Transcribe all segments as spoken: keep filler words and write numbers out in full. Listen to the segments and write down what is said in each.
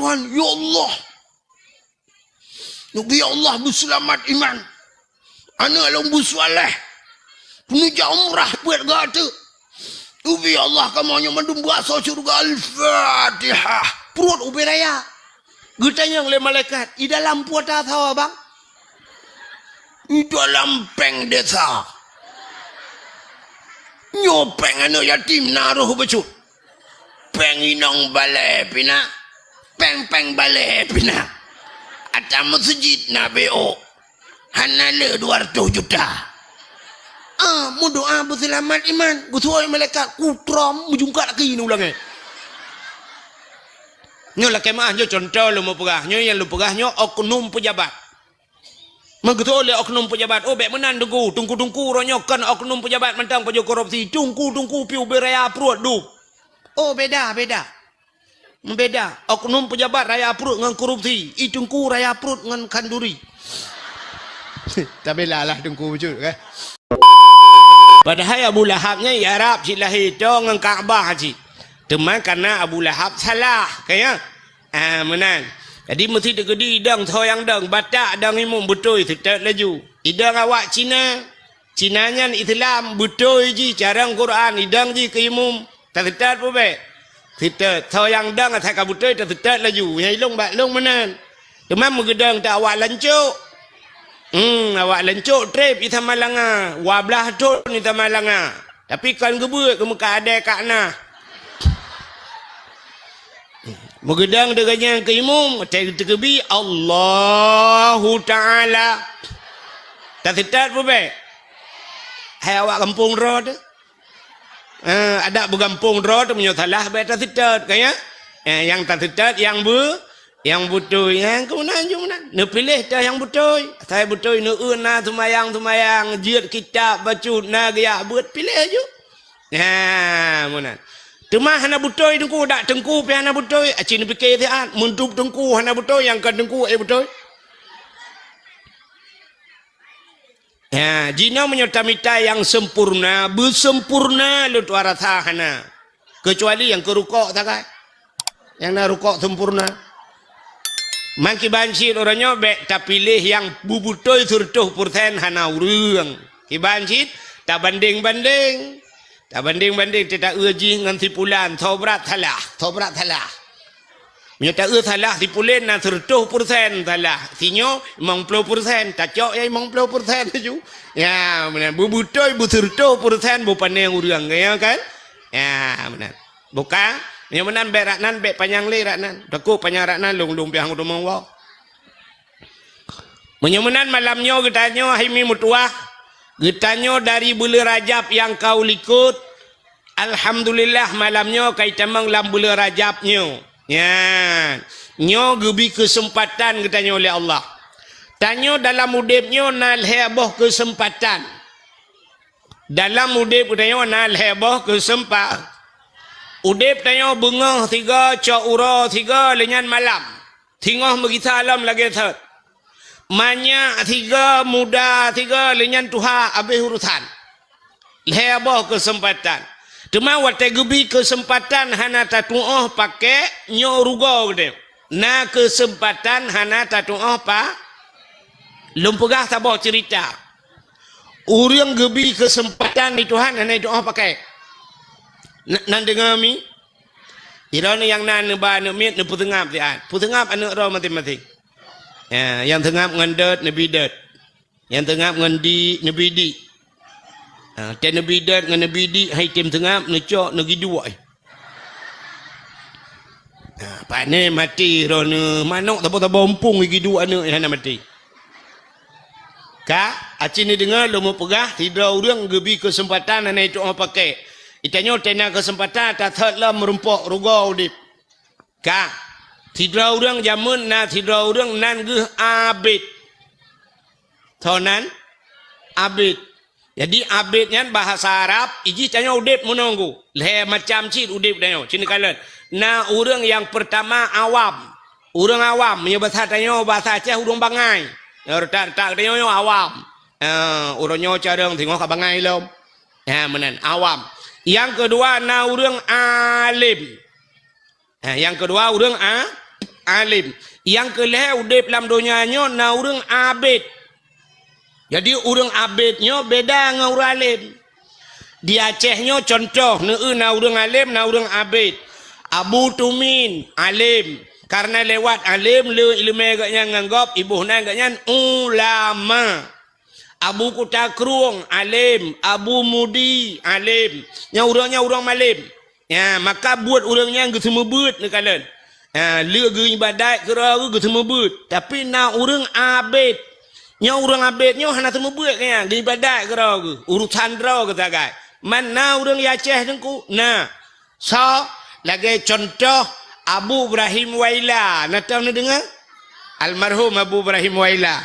Iman, ya Allah. Neubi Allah beuseulamat iman. Aneuk lôn beusualeh. Peuneujak umrah peuet gata. Neubi Allah kamoe nyoe mandum beuasoe syeuruga. Al-Fatihah. Pruet ubé raya. Geutanyong lé malaikat, "I dalam peue ata soe, Bang?" "I dalam péng desa." "Nyoe péng aneuk yatim na roh bacut." "Péng inong balè pih na, péng-péng balè pih na. Ata meuseujid na B O, hana le dua ratus juta." Ah, meudoa beuseulamat iman, geusuai malaikat, kutrom meujungkat laki ni ulangé. Nyoe lakée meuah, nyoe cuntoh lôn meupeugah, nyoe nyang lôn peugah nyoe oknum peujabat. Meugeutôi lé oknum peujabat, "Oh, bék meunan, Teungku. Teungku-teungku uroe nyoe kon oknum peujabat mantong pajoh korupsi. Teungku-teungku pih ubé raya pruet dum." Oh, beda, beda. Meubeda. Oknum peujabat raya pruet ngon korupsi. I teungku raya pruet ngon khanduri. Tabela lah teungku bacut, kan? Padahai Abu Lahab nyan i Arab cit lahé, toe ngon Ka'bah cit. Teuma kareuna Abu Lahab salah, kan ya? Ah, meunan. Jadi, meusti teukeudi idong soe nyang dong, batak dong imum beutôi, seutôt laju. Idong awak Cina, Cina nyan Islam, beutôi jih carông Quran, idong jih keu imum, taseutôt peue bék? Seutôt. Soe nyang dong asai ka beutôi, taseutôt laju. Nyang ilong bak long meunan. Teuma meugeudong ta awak lancok. Hmm, awak lancok treb i Samalanga, dua blaih thon i Samalanga. Tapi kon geubeuet keu meukat adé ka na. Meugeudong deungon nyang keu imum, watée teukeubi, "Allahu Ta'ala." Taseutôt peue bék? Hai awak gampông droe teuh. Eh, adak beugampông droe teuh meunyoe salah bék taseutôt, kan ya? Eh, nyang taseutôt nyang beu-, nyang beutôi, nyang keunan ju meunan. Neupiléh teuh nyang beutôi. Asai beutôi, neueu na seumayang-seumayang, jeuet kitab, bacut, na geujak beuet, piléh ju. Ha, meunan. Teuma hana beutôi teungku, dak teungku pih hana beutôi. Aci neupike siat, meudup teungku hana beutôi, nyang kon teungku, eh, beutôi. Ha, jinoe meunyoe tamita nyang sempurna, beusempurna lôn tuan rasa hana. Keucuali nyang keu rukok sagai. Nyang na rukok sempurna. Mangkiban cit uroe nyoe bék tapiléh nyang beubeutôi seureutôh peureusén hana ureuëng. Kiban cit tabandeng-bandeng. Tabandeng-bandeng teuh taeu jih ngon si pulan, soe brat salah, soe brat salah. Meunyoe taeu salah si pulan na seureutôh peureusén salah, sinyoe limong ploh peureusén, tacok nyang limong ploh peureusén laju. Ya, meunan. Beubeutôi beuseureutôh peureusén beupaneng ureuëng, ya kan? Ya, meunan. Buka, meunyoe meunan bék rak nan, bék panyang lé rak nan. Takot panyang rak nan, lôn-lôn piah ngon teumong woe. Meunyoe meunan malam nyoe geutanyoe hai mi meutuwah, geutanyoe dari buleuen Rajab nyang ka u likot, alhamdulillah malam nyoe ka itamong lam buleuen Rajab nyoe. Nyan, nyoe geubi keuseumpatan geutanyoe lé Allah. Tanyoe dalam udeb nyoe na lhée boh keuseumpatan. Dalam udeb geutanyoe na lhée boh keuseumpa-, udeb tanyoe beungoh sigoe, cok uroe sigoe, lheueh nyan malam. Singoh meugisa lom lagée thot. Manyak sigoe, muda sigoe, lheueh nyan tuha, abéh urosan. Lhée boh keuseumpatan. Teuma watée geubi keuseumpatan hana tatuoh pakék, nyoe rugoe geutanyoe. Na keuseumpatan hana tatuoh pa-, lôn peugah saboh ceurita. Ureuëng geubi keuseumpatan di Tuhan hana jituoh pakék. Na-, nan deungoe mi? Droeneuh nyang na neuba aneuëk miet neupeuseungab siat. Peuseungab aneuëk droe maséng-maséng. Ya, nyang seungab ngon dot neubi dot. Nyang seungab ngon di neubi di. Ha, tée neubi dot ngon neubi di hai tem seungab neucok neugiduek. Ha, pane maté droeneuh, manok saboh-saboh umpung giduek aneuëk hana maté. Ka, aci neudeungoe lôn meupeugah, sidroe ureuëng geubi keuseumpatan hana jituoh pakék. Geutanyoe tena keuseumpatan tathot lom meurumpok rugoe udeb. Ka, sidroe ureuëng jameun na sidroe ureuëng nan geuh abét. Soe nan? Abét. Jadi, abét nyan bahasa Arab, ijih tanyoe udeb meunoe gu. Lhée macam cit udeb tanyoe. Sini kalon. Na ureuëng nyang peurtama awam. Ureuëng awam, meunyoe basa tanyoe, basa Aceh ureuëng bangai. Nyang retak-retak tanyoe nyoe awam. Eh, ureuëng nyoe carông singoh ka bangai lom. Ha, meunan, awam. Nyang keudua na ureuëng além. Ha, nyang keudua ureuëng a-, alim. Nyang keu lhèe udép lam donya nyoe na ureuëng abid. Jadi ureuëng abid nyoe beda ngon ureuëng alim. Di Aceh nyoe contoh, neueu na ureuëng alim, na ureuëng abid. Abu Tumin, alim. Karena lewat alim, le ileumèe geuhnyan ngon gob, iboh nan geuhnyan ulama. Abu Kuta Krueng, alim. Abu Mudi, alim. Nyan ureuëng nyan ureuëng malem. Ya, maka buet ureuëng nyan geuseumeubeuet neukalon. Ya, le geuibadat keudroe geuh geuseumeubeuet. Tapi na ureuëng abid. Nyoe ureuëng abid nyoe hana seumeubeuet keu nyan, geuibadat keudroe geuh. Urusan droe geuh sagai. Man na ureuëng di Aceh teungku? Na. Soe? Lagèe contoh Abu Ibrahim Waila. Na tau neudeungoe? Almarhum Abu Ibrahim Waila.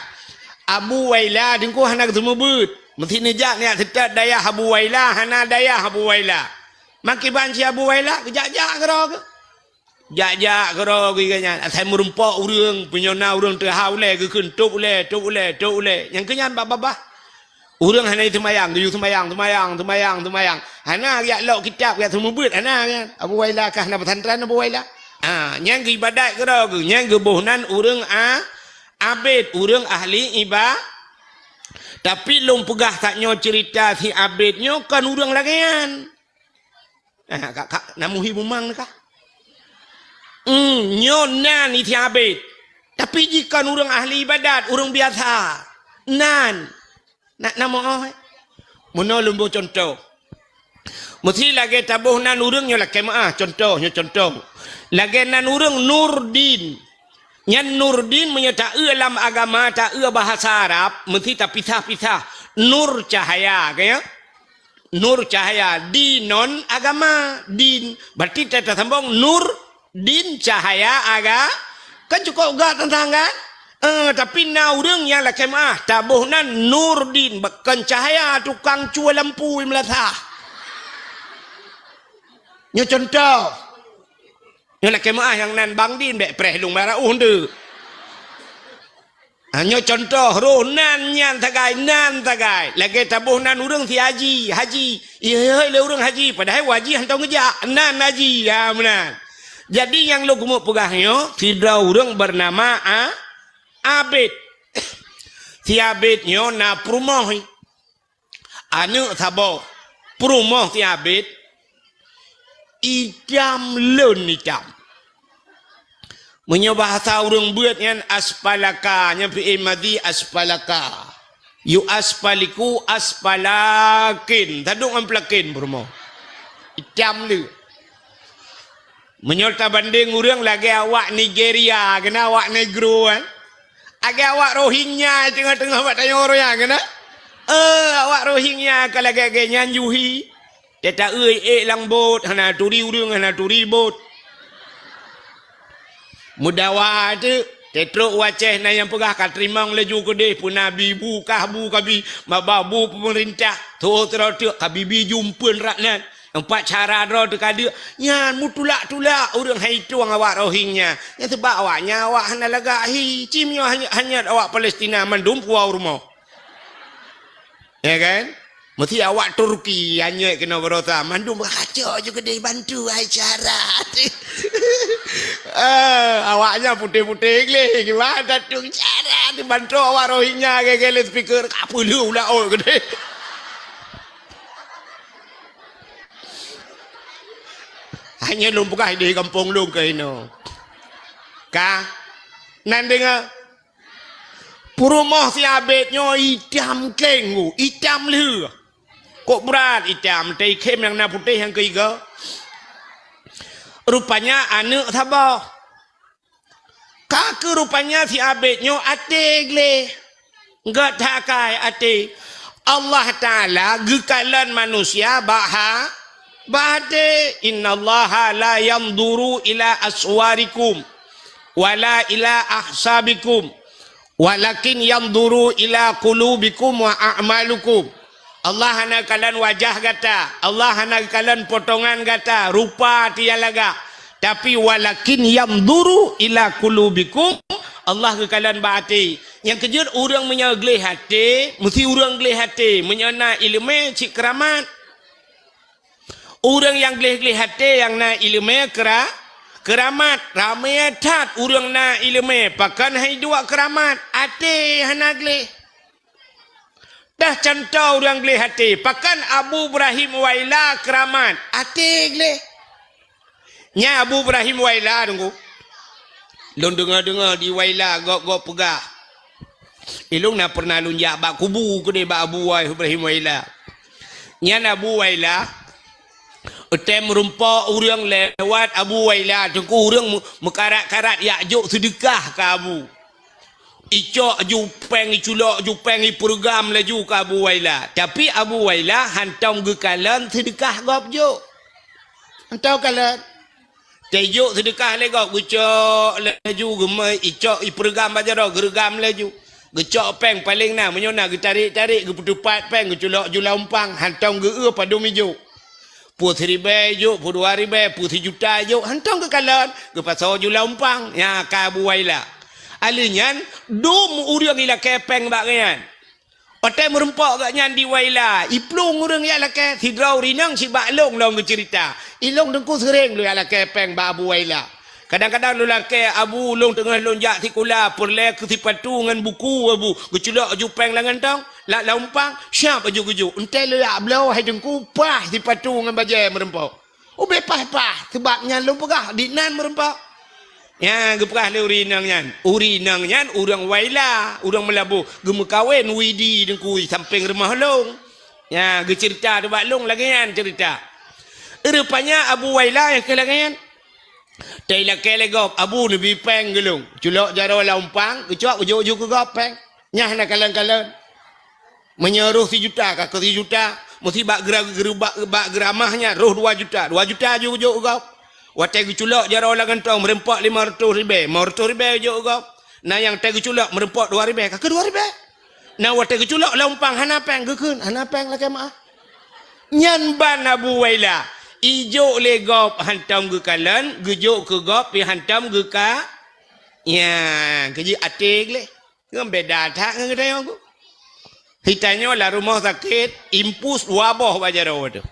Abu Waila teungku hana geuseumeubeuet. Meusti neujak neujak seutôt dayah Abu Waila, hana dayah Abu Waila. Meukiban si Abu Waila, geujak-jak keudroe geuh. Jak-jak keudroe geuh geuhnyan. Asai meurumpok ureuëng, peunyona ureuëng teuhah ulèe, geukheun tôb ulèe, tôb ulèe, tôb ulèe. Nyang keu nyan babah-babah. Ureuëng hana seumayang, geuyue seumayang, seumayang, seumayang, seumayang. Hana jak lok kitab, jak seumeubeuet, hana nyan. Abu Waila kah na pesantren Abu Waila. Ha, nyan geuibadat keudroe geuh, nyan geuboh nan ureuëng a-, abid, ureuëng ahli iba-, Tapi lôn peugah tanyoe ceurita si abid nyoe kon ureuëng lagèe nyan. Ah, ka, ka, na muhi bumang kah? Hmm, nyoe nan isi abid. Tapi jih kon ureuëng ahli ibadat, ureuëng biasa. Nan. Nak na meu'oh, eh? Meunoe lôn boh contoh. Meusti lagèe taboh nan ureuëng nyoe lakèe meu'ah, contoh, nyoe contoh. Lagèe nan ureuëng Nurdin. Nyan Nurdin meunyoe taeu lam agama, taeu bahasa Arab, meusti tapisah-pisah. Nur cahaya, ka ya? Nur cahaya, dinon agama, din. Berarti ta-, tasambong nur din cahaya aga-, kan cukôp gak teuntang kan? Eh, tapi na ureuëng nyang lakèe meu'ah, taboh nan Nurdin, kon cahaya tukang cue lampu i meulasah. Nyoe contoh. Nyoe lakèe meu'ah nyang nan Bang Din, bèk preh lôn bara uh ndeuk. Ha, nyoe contoh, roh nan nyan sagai, nan sagai. Lagèe taboh nan ureuëng si haji, haji. Ihôi lé ureuëng haji, padahai haji hantom geujak. Nan haji, ya meunan. Jadi nyang lôn keumeung peugah nyoe, sidroe ureuëng beunama A-, Abid. Si Abid nyoe na peurumoh. Aneuëk saboh, peurumoh si Abid, itam lôn itam. Meunyoe bahasa ureuëng beuet nyan aspalaka, nyan fi'il madhi aspalaka. Yu aspaliku aspalakin, tadong ngon pelakin peurumoh. Itam lé. Meunyoe tabandeng ureuëng lagèe awak Nigeria, keunan awak Negro, kan? Lagèe awak Rohingya teungoh-teungoh bak tanyoe ureuëng nyan, keunan? Eh, awak Rohingya ka lagèe-lagèe nyan juhi. Teuta eu ék lam bot, hana turi ureuëng, hana turi bot. Meudawa teuk, teutrok u Aceh na nyang peugah ka teurimong laju keudeh, peue na bi bu kah bu ka bi, maba bu peumeurintah, tho sidroe teuk ka bi bi jumpeuen rak nan. Nyang pat cara droe teuka deuk, nyan meutulak-tulak ureuëng hai tueng awak Rohingya. Nyan seubab awak nyan awak hana lagak hi, ci meunyoe hanyut, hanyut awak Palestina mandum puwoe u rumoh. Ya kan? Meusti awak Turki hanyut keunoe baroesa, mandum raja ju keudeh bantu hai cara. Eh, awak nyan putéh-putéh gleh, gimana tu cara dibantu awak Rohingya gaya-gaya speaker, ka peuleueh ulat ot keudeh. Hanya lôn peugah di gampông lôn keu inoe. Ka? Nan deungoe? Peurumoh si Abed nyoe itam kleng, itam lheueh. Kok brat itam, teuikhém nyang na putéh nyang keuigoe? Rupanya aneuëk saboh. Ka keuh rupanya si Abed nyoe até gleh, gét that akai até. Allah Taala geukalon manusia bak ha-, bak até. "Innallaha la yanzuru ila aswarikum, wala ila ahsabikum, walakin yanzuru ila qulubikum wa a'malukum." Allah hana kalon wajah gata, Allah hana kalon potongan gata, rupa nyang lagak. Tapi walakin yanzuru ila qulubikum, Allah geukalon bak até. Nyang keujeuet ureuëng meunyoe gleh até, meusti ureuëng gleh até, meunyoe na iéleumé cit keuramat. Ureuëng nyang gleh-gleh até nyang na iéleumé keura-, Keuramat, ramé that ureuëng na iéleumé, pakon hai duek keuramat, até hana gleh. Dah cuntoh ureuëng gleh até, pakon Abu Ibrahim Waila keuramat, até gleh. Nyan Abu Ibrahim Waila, Teungku. Lôn deungoe-deungoe di Waila gob-gob peugah. Ilôn na peureunah lôn jak bak kubu keudeh bak Abu Ibrahim Waila. Nyan Abu Waila, watée meurumpok ureuëng lewat Abu Waila, Teungku, ureuëng meu-, meukarat-karat jak jok seudeukah keu Abu. Icok ju péng, iculok ju péng, ipeureugram laju keu Abu Waila. Tapi Abu Waila hántom geukalon seudeukah gob jok. Hántom kalon. Teujok seudeukah lé gob, geucok laju, geumai, icok, ipeureugram bak jaroe, geureugam laju. Geucok péng paléng na, meunyoe na geutarek-tarek, geupeuteupat péng, geuculok ju lam umpang, hántom geu-eu padum ijok. Peue siribée ijok, peue dua ribée, peue sijuta ijok, hántom geukalon, geupasoe ju lam umpang. Nyan ka Abu Waila. Alheuh nyan, dum ureuëng ilakée péng bak gobnyan. Watée meurumpok gobnyan di Waila, iplueng ureuëng jak lakée, sidroe ureuëng inong sibak lôn lom geuceurita. Ilôn Teungku seuréng lôn jak lakée péng bak Abu Waila. Kadang-kadang lôn lakée, "Abu, lôn teungoh lôn jak sikula, peureulée keu sipatu ngon buku, Abu." Geuculok ju péng lam gantong, lam, lam umpang, siab laju geujok. Watée lôn jak bloe, hai Teungku, paih sipatu ngon bajée meurumpok. Ubé paih-paih, sabab nyan lôn peugah, di nan meurumpok. Nyan geupeugah lé ureuëng inong nyan. Ureuëng inong nyan ureuëng Waila, ureuëng Meulaboh, geumeukawen Widi Teungku sampéng rumoh lôn. Nyan geuceurita bak lôn lagée nyan ceurita. Rupanya Abu Waila nyang keu lagée nyan. Teilakée lé gob, "Abu, neubi péng keu lôn." Culok jaroe lam umpang, geucok geujok ju keu gob péng. Nyan hana kalon-kalon. Meunyoe roh sijuta, ka keu sijuta, meusi bak geura-, geura-, bak, bak geuramah nyan roh dua juta, dua juta ju geujok keu gob. Watée geuculok jaroe lam gantong meurumpok limong reutôh ribée, limong reutôh ribée jok keu gob. Na nyang watée geuculok meurumpok dua ribée, ka keu dua ribée. Na watée geuculok lam umpang hana péng, geukheun, "Hana péng, lakée meuáh." Nyan ban Abu Waila, ijok lé gob hántom geukalon, geujok keu gob pih hántom geuka-, nyan, keu jih até gleh. Ngon beda that ngon geutanyoe. Geutanyoe lam rumoh sakét, impus dua boh bak jaroe teuh.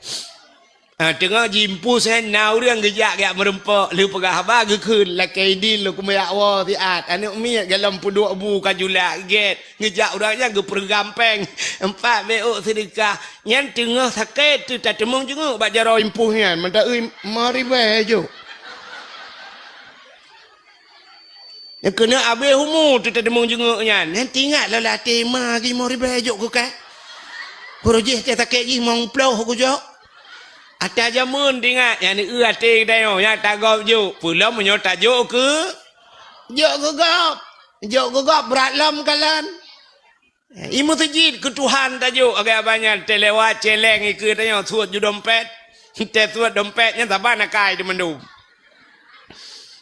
Ha, teungoh jiimpus nyan, na ureuëng geujak geujak meurumpok, lheueh peugah haba geukheun, "Lakée idin lôn keumeujak woe siat, aneuëk miet golom peuduek bu ka julak gét." Geujak ureuëng nyan geupeureugram péng, empat beuôk seudeukah. Nyan teungoh sakét teuh tateumeung jeungeuk bak jaroe impus nyan, mantong eu limong ribée jok. Nyang keuneuk abéh umu teuh tateumeung jeungeuk nyan. Nyan teuingat lom lam até ma limong ribée jok keu kah. Uroe jih até sakét jih limong ploh kujok. Ata jameun teuingat, nyan eu até geutanyoe, nyan tagob jok. Peulom meunyoe tajok keu, jok keu gob. Jok keu gob brat lom kalon. I meuseujid keu Tuhan tajok, agak banyak teulewat celeng ikeue tanyoe suet ju dompet. Teusuet dompet nyan saban akai di mandum.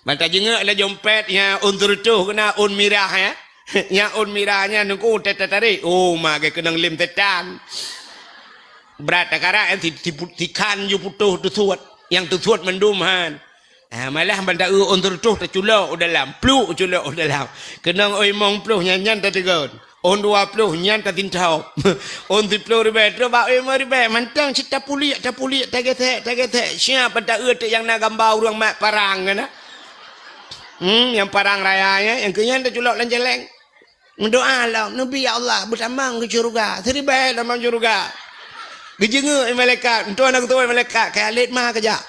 Ban tajeungeuk lé dompet nyang ôn seureutôh keunan ôn mirah, ya. Nyang ôn mirah nyan nungku teutarek. Oh, ma geukeunong lem setan. Brat takarak nyan si, si, si khan ju putôh teusuet. Nyang teusuet mandum han. Ah, malah ban ta-eu ôn seureutôh taculok u dalam, pluk culok u dalam. Keunong ôn limong ploh nyan, nyan tateugon. Ôn dua ploh nyan tatintob. Ôn siplôh ribée, trok bak ôn limong ribée, mantong cit tapuliek, tapuliek, tagesek, tagesek. Siap ban ta-eu teuk nyang na gamba ureuëng mat parang keunan. Hmm, nyang parang raya nyan, nyang keu nyan taculok lam jaleng. Meudoa lom, "Neubi, ya Allah, beutamong keu syeuruga, siribée tamong syeuruga." Geujeungeuk lé malaikat, meutuah na geutuwö malaikat, "Kayalét ma keujak."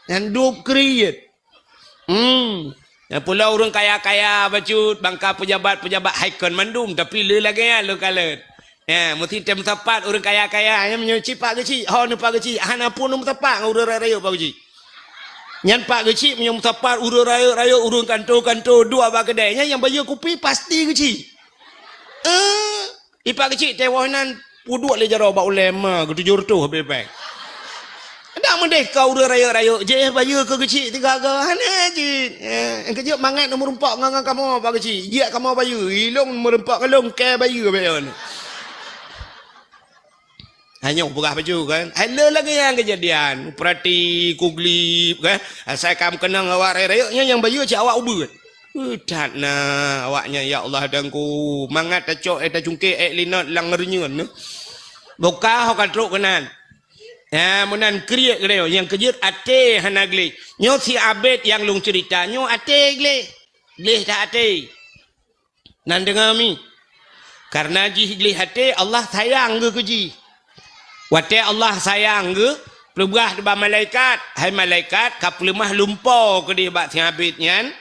Nyan dub kriet. Hmm. Nyan pulo ureuëng kaya-kaya bacut, bangka peujabat-peujabat hai kon mandum, tapi le lagée nyan le kalon. Ya, meusti tem sapat ureuëng kaya-kaya, nyan meunyoe cit Pak Geuchik, ho neuh Pak Geuchik, hana pun meusapat ngon ureuëng rayeuk Pak Geuchik. Nyan Pak Geuchik meunyoe meusapat ureuëng rayeuk-rayeuk, ureuëng kanto-kanto, duek bak keudée, nyan nyang bayeue kupi pasti Geuchik. Eh, i Pak Geuchik tewoh nan peuduek lé jaroe bak ulée ma geutujoh reutôh habéh péng. Dak meudeh ka ureuëng rayeuk-rayeuk, jih bayeue keu Geuchik tiga go, hana jih. Eh, keujeuet mangat meurumpok ngon, ngon kamoe Pak Geuchik, jiak kamoe bayeue, ilong meurumpok ngon lôn kée bayeue bayeue. Hanyoe peugah bacut kan. Hai le lagée nyan keujadian. Peurati kuglip kan. Asai ka meukeunong awak rayeuk-rayeuk nyan nyang bayeue cit awak ubeut. Uh, that na awak nyan, ya Allah, dangku. Mangat tacok, eh, tacungkek, eh, linot lam reunyeun. Boka ho ka trok keunan. Ha, meunan kriek geutanyoe, nyang keujeuet até hana gleh. Nyoe si Abed nyang lôn ceurita, nyoe até gleh. Gleh that até. Nan deungoe mi. Kareuna jih gleh até, Allah sayang geuh keu jih. Watée Allah sayang geuh, peugah bak malaikat, "Hai malaikat, ka peuleumah lumpo keudeh bak si Abed nyan,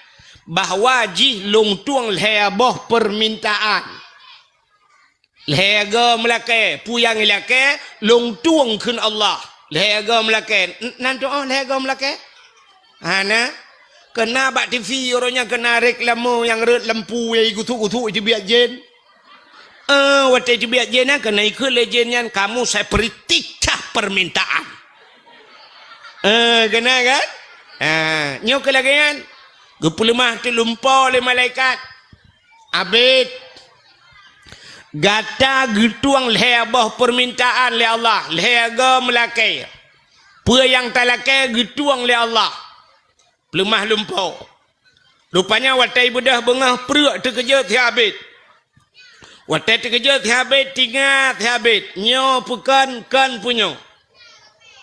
bahwa jih lôn tueng lhée boh peumintaan." Lhée goe meulakée, peue nyang ilakée, lôn tueng kheun Allah. Lhée goe meulakée, n-, nan tuoh lhée goe meulakée? Hana. Keuna bak T V uroe nyan keuna reklame nyang rhot lampu nyang gusuk-gusuk iteubiet jén. Eh, watée iteubiet jén nyan keuna ikheun lé jén nyan, "Kamu saya beri tiga permintaan." Eh, keuna kan? Ha, nyoe keu lagée nyan. Geupeuleumah teuk lumpo lé malaikat. Abed, gata geutueng lhée boh peumintaan lé Allah, lhée goe meulakée. Peue nyang talakée geutueng lé Allah. Peuleumah lumpo. Rupanya watée beudôh beungoh preuk teukeujot si Abed. Watée teukeujot si Abed, teuingat si Abed, nyoe peue kon, kon peue nyoe.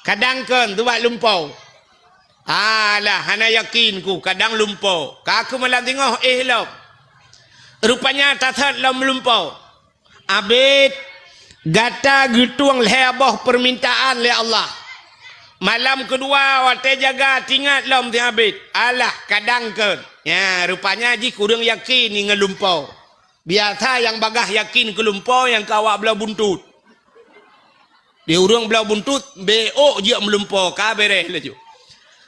Kadang kon, teuh bak lumpo. Alah, hana yakin ku, kadang lumpo. Ka keuh malam singoh éh lom. Rupanya tasot lom lumpo. Abed, gata geutueng lhée boh peumintaan lé Allah. Malam keudua watée jaga teuingat lom si Abed. Alah, kadang kon. Nya, rupanya jih kureueng yakin ngon lumpo. Biasa nyang bagaih yakin keu lumpo nyang keu awak bloe buntut. Di ureuëng bloe buntut, bék jeuet meulumpo, ka beres laju.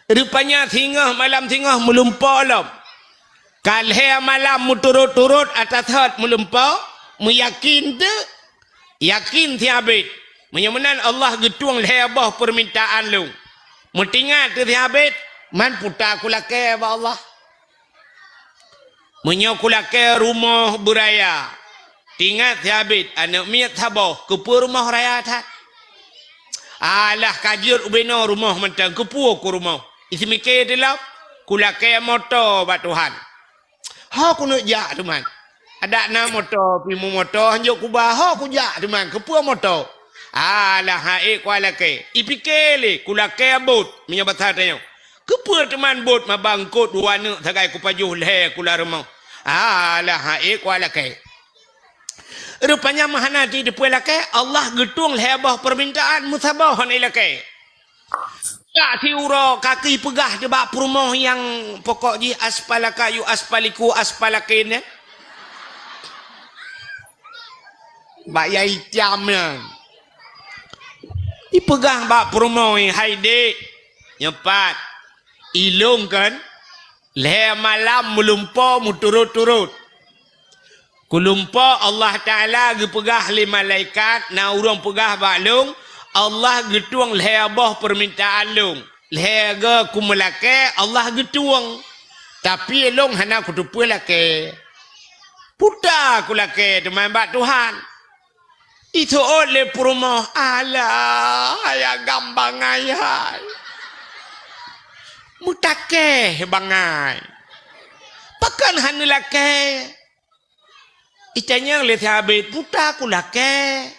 Rupanya singoh malam singoh meulumpo lom. Ka lhée malam meuturot-turot ata thot meulumpo, meuyakin teuk. Yakin si Abed. Meunyoe meunan Allah geutueng lhée boh peumintaan lôn. Meutingat teuk si Abed, man puta kulakée bak Allah. Meunyoe kulakée rumoh beuraya, teuingat si Abed aneuëk miet saboh, keupeue rumoh raya that? Alah ka jeuet ubenoe rumoh mantong, keupeue ku rumoh? Iseumiké teulom, kulakée moto bak Tuhan. Ho kuneuk jak teuman. Adak na moto, pih meumoto, hanjeuet kuba, ho kujak teuman, keupeue moto? Alah, ha'ék kualakée. Ipiké lé, kulakée bot, meunyoe basa tanyoe. Keupeue teuman bot mabangkot dua neuk sagai kupajoh lhée kula rumoh? Alah, ha'ék kualakée. Rupanya meuhana jiteupeue lakée, Allah geutueng lhée boh peumintaan meusaboh hana ilakée. Tak siuroe kaki peugah teuh bak peurumoh nyang pokok jih aspalaka yu aspaliku aspalakin, eh? Bak yai tiam nyan. Ipeugah bak peurumoh, "Hai dek, nyoe pat, ilôn kan lhée malam meulumpo meuturot-turot. Kulumpo Allah Taala geupeugah lé malaikat, na ureuëng peugah bak lôn, Allah geutueng lhée boh peumintaan lôn. Lhée goe kumeulakée, Allah geutueng. Tapi lôn hana kuteupeue lakée. Puta kulakée teuman bak Tuhan." Iseuôt lé peurumoh, "Alah, hai agam bangai hai. Meutakée bangai. Pakon hana lakée?" Itanyong lé si Abed, "Puta kulakée?"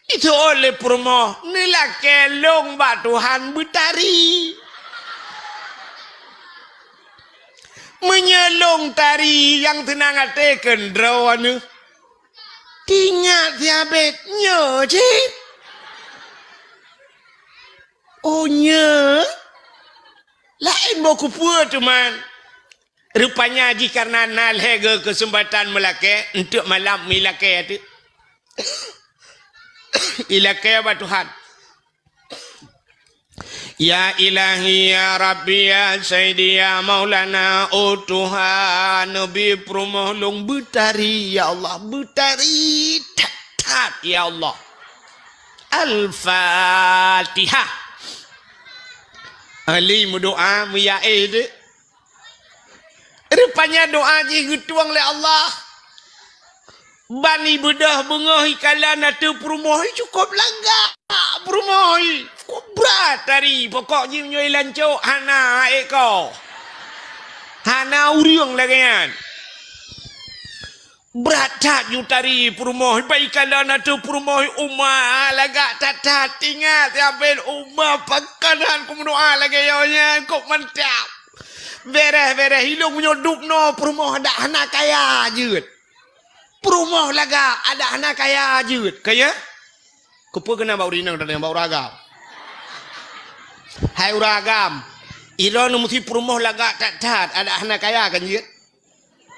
Iseuôt lé peurumoh, "Neulakée lôn bak Tuhan beutari. Meunyoe lôn tari nyang seunang até keu droeneuh." Teuingat si Abed, "Nyoe cit. Oh, nyoe? Laén boh keupeue teuman." Rupanya jih kareuna na lhée goe keuseumpatan meulakée, eunteuk malam meulakée teuk. Ilakée bak Tuhan. "Ya Ilahi, ya Rabbi, ya Sayyidi, ya Maulana, oh Tuhan, neubi peurumoh lôn beutari, ya Allah, beutari that-that, ya Allah." Al-Fatihah. Ahli meudoa meuyaé deh. Rupanya doa jih geutueng lé Allah. Ban ibeudôh beungoh ikalon ateueh peurumoh, cukôp lagak peurumoh, cukôp brat tari. Pokok jih meunyoe ilancok hana ék ko. Hana ureuëng lagée nyan. Brat that ju tari peurumoh, bai kala na teu peurumoh uma lagak that-that. Ingat, ya ben uma pakanan kumeudoa lagée nyoe nyan kok mantap. Bereh-bereh ilong meunyoe dub noe peurumoh dak hana kaya jeuet. Peurumoh lagak adak hana kaya jeuet. Kaya? Keupeue keunan bak ureueng inong dan bak ureueng agam? Hai ureueng agam, ilong meusi peurumoh lagak that-that adak hana kaya kan jeuet?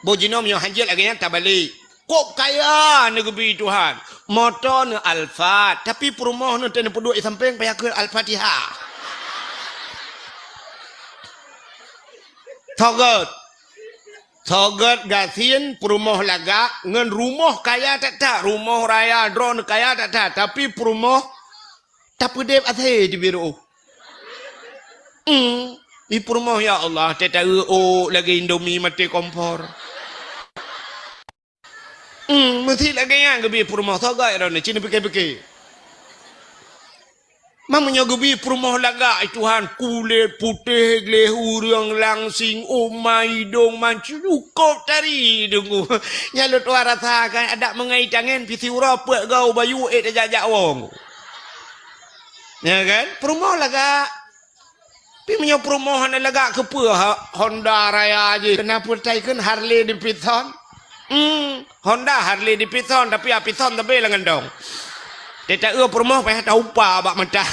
Boh jinoe meunyoe hanjeuet lagée nyan tabalek. Kok kaya neugeubi Tuhan. Moto neu Alphard, tapi peurumoh neu teuneupeuduek di sampéng payah keu Al-Fatihah. Sogot. Sogot gasien peurumoh lagak ngon rumoh kaya that-that. Rumoh raya droeneuh kaya that-that, tapi peurumoh tapeudeb asée di biru. Hmm, di peurumoh, ya Allah, teuta-eu ôk lagée Indomie maté kompor. Hmm, meusi lagée nyan geubi peurumoh sogai droeneuh, ci neupike-pike. Meunyoe geubi peurumoh lagak, ai Tuhan, kulét putéh gleh ureueng langsing, uma idong mancukôb tari deungoe. Nyan lôn tuan rasa kan, adak meungai tangen pih siuroe peuet gau bayu ék tajak-jak wong. Ya kan? Peurumoh lagak. Tapi meunyoe peurumoh hana lagak keupeue ha-, Honda raya jih, keunan peutai kheun Harley Davidson. Hmm, Honda Harley Davidson, tapi Davidson tapi lam gandong. Teuta-eu peurumoh payah taupa bak mata.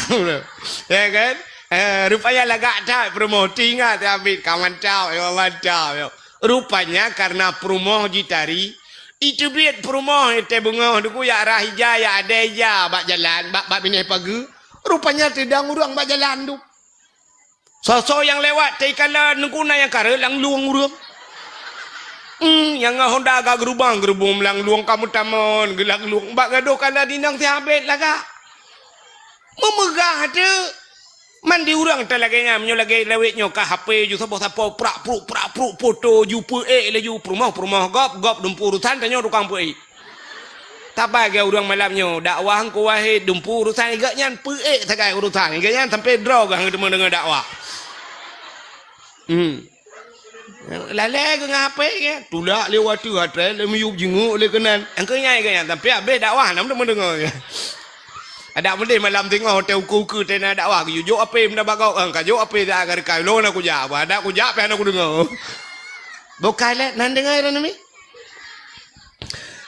Ya kan? Eh, rupanya lagak that peurumoh. Teuingat abit ka mantap, ya mantap, ya. Rupanya karena peurumoh jitari, iteubiet peurumoh teubeungoh duku yak rah ija, yak adai ija bak jalan, bak, bak binéh pageue. Rupanya teudong ureueng bak jalan tu. Soe-soe nyang lewat teuikala neuguna nyang kareueng lam lueng ureueng. Hmm, nyang ngon Honda agak geurubang-geurubong lam lueng ka meutamon geulang lueng bak gadôh kala dinang sihabet lagak. Meumeugah teuk. Man di ureueng ta lagée nyan, meunyoe lagée lawét nyoe ka H P ju saboh sapo prak pruk, prak pruk, foto ju peuék laju peurumoh, peurumoh gob, gob dumpu urusan tanyoe tukang peuék. Tabai geu ureueng malam nyoe, dakwah Teungku Wahid dumpu urusan igak nyan peuék sagai urusan. Igak nyan sampai droe gah teuma deungoe dakwah. Hmm. Lalée geu ngon H P geu, tulak lé watée atré lé miyueb jingeuk lé keunan. Engkeu nyang igak nyan sampai habéh dakwah nam teuma deungoe. Adak meudeh malam singoh teuku-ku tena dakwah geujok H P meunabak gok, eh, ka jok H P dah ka rekai lôn aku jak. Bah adak aku jak pih hana kudeungoe. Bukai lé nan deungoe dah nami.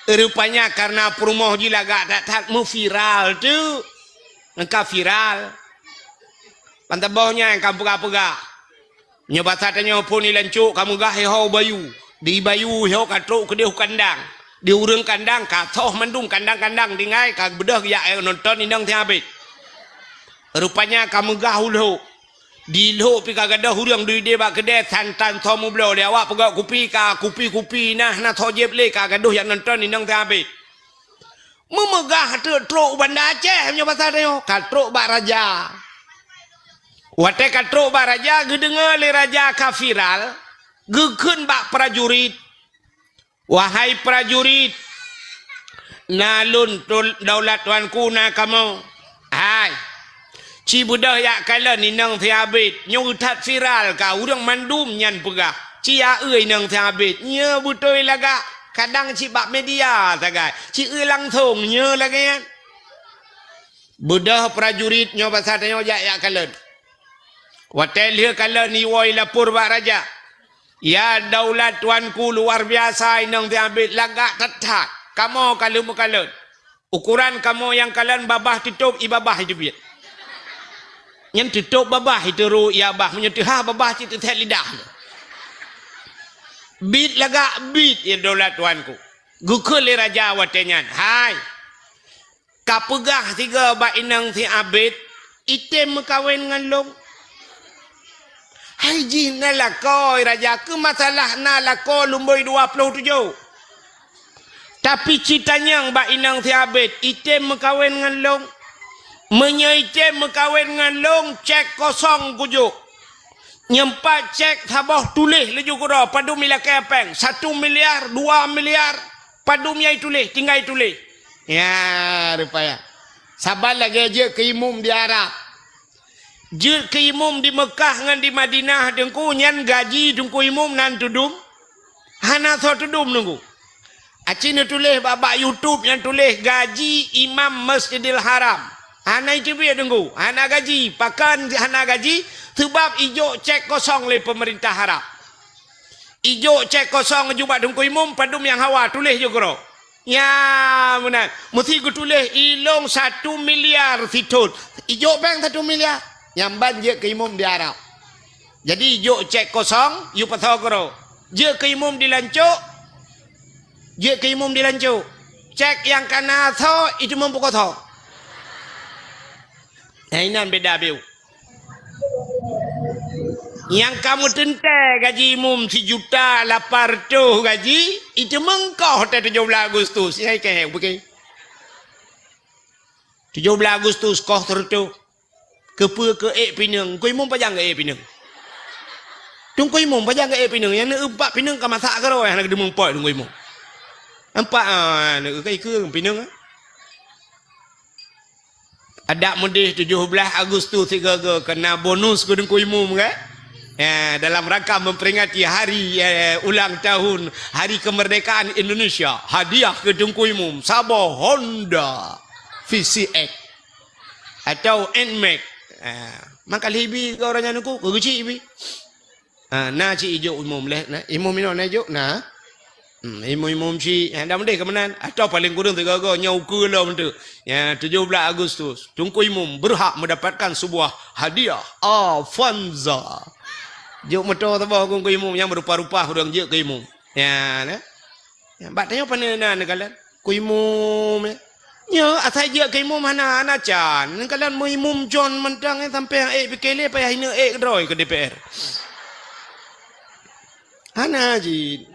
Rupanya karena peurumoh jih lagak that-that meuviral tu. Engka viral. Pantaboh nyan ka peugah-peugah. Nyoe basa tanyoe phon ilancok ka meugah iho bayu. Di bayu iho ka trok keudeh u kandang. Di ureueng kandang ka soh mandum kandang-kandang tinggai ka beudôh geujak nonton inong sihabet. Rupanya ka meugah u lhok. Di lhok pih ka gadôh ureueng duek ideh bak keudè santan soe meubloe lé awak peugah kupi ka kupi-kupi nah na soe jieb lé ka gadôh jak nonton inong sihabet. Meumeugah teuk trok u Banda Aceh meunyoe basa tanyoe ka trok bak raja. Watée ka trok bak raja geudeungoe lé raja ka viral geukheun bak prajurit. Wahai prajurit, na lôn daulat tuanku na kamoe. Hai, ci beudôh jak kalon inong sihabet nyoe that viral ka ureueng mandum nyan peugah. Ci aeu inong sihabet nyoe beutôi lagak kadang cit bak media sagai. Ci eu langsong nyoe lagée nyan. Beudôh prajurit nyoe basa tanyoe jak jak kalon. Watée lheueh kalon iwoe ilapor bak raja. Ya daulat tuanku luar biasa inong sihabet lagak that-that. Kamoe ka lheueh meukalon. Ukuran kamoe nyang kalon babah teutôb i babah iteubiet. Nyan teutôb babah iteurô i babah meunyoe teuhah babah cit teuthet lidah. Bit lagak bit ya daulat tuanku. Geukheun lé raja watée nyan. Hai. Ka peugah sigoe bak inong sihabet item meukawen ngon lôn. Hai jih na lakoe raja keu masalah na lakoe lumboi dua ploh tujoh. Tapi ci tanyong bak inong sihabet item meukawen ngon lôn. Meunyoe item meukawen ngon lôn cek kosong kujok. Nyeumpat cek saboh tuléh laju keudroe padum ilakée péng satu miliar dua miliar. Padum nyang ituléh tinggai ituléh. Ya rupaya. Saban lagée jeuet keu imum di Arab. Jeuet keu imum di Meukah ngon di Madinah teungku nyan gaji teungku imum nan teudum. Hana soe teudum teungku. Aci neutuléh bak, bak YouTube nyang tuléh gaji imam Masjidil Haram. Hana iteubiet Teungku, hana gaji. Pakon hana gaji? Seubab ijok cek kosong lé peumeurintah Arab. Ijok cek kosong aju bak Teungku Imum, padum nyang hawa tuléh ju keudroe. Nya meunan, meusti geutuléh ilong satu miliar sithon. Ijok péng satu miliar. Nyang ban jeuet keu imum di Arab. Jadi ijok cek kosong, yue pasoe keudroe. Jeuet keu imum di Lancok, jeuet keu imum di Lancok. Cek nyang ka na soe, ijok imum peukosoe. Nah, inan beda biu. Nyang ka meuteuntèe gaji imum sijuta lapan reutôh gaji, iteumeung koh teuh tujoh blaih Agustus. Nyang ikeu, bukan? Tujoh blaih Agustus koh sireutôh. Keupeue keu ék pineung? Teungku Imum pajan keu ék pineung? Teungku Imum pajan keu ék pineung? Nyang neueumpat pineung ka masak keudroe, hana geudeumeung pot Teungku Imum. Nampak, ah, neueukeu-eukeu pineung, ah. Adak meudeh tujoh blaih Agustus sigoe-goe keu na bonus keu Teungku Imum, kan? Ya, dalam rangka memperingati hari, eh, ulang tahun Hari Kemerdekaan Indonesia, hadiah keu Teungku Imum saboh Honda V C X atau Nmax. Ah, maka lheuh ibi keu ureueng nyan Teungku, keu geuchik ibi. Ah, na cit ijok imum leh, na. Imum inoe na ijok, na. Hmm, imum-imum cit, ya, dah meudeh keu meunan. Atau paling kureueng sigoe-goe nyoe ukeue lom tu. Ya, tujoh blaih Agustus, Teungku Imum berhak mendapatkan sebuah hadiah Avanza. Jok moto saboh keu Teungku Imum nyang meurupa-rupa ureueng jeuet keu imum. Ya, na. Ya, bak tanyoe pane na neukalon. Keu imum, ya. Nyoe asai jeuet keu imum hana, hana can. Neukalon meu imum John mantong, eh, sampai nyang ék pike lé payah ineuk ék keudroe keu D P R. Hana jih.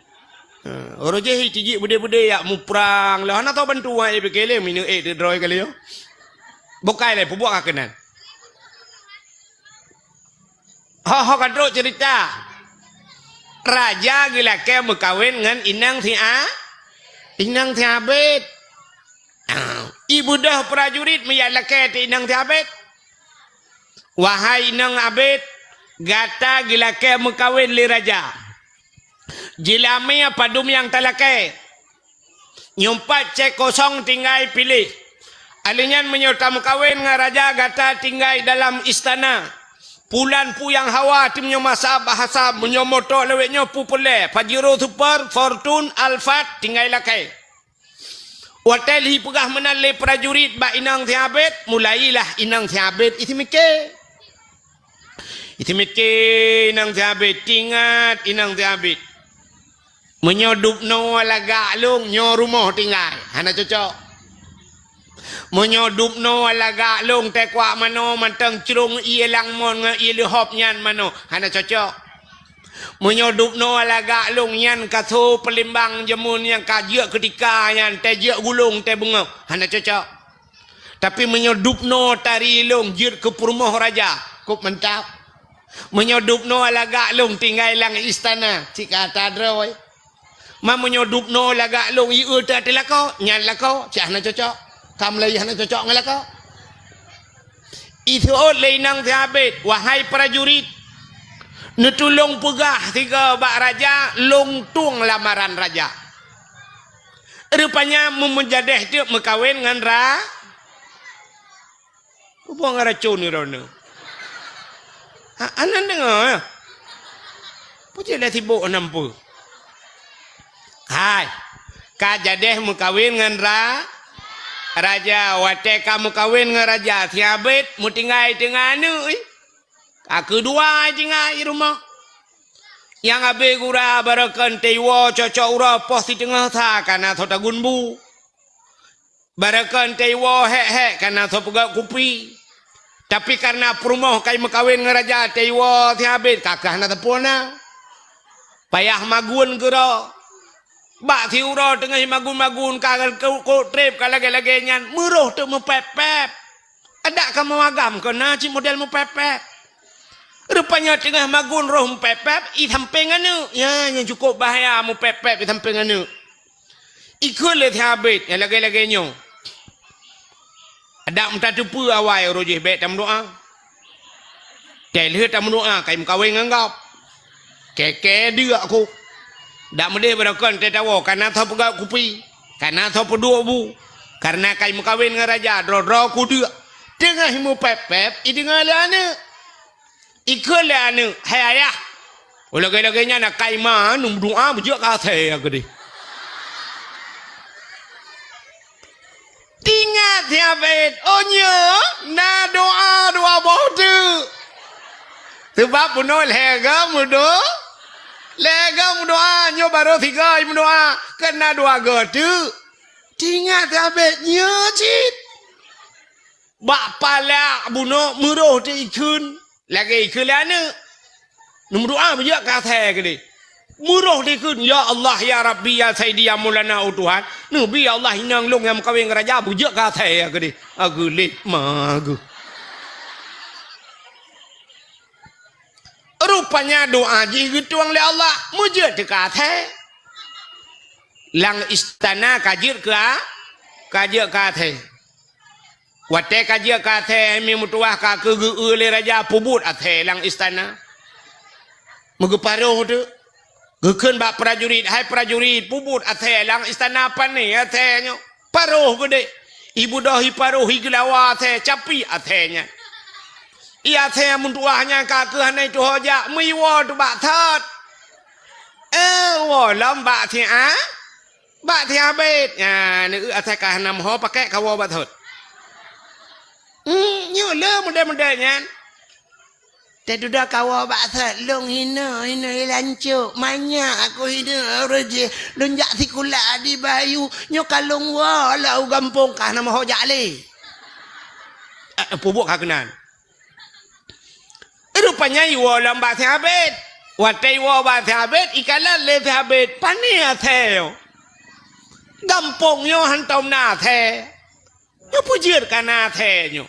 Ha, uroe jih tijik beudé-beudé yak muprang lé. Hana tau bantu nyang ék pike lé, ineuk ék keudroe kali nyoe. Bukai lé, peubuet ka keunan. Ho, ho ka trok ceurita. Raja geulakée meukawen ngon inong si A-, inong si Abed. Ah, ibeudôh prajurit meujak lakée teuh inong si Abed. Wahai inong Abed, gata geulakée meukawen lé raja. Jeulamé padum nyang talakée. Nyoe pat cek kosong tinggai piléh. Alèh nyan meunyoe tameukawen ngon raja gata tinggai dalam istana. Pulan pu nyang hawa teumnyoe masa bahasa meunyoe moto lawét nyoe pu peureulée Pajero Super, Fortune, Alphard tinggai lakée. Watée lhi peugah meunan lé prajurit bak inong si Abed, mulailah inong si Abed isi miké. Isi miké inong si Abed, tingat inong si Abed. Meunyoe dubnoe lagak lôn nyoe rumoh tinggai, hana cocok. Meunyoe dubnoe lagak lôn teukuak manoe mantong crông ié langmon ngon ié leuhop nyan manoe, hana cocok. Meunyoe dubnoe lagak lôn nyan ka so peulimbang jameun nyang ka jeuet keutika nyan teuh jeuet gulong teuh beungoh, hana cocok. Tapi meunyoe dubnoe tari lôn jeuet keu peurumoh raja, kôp mantap. Meunyoe dubnoe lagak lôn tinggai lam istana, cit ka ata droe. Ma meunyoe dubnoe lagak lôn ié teuh lakoe, nyan lakoe, cit hana cocok. Ka mulai hana cocok ngon lakoe. Iseuôt lé inong si Abed, wahai prajurit, neutulông peugah sigoe bak raja, lôn tueng lamaran raja. Rupanya meumeujadeh teuk meukawen ngon ra-, Peue buet ngon racôn droeneuh? Ha, aneuk deungoe, eh? Peue cit lé sibok nam peue? Hai, ka jadeh meukawen ngon ra-, raja. Watée ka meukawen ngon raja, si Abed meutinggai teungoh aneuk, eh? Ka keudua tinggai rumoh. Nyang abéh gura barokon teuiwoe cocok uroe poh siteungoh sa ka na soe tagun bu. Barokon teuiwoe hék-hék ka na soe peugöt kupi. Tapi kareuna peurumoh ka meukawen ngon raja teuiwoe si Abed ka keuh hana teupeu na. Payah magun keudroe. Bak siuroe teungoh magun-magun ka kôk treb ka lagée-lagée nyan meuroh teuk meupép-pép. Adak kamoe agam keuh na cit model meupép-pép. Rupanya teungoh magun roh meupép-pép, i sampéng aneuk. Ya, nyang cukup bahaya meupép-pép i sampéng aneuk. Ikheun lé si Abed nyang lagée-lagée nyoe. Adak meutateupeue awai uroe jih bék tameudoá. Teuh lheueh tameudoá ka meukawen ngon gob. Kée-kée deuk kôk. Dak meudeh beurokon teuh tawoe, kana tho peugöt kupi, kana tho peuduek bu. Kareuna ka imeukawen ngon raja, droe-droe kudeuk. Teungoh imupép-pép, ideungoe lé aneuëk. Ikheun lé aneuëk, "Hai ayah, lagée-lagée nyan na ka ima neumeudoá beujeuet keu asèe keudeh." Tingat siabét, oh nyoe na doá dua boh teuk. Seubab bunoe lhée goe meudo-, lhée goe meudoá, nyoe barô sigoe meudoá, kan na dua goe teuk. Tingat siabét nyoe cit. Bak palak bunoe meuroh teuk ikheun. Lagée ikheun lé aneuëk. Neumeudoá beujeuet keu asèe keudeh. Meuroh dikheun, "Ya Allah, ya Rabbi, ya Saidi, ya Maulana, oh Tuhan. Neubi ya Allah inong lôn nyang meukawen ngon raja beujeuet keu asèe keudeh." Ageuléh ma geuh. Rupanya doá jih geutueng lé Allah, meujeuet teuh keu asèe. Lam istana ka jeuet keu a-, ka jeuet keu asèe. Watée ka jeuet keu asèe, mi meutuwah ka keu geu-eu lé raja peubuet asèe lam istana. Meugeuparoh teuk. Geukheun bak prajurit, "Hai prajurit, peubuet asèe lam istana, pané asèe nyoe." Paroh geudeh. Ibeudôh iparoh, igeulawa asèe, capi asèe nyan. Ié asèe meutuwah nyan ka keuh hana ituho jak, meuiwoe teuk bak thot. Eh, woe lom bak siat. Bak siabét nyan, eu asèe ka hana meuho pakék kawoe bak thot. Hmm, nyoe le model-model nyan. Teududoe kawoe bak thot, lôn hinoe, hinoe ilancok, manyak aku hinoe ureuëng jih. Lôn jak sikula di Bayu, nyoe ka lôn woe lam u gampông ka hana meuho jak lé. Eh, peubuet ka keunan. Rupanya iwoe lom bak siabét. Watée iwoe bak siabét, ikalon lé siabét, pané asèe nyoe. Gampông nyoe hantom na asèe. Nyoe peue jeuet ka na asèe nyoe.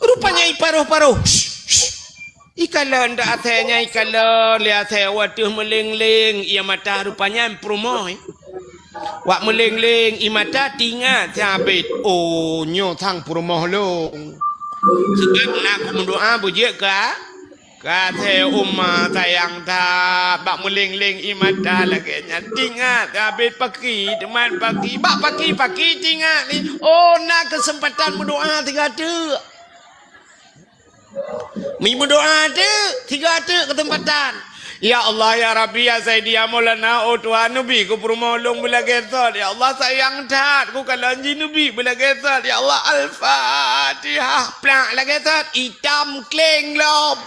Rupanya iparoh-paroh. Ikalon dak asèe nyan, ikalon lé asèe, watée meuléng-léng ié mata rupanya peurumoh. Wak meuléng-léng ié mata, tingat siabét, "Oh, nyoe sang peurumoh lôn." Seubab na kumeudoá beujeuet keu a-, keu asèe, uma sayang that. Bak meuléng-léng ié mata lagée nyan, tingat siabét paki, teuma paki. Bak paki-paki tingat ni, oh, na keuseumpatan meudoá sigoe teuk. Mi meudoá teuk, sigoe teuk keuseumpatan. "Ya Allah, ya Rabbi, ya Saidi, ya Maulana, oh Tuhan, neubi keu peurumoh lôn beulagée thot. Ya Allah, sayang that kukalon jih, neubi beulagée thot. Ya Allah, Al-Fatihah." Plak lagée thot, itam kléng lom.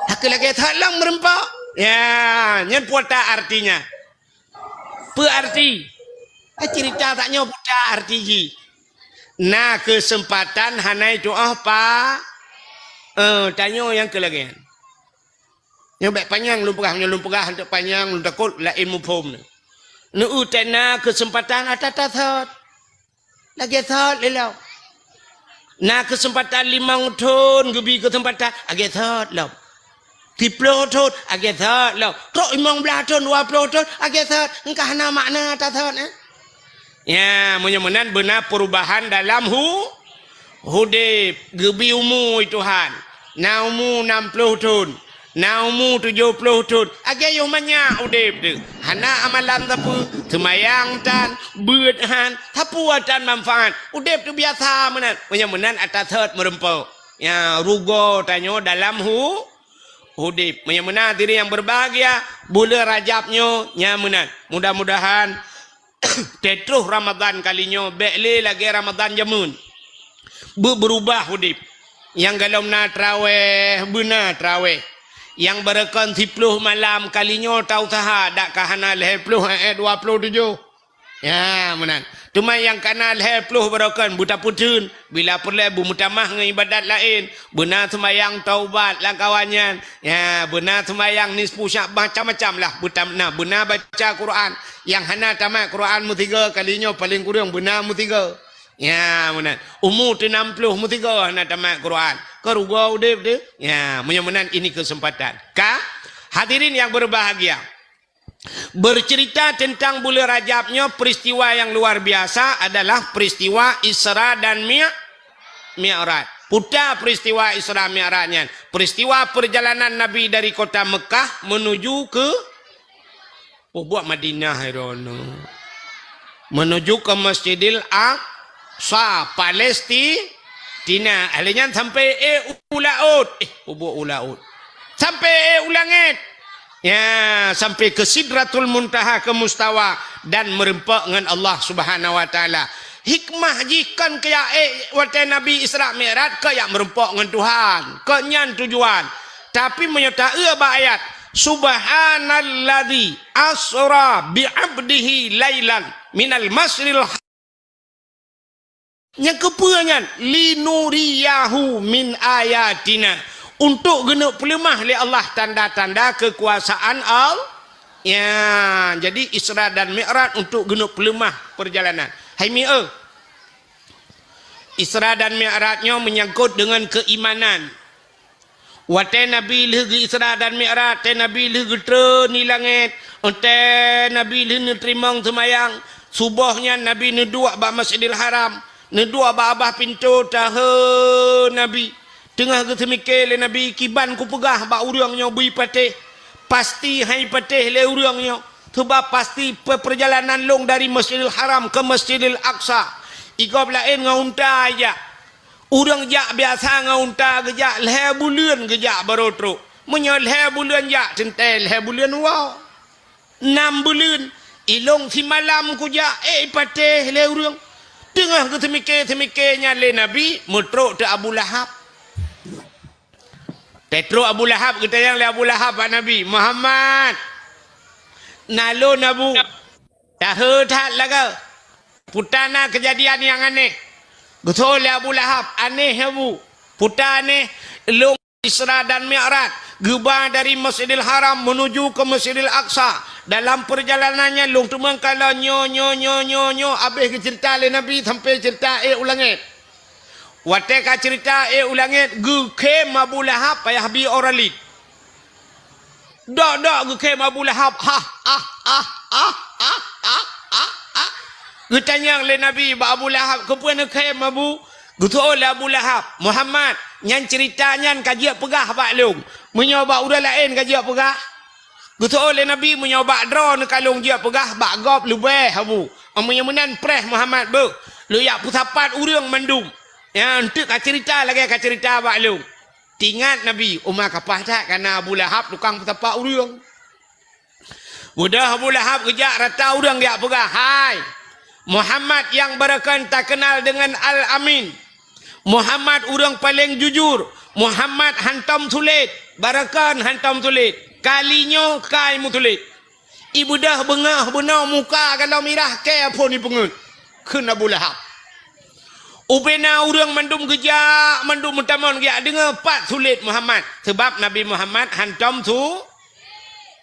Hana lagée thot lom meureumpok. Ya, nyan peue artinya. Peue arti? Eh, ceurita tanyoe peue arti jih? Na keuseumpatan hana itu'oh pa-, eh, tanyoe nyang keu lagée nyan. Nyoe bék panyang lôn peugah, nyoe lôn peugah hantom panyang, lôn takot laén muphom. Neu-eu tena keuseumpatan ata-ata thot. Lagée thot lé lom. Na keuseumpatan limong thon geubi keuseumpatan, lagée thot lom. Siploh thon, lagée thot lom. Trok limong blaih thon, dua ploh thon, lagée thot. Engka hana makna ata thot, eh? Ya, meunyoe meunan beuna perubahan dalam hu-, udeb. Geubi umu Tuhan. Na umu nam ploh thon. Na umu tujoh ploh thon, lagée yoh manyak udeb teuh. Hana amalan sapeue, seumayang tan, beuet han, sapeue tan manfaat. Udeb teuh biasa meunan. Meunyoe meunan ata thot meureumpok. Ya, rugoe tanyoe dalam hu-, udeb. Meunyoe meunan hadirin nyang berbahagia, buleuen Rajab nyoe nyang meunan. Mudah-mudahan Teutroh Ramadhan kali nyoe bék lé lagée Ramadhan jameun. Beu-, beurubah udeb. Nyang golom na traweh, beuna traweh. Nyang barokon siploh malam kali nyoe tausaha dak ka hana lhée ploh, eh, eh, dua ploh tujoh. Ya, meunan. Teuma nyang ka na lhée ploh barokon beutapeutheun. Bila peureulée beumeutamah ngon ibadat laén, beuna seumayang taubat lam kawan nyan. Ya, beuna seumayang nisfu Sya'ban, macam-macam lah. Beutam-, na, beuna baca Quran. Nyang hana tamat Quran meusigoe kali nyoe paleng kureueng beuna meusigoe. Ya, meunan. Umu teuh nam ploh meusigoe hana tamat Quran. Ka rugoe udeb teuh. Ya, meunyoe meunan ini keuseumpatan. Ka, hadirin nyang berbahagia. Bercerita tentang buleuen Rajab nyoe, peristiwa yang luar biasa adalah peristiwa Isra dan Mi-, Mi'raj. Peue ta peristiwa Isra Mi'raj nyan? Peristiwa perjalanan Nabi dari kota Mekah menuju ke, oh, buet Madinah, hai droeneuh. Menuju ke Masjidil Aqsa, Palestina. Ahli nyan sampai, eh, u laôt. Eh, peubuet u laôt. Sampai, eh, u langét. Ya, sampai ke Sidratul Muntaha, ke Mustawa, dan meureumpok ngon Allah Subhanahu wa Taala. Hikmah jih kon keu jak ék watée Nabi Isra Mi'raj, keu jak meureumpok ngon Tuhan. Kon nyan tujuan. Tapi meunyoe ta-eu bak ayat, "Subhanalladzi asra bi 'abdihi lailan minal masjidil ha-," nyang keupeue nyan, "Linuriyahu min ayatina," untuk geuneuk peuleumah lé Allah tanda-tanda keukuasaan Allah. Ya, jadi Isra dan Mi'raj untuk geuneuk peuleumah perjalanan. Hai mi-, eh. Isra dan Mi'raj nyoe meunyangkot deungon keuimanan. Watée Nabi lheueh geu-Isra dan Mi'raj, watée Nabi lheueh geutreun di langét, watée Nabi lheueh neuteurimong seumayang, suboh nyan Nabi neuduek bak Masjidil Haram, neuduek bak babah pintoe tahe Nabi. Teungoh geuseumike lé Nabi, "Kiban kupeugah bak ureuëng nyoe beu patéh, pasti han patéh lé ureuëng nyoe, seubab pasti pe-, peurjalanan lôn dari Masjidil Haram ke Masjidil Aqsa, i gob laén ngon unta jak." Ureuëng jak biasa ngon unta geujak lhée buleuen geujak barô trok. Meunyoe lhée buleuen jak teuntée lhée buleuen woe. Nam buleuen, ilong simalam kujak, eh, patéh lé ureuëng. Teungoh geuseumike-seumike nyan lé Nabi, meutrok teuk Abu Lahab. Teutrok Abu Lahab, geutanyong lé Abu Lahab bak Nabi, "Muhammad, na lôn Abu, tahe that lagée." Peue ta na keujadian nyang aneh. Geutanyong lé Abu Lahab, "Aneh, Abu." "Peue ta aneh?" "Lôn Isra dan Mi'raj, geuba dari Masjidil Haram menuju ke Masjidil Aqsa. Dalam perjalanan nyan lôn teumeukalon nyoe, nyoe, nyoe, nyoe, nyoe." Abéh geuceurita lé Nabi sampai ceurita ék u langét. Watée ka ceurita ék u langét, geukhém Abu Lahab payah bi ora lid. Dok-dok geukhém Abu Lahab, "Hah, ah, ah." Geutanyong lé Nabi bak Abu Lahab, "Keupeue neukhém, Abu?" Geutanyong lé Abu Lahab, "Muhammad, nyan ceurita nyan ka jeuet peugah bak lôn. Meunyoe bak ureuëng laén ka jeuet peugah?" Geutanyong lé Nabi, "Meunyoe bak droe neukalon jeuet peugah, bak gob leubeh, Abu. Meunyoe meunan preh Muhammad beuh, lôn jak peusapat ureuëng mandum nyang teuk ka ceurita lagée ka ceurita bak lôn." Teuingat Nabi, uma kapah that kana Abu Lahab tukang peusapat ureuëng. Mudah Abu Lahab geujak rata ureuëng geujak peugah, "Hai, Muhammad nyang barokon takeunal deungon Al-Amin. Muhammad ureuëng paleng jujur. Muhammad hantom sulet, barokon hantom sulet. Kali nyoe kai meusulet." Ibeudôh beungoh bunoe muka galom mirah kée phon ipeungeuet, kheun Abu Lahab. Ubena ureuëng mandum geujak, mandum meutamong geujak deungoe pat sulet Muhammad. Seubab Nabi Muhammad hantom su-,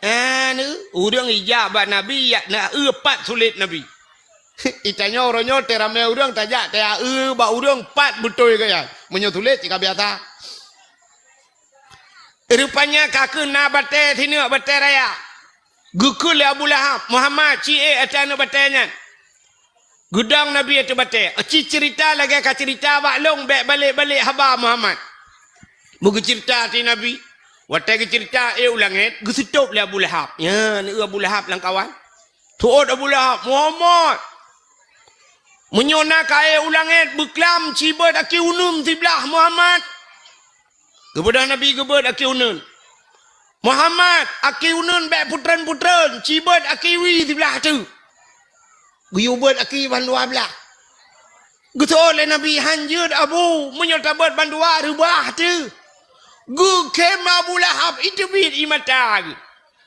anu, ureuëng ijak bak Nabi, yak na eu pat sulet Nabi. Itanyoe uroe nyoe teuramé ureuëng tajak, taya eu bak ureuëng pat beutôi gaya. Meunyoe sulet cit ka biasa. Rupanya ka keuh na batée sineuk batée raya. Geukheun lé Abu Lahab, "Muhammad, ci ék ateueh aneuëk batée nyan." Geudong Nabi ateueh batée. "Ci ceurita lagée ka ceurita bak lôn, bék balek-balek haba Muhammad." Beugeuceurita ateueh Nabi. Watée geuceurita ék u langét, geusutôb lé Abu Lahab. Nyan, eu Abu Lahab lam kawan. Teuôt Abu Lahab, "Muhammad, meunyoe na ka ék u langét, beuklam ci beuet aki uneuen siblah Muhammad." Geubeudôh Nabi geubeuet aki uneuen. "Muhammad, aki uneuen bék putreun-putreun, ci beuet aki wie siblah teuk." Geuyue beuet aki bandua blah. Geuteuôt lé Nabi, "Han jeuet, Abu, meunyoe tabeuet bandua reubah teuh." Geukhém Abu Lahab, iteubiet ie mata geuh.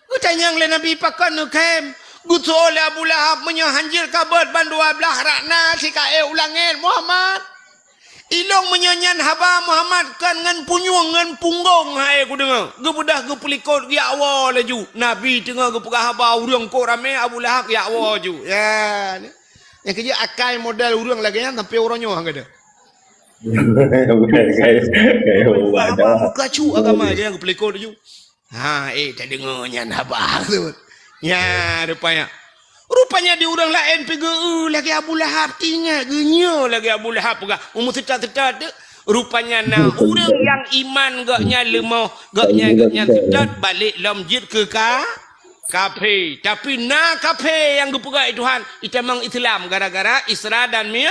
Geutanyong lé Nabi, "Pakon neukhém?" Geuteuôt lé Abu Lahab, "Meunyoe han jeuet kabeuet bandua blah rak na sikaék u langét, Muhammad. Ilong meunyoe nyan haba Muhammad kon ngon punyueng ngon punggong hai kudeungoe." Geubeudôh geupeulikot geujak woe laju. Nabi teungoh geupeugah haba ureuëng kok ramé Abu Lahab geujak woe ju. Ya, ni. Nyang keujeuet akai model ureuëng lagée nyan sampai uroe nyoe han geuda. Gaya, gaya, gaya, Haba muka cu agama je nyang geupeulikot laju. Ha, eh, tadeungoe nyan haba tu. Nya, rupanya. Rupanya di ureuëng laén pi geu-, eu, lagée Abu Lahab, teuingat geuh nyoe lagée Abu Lahab peugah. Meuseuta-seuta teuk, Rupanya na ureuëng nyang iman gobnyan leumoh, gobnyan, gobnyan seutôt, balek lom jeuet keu ka, kafé. Tapi na kafé nyang geupeugah lé Tuhan, itamong Islam gara-gara Isra dan Mi-,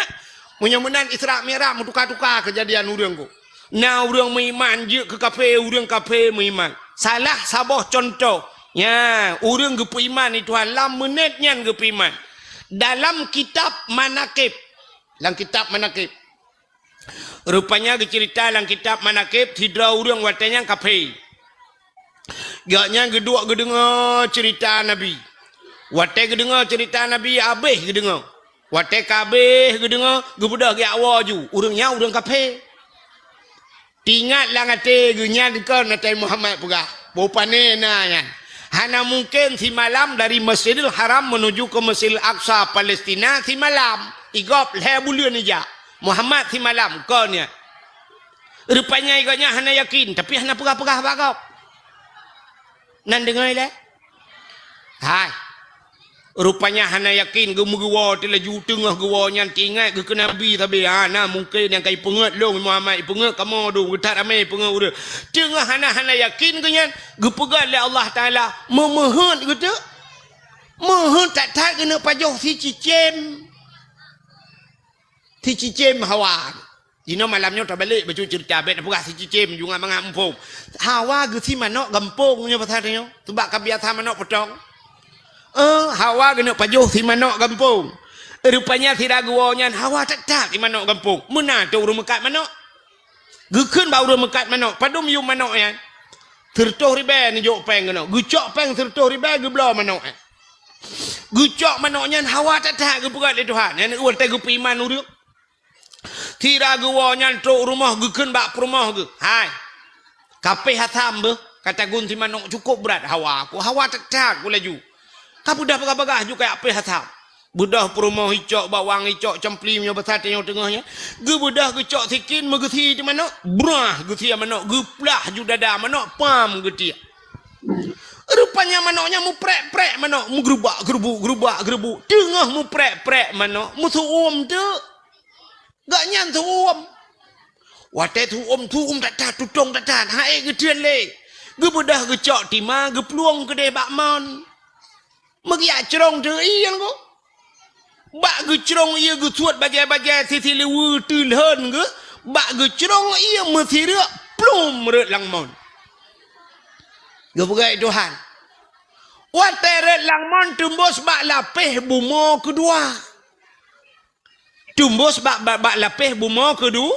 meunyoe meunan Isra Mi'raj meutuka-tuka keujadian ureuëng kok. Na ureuëng meuiman jeuet keu kafé, ureuëng kafé meuiman. Salah saboh cuntoh, nya, ureuëng geupeuiman lé Tuhan lam meunét nyan geupeuiman. Dalam kitab Manaqib, lam kitab Manaqib, rupanya geuceurita lam kitab Manaqib, sidroe ureuëng watée nyan kafé. Gobnyan geuduek geudeungoe ceurita Nabi. Watée geudeungoe ceurita Nabi, habéh geudeungoe. Watée ka habéh geudeungoe, geubeudôh geujak woe ju. Ureuëng nyan ureuëng kafé. Teuingat lam até geuh nyan kon Nabi Muhammad peugah, "Boh pané na nyan. Hana mungken simalam dari Masjidil Haram menuju ke Masjidil Aqsa, Palestina, simalam. Igob lhée buleuen ijak. Muhammad simalam kon nyan." Rupanya gobnyan hana yakin, tapi hana peugah-peugah bak gob. Nan deungoe lé? Hai. Rupanya hana yakin, geumeugewoe teulaju teungoh geuwoe nyan teuingat geuh keu Nabi sabe. Ha, na mungken nyang ka ipeungeut lôn Muhammad, ipeungeut kamoe dong, geuthat ramé ipeungeut ureuëng. Teungoh hana, hana yakin geuh nyan, geupeugah lé Allah Taala, meumeuheuet geuh teuk. Meuheuet that-that geuneuk pajoh sicicém. Sicicém hawa. Jinoe malam nyoe tabalek bacut ceurita, bék tapeugah sicicém, jungat mangat muphom. Hawa geusi manök gampông nyoe pasal nyoe, seubab ka biasa manök peutong. Eh, hawa geuneuk pajoh si manök gampông. Rupanya sira geuwoe nyan hawa that-that si manök gampông. Meunan teuh ureuëng meukat manök. Geukheun bak ureuëng meukat manök, padum yum manök nyan. Sireutôh ribée neujok péng keunoe. Geucok péng sireutôh ribée geubloe manök nyan. Geucok manök nyan hawa that-that geupeugah lé Tuhan. Nyan watée geupeuiman ureuëng. Sira geuwoe nyan trok rumoh geukheun bak peurumoh geuh, "Hai, kapéh asam beuh, ka tagun si manök cukôp brat hawa ku, hawa that-that ku laju. Ka beudôh bagah-bagah ju kajak péh asam." Beudôh peurumoh icok bawang, icok campli meunyoe basa tanyoe teungoh nyan. Geubeudôh geucok sikin meugeusi di manök, brah geusi manök, geuplah ju dada manök, pam geutiek. Rupanya manök nyan muprek-prek manök, meugeurubak-geurubuk, geurubak-geurubuk. Teungoh muprek-prek manök, meusu'uem teuk. Gobnyan su'uem. Watée su'uem, su'uem that-that, tutong that-that, han ék geutreun lé. Geubeudôh geucok tima, geuplueng keudeh bak mon. Meugeujak crông teuh ié nyan kok. Bak geucrông ié geusuet bajée-bajée sisileue teulhon geuh, bak geucrông ié meusireuk plum rhot lam mon. Geupeugah Tuhan. Watée rhot lam mon teumbôs bak lapéh bumoe keudua. Teumbôs bak, bak, bak lapéh bumoe keudua.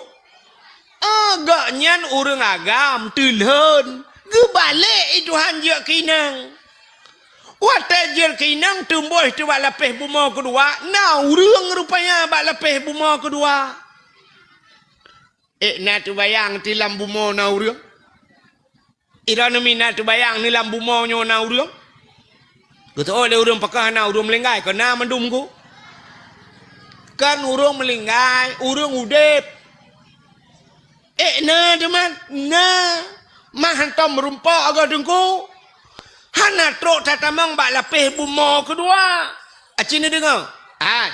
Ah, gobnyan ureuëng agam teulhon. Geubalek lé Tuhan jeuet keu inong. Watée jeuet keu inong teumbôs teubak lapéh bumoe keudua, na ureuëng rupanya bak lapéh bumoe keudua. Ék na teubayang ti lam bumoe na ureuëng? Droeneuh mi na teubayang ni lam bumoe nyoe na ureuëng? Geuteuôt lé ureuëng pakon hana ureuëng meulinggai, kon na mandum ku. Kon ureuëng meulinggai, ureuëng udeb. Ék na teuma, na. Mah hantom meurumpok agoe teungku. Hana trok tatamong bak lapéh bumoe keudua. Aci neudeungoe? Hai.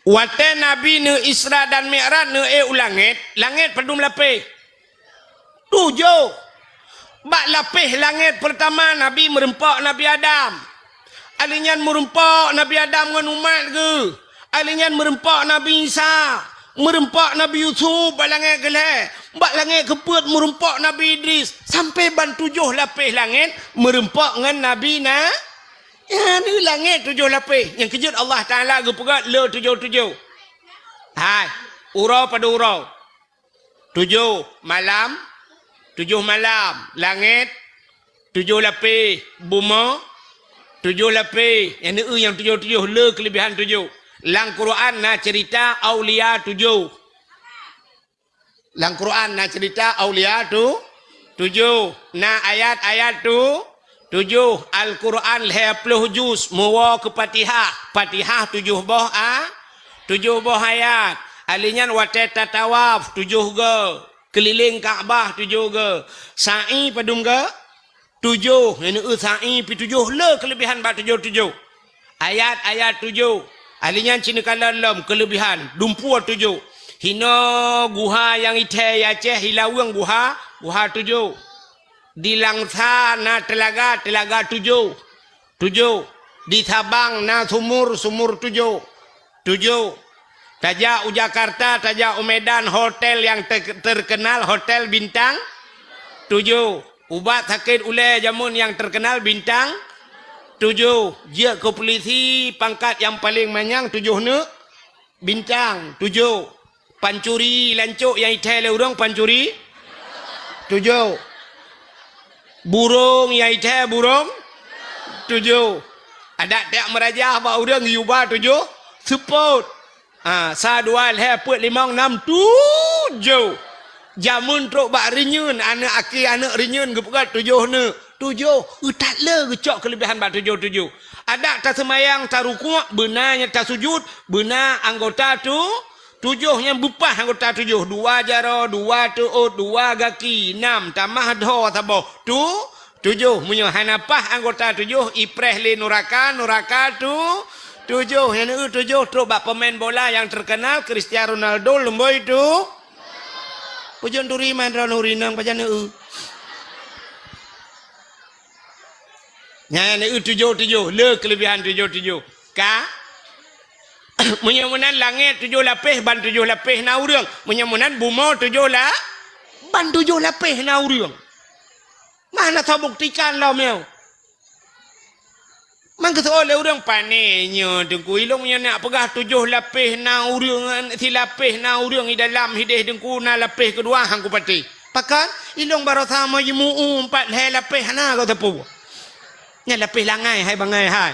Watée Nabi neu Isra dan Mi'raj neu ék u langét, langét padum lapéh? Tujoh. Bak lapéh langét peurtama Nabi meurumpok Nabi Adam. Alheuh nyan meurumpok Nabi Adam ngon umat geuh. Alheuh nyan meurumpok Nabi Isa. Meurumpok Nabi Yusuf bak langét keulhée. Bak langét keupeuet meurumpok Nabi Idris. Sampoe ban tujoh lapéh langét meurumpok ngon Nabi na. Nyan langét tujoh lapéh. Nyang keujeuet Allah Taala geupeugah le tujoh-tujoh. Hai, uroe padum uroe? Tujoh malam, tujoh malam. Langét, tujoh lapéh. Bumoe, tujoh lapéh. Nyang neu nyang tujoh-tujoh, le keuleubihan tujoh. Lam Quran na ceurita aulia tujoh. Lam Quran na ceurita aulia tu, tujoh. Na ayat-ayat tu, tujoh. Al-Quran lhée ploh juz, meuwoe keu Fatihah. Fatihah tujoh boh a, tujoh boh ayat. Alheuh nyan watée tatawaf tujoh goe, keulileng Ka'bah tujoh goe. Sa'i padum goe? Tujoh. Nyang neu sa'i pi tujoh, le keuleubihan bak tujoh-tujoh. Ayat-ayat tujoh. Alheuh nyan ci neukalon lom keuleubihan, dumpeue tujoh. Hinoe guha nyang ithèe i Aceh, i Laweueng guha, guha tujoh. Di Langsa na teulaga, teulaga tujoh. Tujoh. Di Sabang na sumur, sumur tujoh. Tujoh. Tajak u Jakarta, tajak u Medan, hotel nyang ter-, terkenal, hotel bintang tujoh. Ubat sakét ulèe jameun nyang terkenal bintang tujoh. Jeuet keu pulisi pangkat nyang paleng manyang tujoh neuk bintang tujoh. Pancuri lancok nyang ithèe lé ureueng pancuri tujoh. Burông nyang ithèe burông tujoh. Adak tajak meurajah bak ureueng yuba tujoh seupôt. Ha, sa, dua, lhèe, peuet, limong, nam, tujoh. Jameun trok bak rinyeun, aneuk aki aneuk rinyeun geupeugah tujoh neuk. Tujoh, eu that le geucok keuleubihan bak tujoh-tujoh. Adak taseumayang, tarukuk, beuna nyan tasujut, beuna anggota tu, tujoh nyan beupah anggota tujoh. Dua jaroe, dua teuôt, dua gaki, nam, tamah dhoe saboh. Tu, tujoh, meunyoe hana pah anggota tujoh, ipreh lé nuraka, nuraka tu, tujoh, nyan eu tujoh trok bak pemain bola nyang terkenal, Cristiano Ronaldo, leumboi tu. Peujeuet turi man droeneuh ureueng inong pajan eu. Nyan eu tujoh-tujoh, le keuleubihan tujoh-tujoh. Ka? Meunyoe meunan langèt tujoh lapéh, ban tujoh lapéh na ureueng. Meunyoe meunan bumoe tujoh la-, ban tujoh lapéh na ureueng. Mana tabuktikan lom nyoe? Mangkeuseuôt lé ureueng, "Pané nyoe Teungku, ilông nyoe nak peugah tujoh lapéh na ureueng, silapéh na ureueng i dalam hidéh Teungku, na lapéh keudua han kupatéh." Pakon? Ilông baroesa meujimu'u pat lhèe lapéh hana goe teupeu. Nyan lapéh langai hai bangai hai.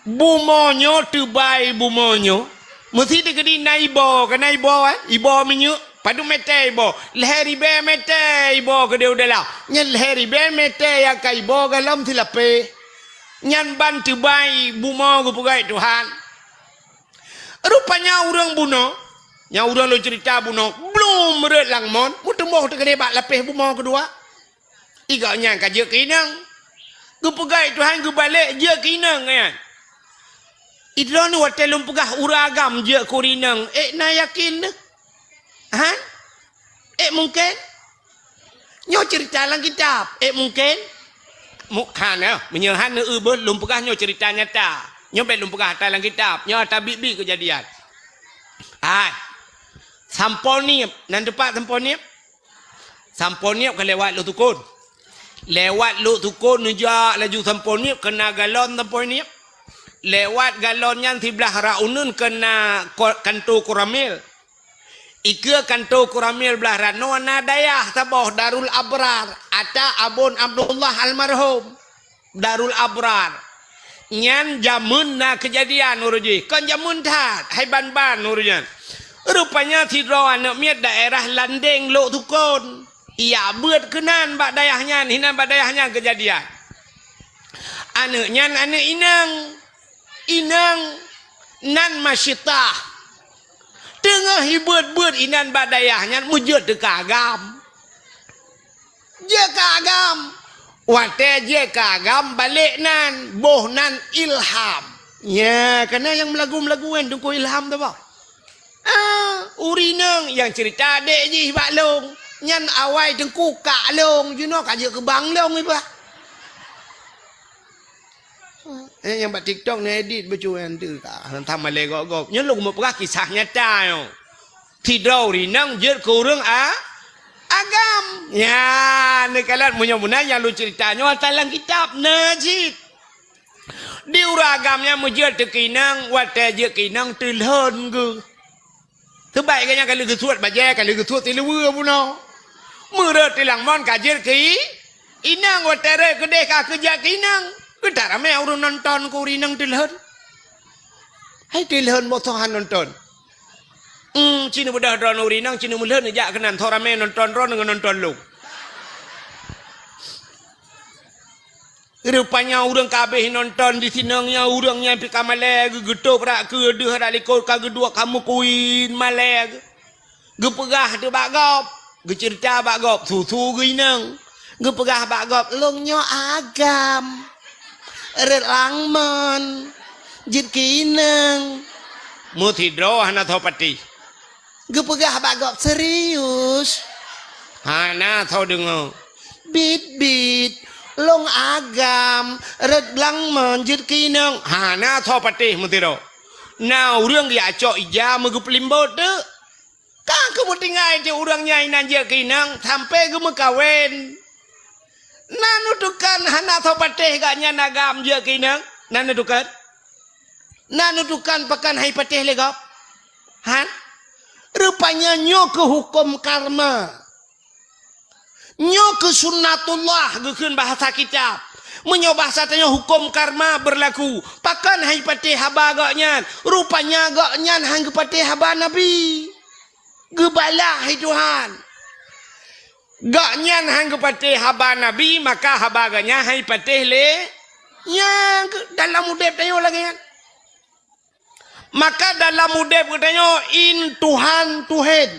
Bumoe nyoe teubai bumoe nyoe, meusi teukeudi na iboh, ka na iboh, eh? Iboh minyeuk, padum mètè iboh? Lhèe ribèe mètè iboh keudéh u dalam. Nyan lhèe ribèe mètè nyang ka iboh galom silapéh. Nyan ban teubai bumoe geupeugah Tuhan. Rupanya ureueng bunoe, nyang ureueng lôn ceurita bunoe, blum rhot lam mon, meuteumèe teukeudi bak lapéh bumoe keudua. I gobnyan ka jeuet keu inong. Geupeugah Tuhan geubalek jeuet keu inong nyan. I droeneuh watèe lôn peugah ureueng agam jeuet keu ureueng inong, ék na yakin neuh? Ha? Ék mungken? Nyoe ceurita lam kitab, ék mungken? Mu-, hana, meunyoe hana eu beuh lôn peugah nyoe ceurita nyata. Nyoe bèk lôn peugah ata lam kitab, nyoe ata biet-biet keujadian. Hai. Sampoe Niep, nan teumpat Sampoe Niep? Sampoe Niep ka lewat Lhoksukon. Lewat Lhoksukon neujak laju Sampoe Niep, keu na galon Sampoe Niep. Lewat galon nyan siblah rot uneuen keu na ko-, kanto Koramil. Ikeue kanto Koramil blah rot nyoe na dayah saboh Darul Abrar, ata Abon Abdullah almarhum. Darul Abrar. Nyan jameun na keujadian uroe jih, kon jameun that, hai ban-ban uroe nyan. Rupanya sidroe aneuk miet daerah Landeng Lhoksukon. Ijak beuet keunan bak dayah nyan, hinan bak dayah nyan keujadian. Aneuk nyan aneuk inong. Inong nan Masyitah. Teungoh ibeuet-beuet inan bak dayah nyan meujeuet teuka agam. Jeuet keu agam. Watèe jeuet keu agam balek nan, boh nan Ilham. Nya, kana nyang meulagu-meulagu nyan Teungku Ilham tu bah. Ah, ureueng inong nyang ceurita adék jih bak lôn. Nyan awai Teungku kak lôn, jinoe ka jeuet keu bang lôn iba. Eh, nyang bak TikTok neuedit bacut nyan teuka. Hantom malèe gob-gob. Nyoe lôn meupeugah kisah nyata nyoe. Sidroe ureueng inong jeuet keu ureueng a-, agam. Nya, neukalon meunyoe meunan nyang lôn ceurita nyoe ata lam kitab na cit. Di ureueng agam nyan meujeuet teuka inong, watèe jeuet keu inong teulhon geuh. Teubai geuh nyan ka lheueh geusuet bajèe, ka lheueh geusuet siluweue bunoe. Meureuet tilang mon ka jeuet keu i-, inong, watèe rhot keudéh ka keu jak keu inong. Geutak ramé ureueng nonton keu ureueng inong teulhon. Hai teulhon boh soe han nonton. Hmm, ci neubeudôh droeneuh ureueng inong, ci neumeulhon jak keunan, soe ramé nonton droeneuh ngon nonton lôn. Rupanya ureueng ka habéh nonton di sinan nyan, ureueng nyan pih ka malèe geuh, geutôb brat keudeuh rak likôt ka geuduek ka meukuin malèe geuh. Geupeugah teuk bak gob, geuceurita bak gob, su-su geuh inong. Geupeugah bak gob, "Lôn nyoe agam. Rhot lam mon. Jeuet keu inong." Meusidroe hana soe patéh. Geupeugah bak gob, "Serius?" Hana soe deungoe. "Bit-bit, lôn agam, rot blang mon jeuet keu inong." Hana soe patéh meusidroe. Na ureuëng geujak cok ija meugeupeulimbot teuk. Ka geumeutinggai cit ureuëng nyan inan jeuet keu inong sampoe geumeukawen. Na neutukan hana soe patéh gobnyan agam jeuet keu inong? Na neutukan? Na neutukan pakon han ipatéh lé gob? Han? Rupanya nyoe keuh huköm karma. Nyoe keuh sunnatullah geukheun bahasa kitab. Meunyoe bahasa tanyoe huköm karma beurlaku, pakon han ipatéh haba gobnyan? Rupanya gobnyan han geupatéh haba Nabi. Geubalah hai Tuhan. Gobnyan han geupatéh haba Nabi, maka haba gobnyan han ipatéh lé. Nyang keuh dalam udeb tanyoe lagée nyan. Maka dalam udeb geutanyoe in tuhan tuhen,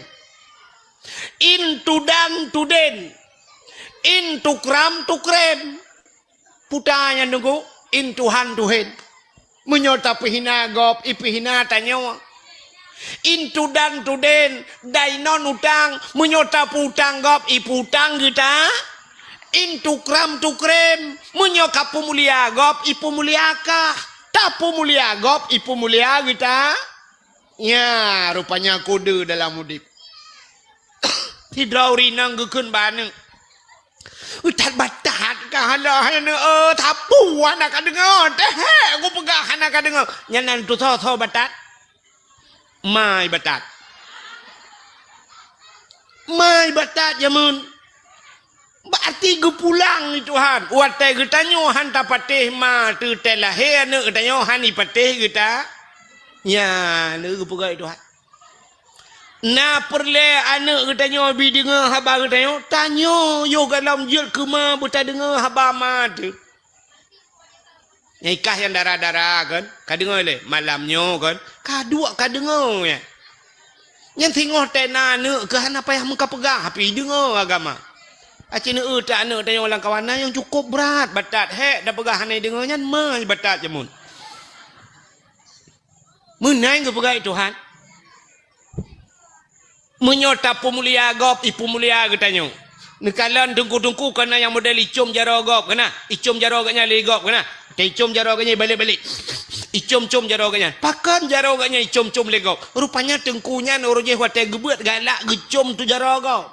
in tudan tuden, in tukram tukrem. Puta nyan teungku, in tuhan tuhen. Meunyoe tapeuhina gob, ipeuhina tanyoe. In tudan tuden, dai non utang, meunyoe tapeuutang gob, ipeuutang geuta. In tukram tukrem, meunyoe kapeumulia gob, ipeumulia kah. Tapeumulia gob, ipeumulia geuta. Nya, rupanya kode dalam udeb. Sidroe ureuëng inong geukheun bak aneuëk, "That batat ka hala hai aneuëk, eh, sapeue hana ka deungoe, teuh hek geupeugah hana ka deungoe." Nyan nan tusoe-soe batat. Mai batat. Mai batat jameun. Berarti geupulang lé Tuhan. Watée geutanyoe han tapatéh ma teuh teuh lahé aneuëk geutanyoe han ipatéh geuta. Nyan lé geupeugah lé Tuhan. Na peureulée aneuëk geutanyoe bi deungoe haba geutanyoe, tanyoe yoh gohlom jeuet keu ma beutadeungoe haba ma teuh. Nyang ikah nyang dara-dara kan, ka deungoe lé malam nyoe kan, ka duek ka deungoe nyan. Nyan singoh tena aneuëk keu hana payah meukapeugah, tapi deungoe agama. Aci neueu ta aneuëk tanyoe lam kawan na nyang cukup brat, batat hek tapeugah hana deungoe nyan mai batat jameun. Meunan geupeugah lé Tuhan. Meunyoe tapeumulia gob, ipeumulia geutanyoe. Neukalon teungku-teungku keunan nyang model icom jaroe gob keunan, icom jaroe gobnyan lé gob keunan. Teuicom jaroe gobnyan balek-balek. Icom-com jaroe gobnyan. Pakon jaroe gobnyan icom-com lé gob? Rupanya teungku nyan uroe jéh watée geubeuet galak geucom tu jaroe gob.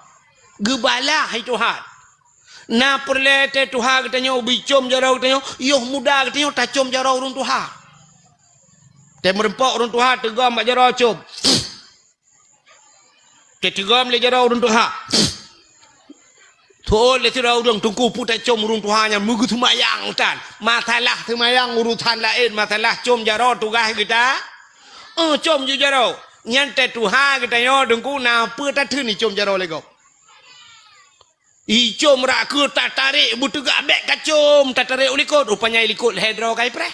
Geubalah hai Tuhan. Na peureulée teuh tuha geutanyoe bicom jaroe geutanyoe, yoh muda geutanyoe tacom jaroe ureuëng tuha. Teumeureumpok ureuëng tuha teugom bak jaroe com. Teuteugom lé jaroe ureuëng tuha. Tuôn lé sidroe ureuëng teungku peue tacom ureuëng tuha nyan meugeuseumayang tan. Masalah seumayang urusan laén, masalah com jaroe tugaih geuta. Eh, com ju jaroe. Nyan teutuha geutanyoe teungku na peue tatheun icom jaroe lé gob. Icom rak keu tatarek beuteugak bék kacom, tatarek u likot, rupanya i likot lhée droe ka ipreh.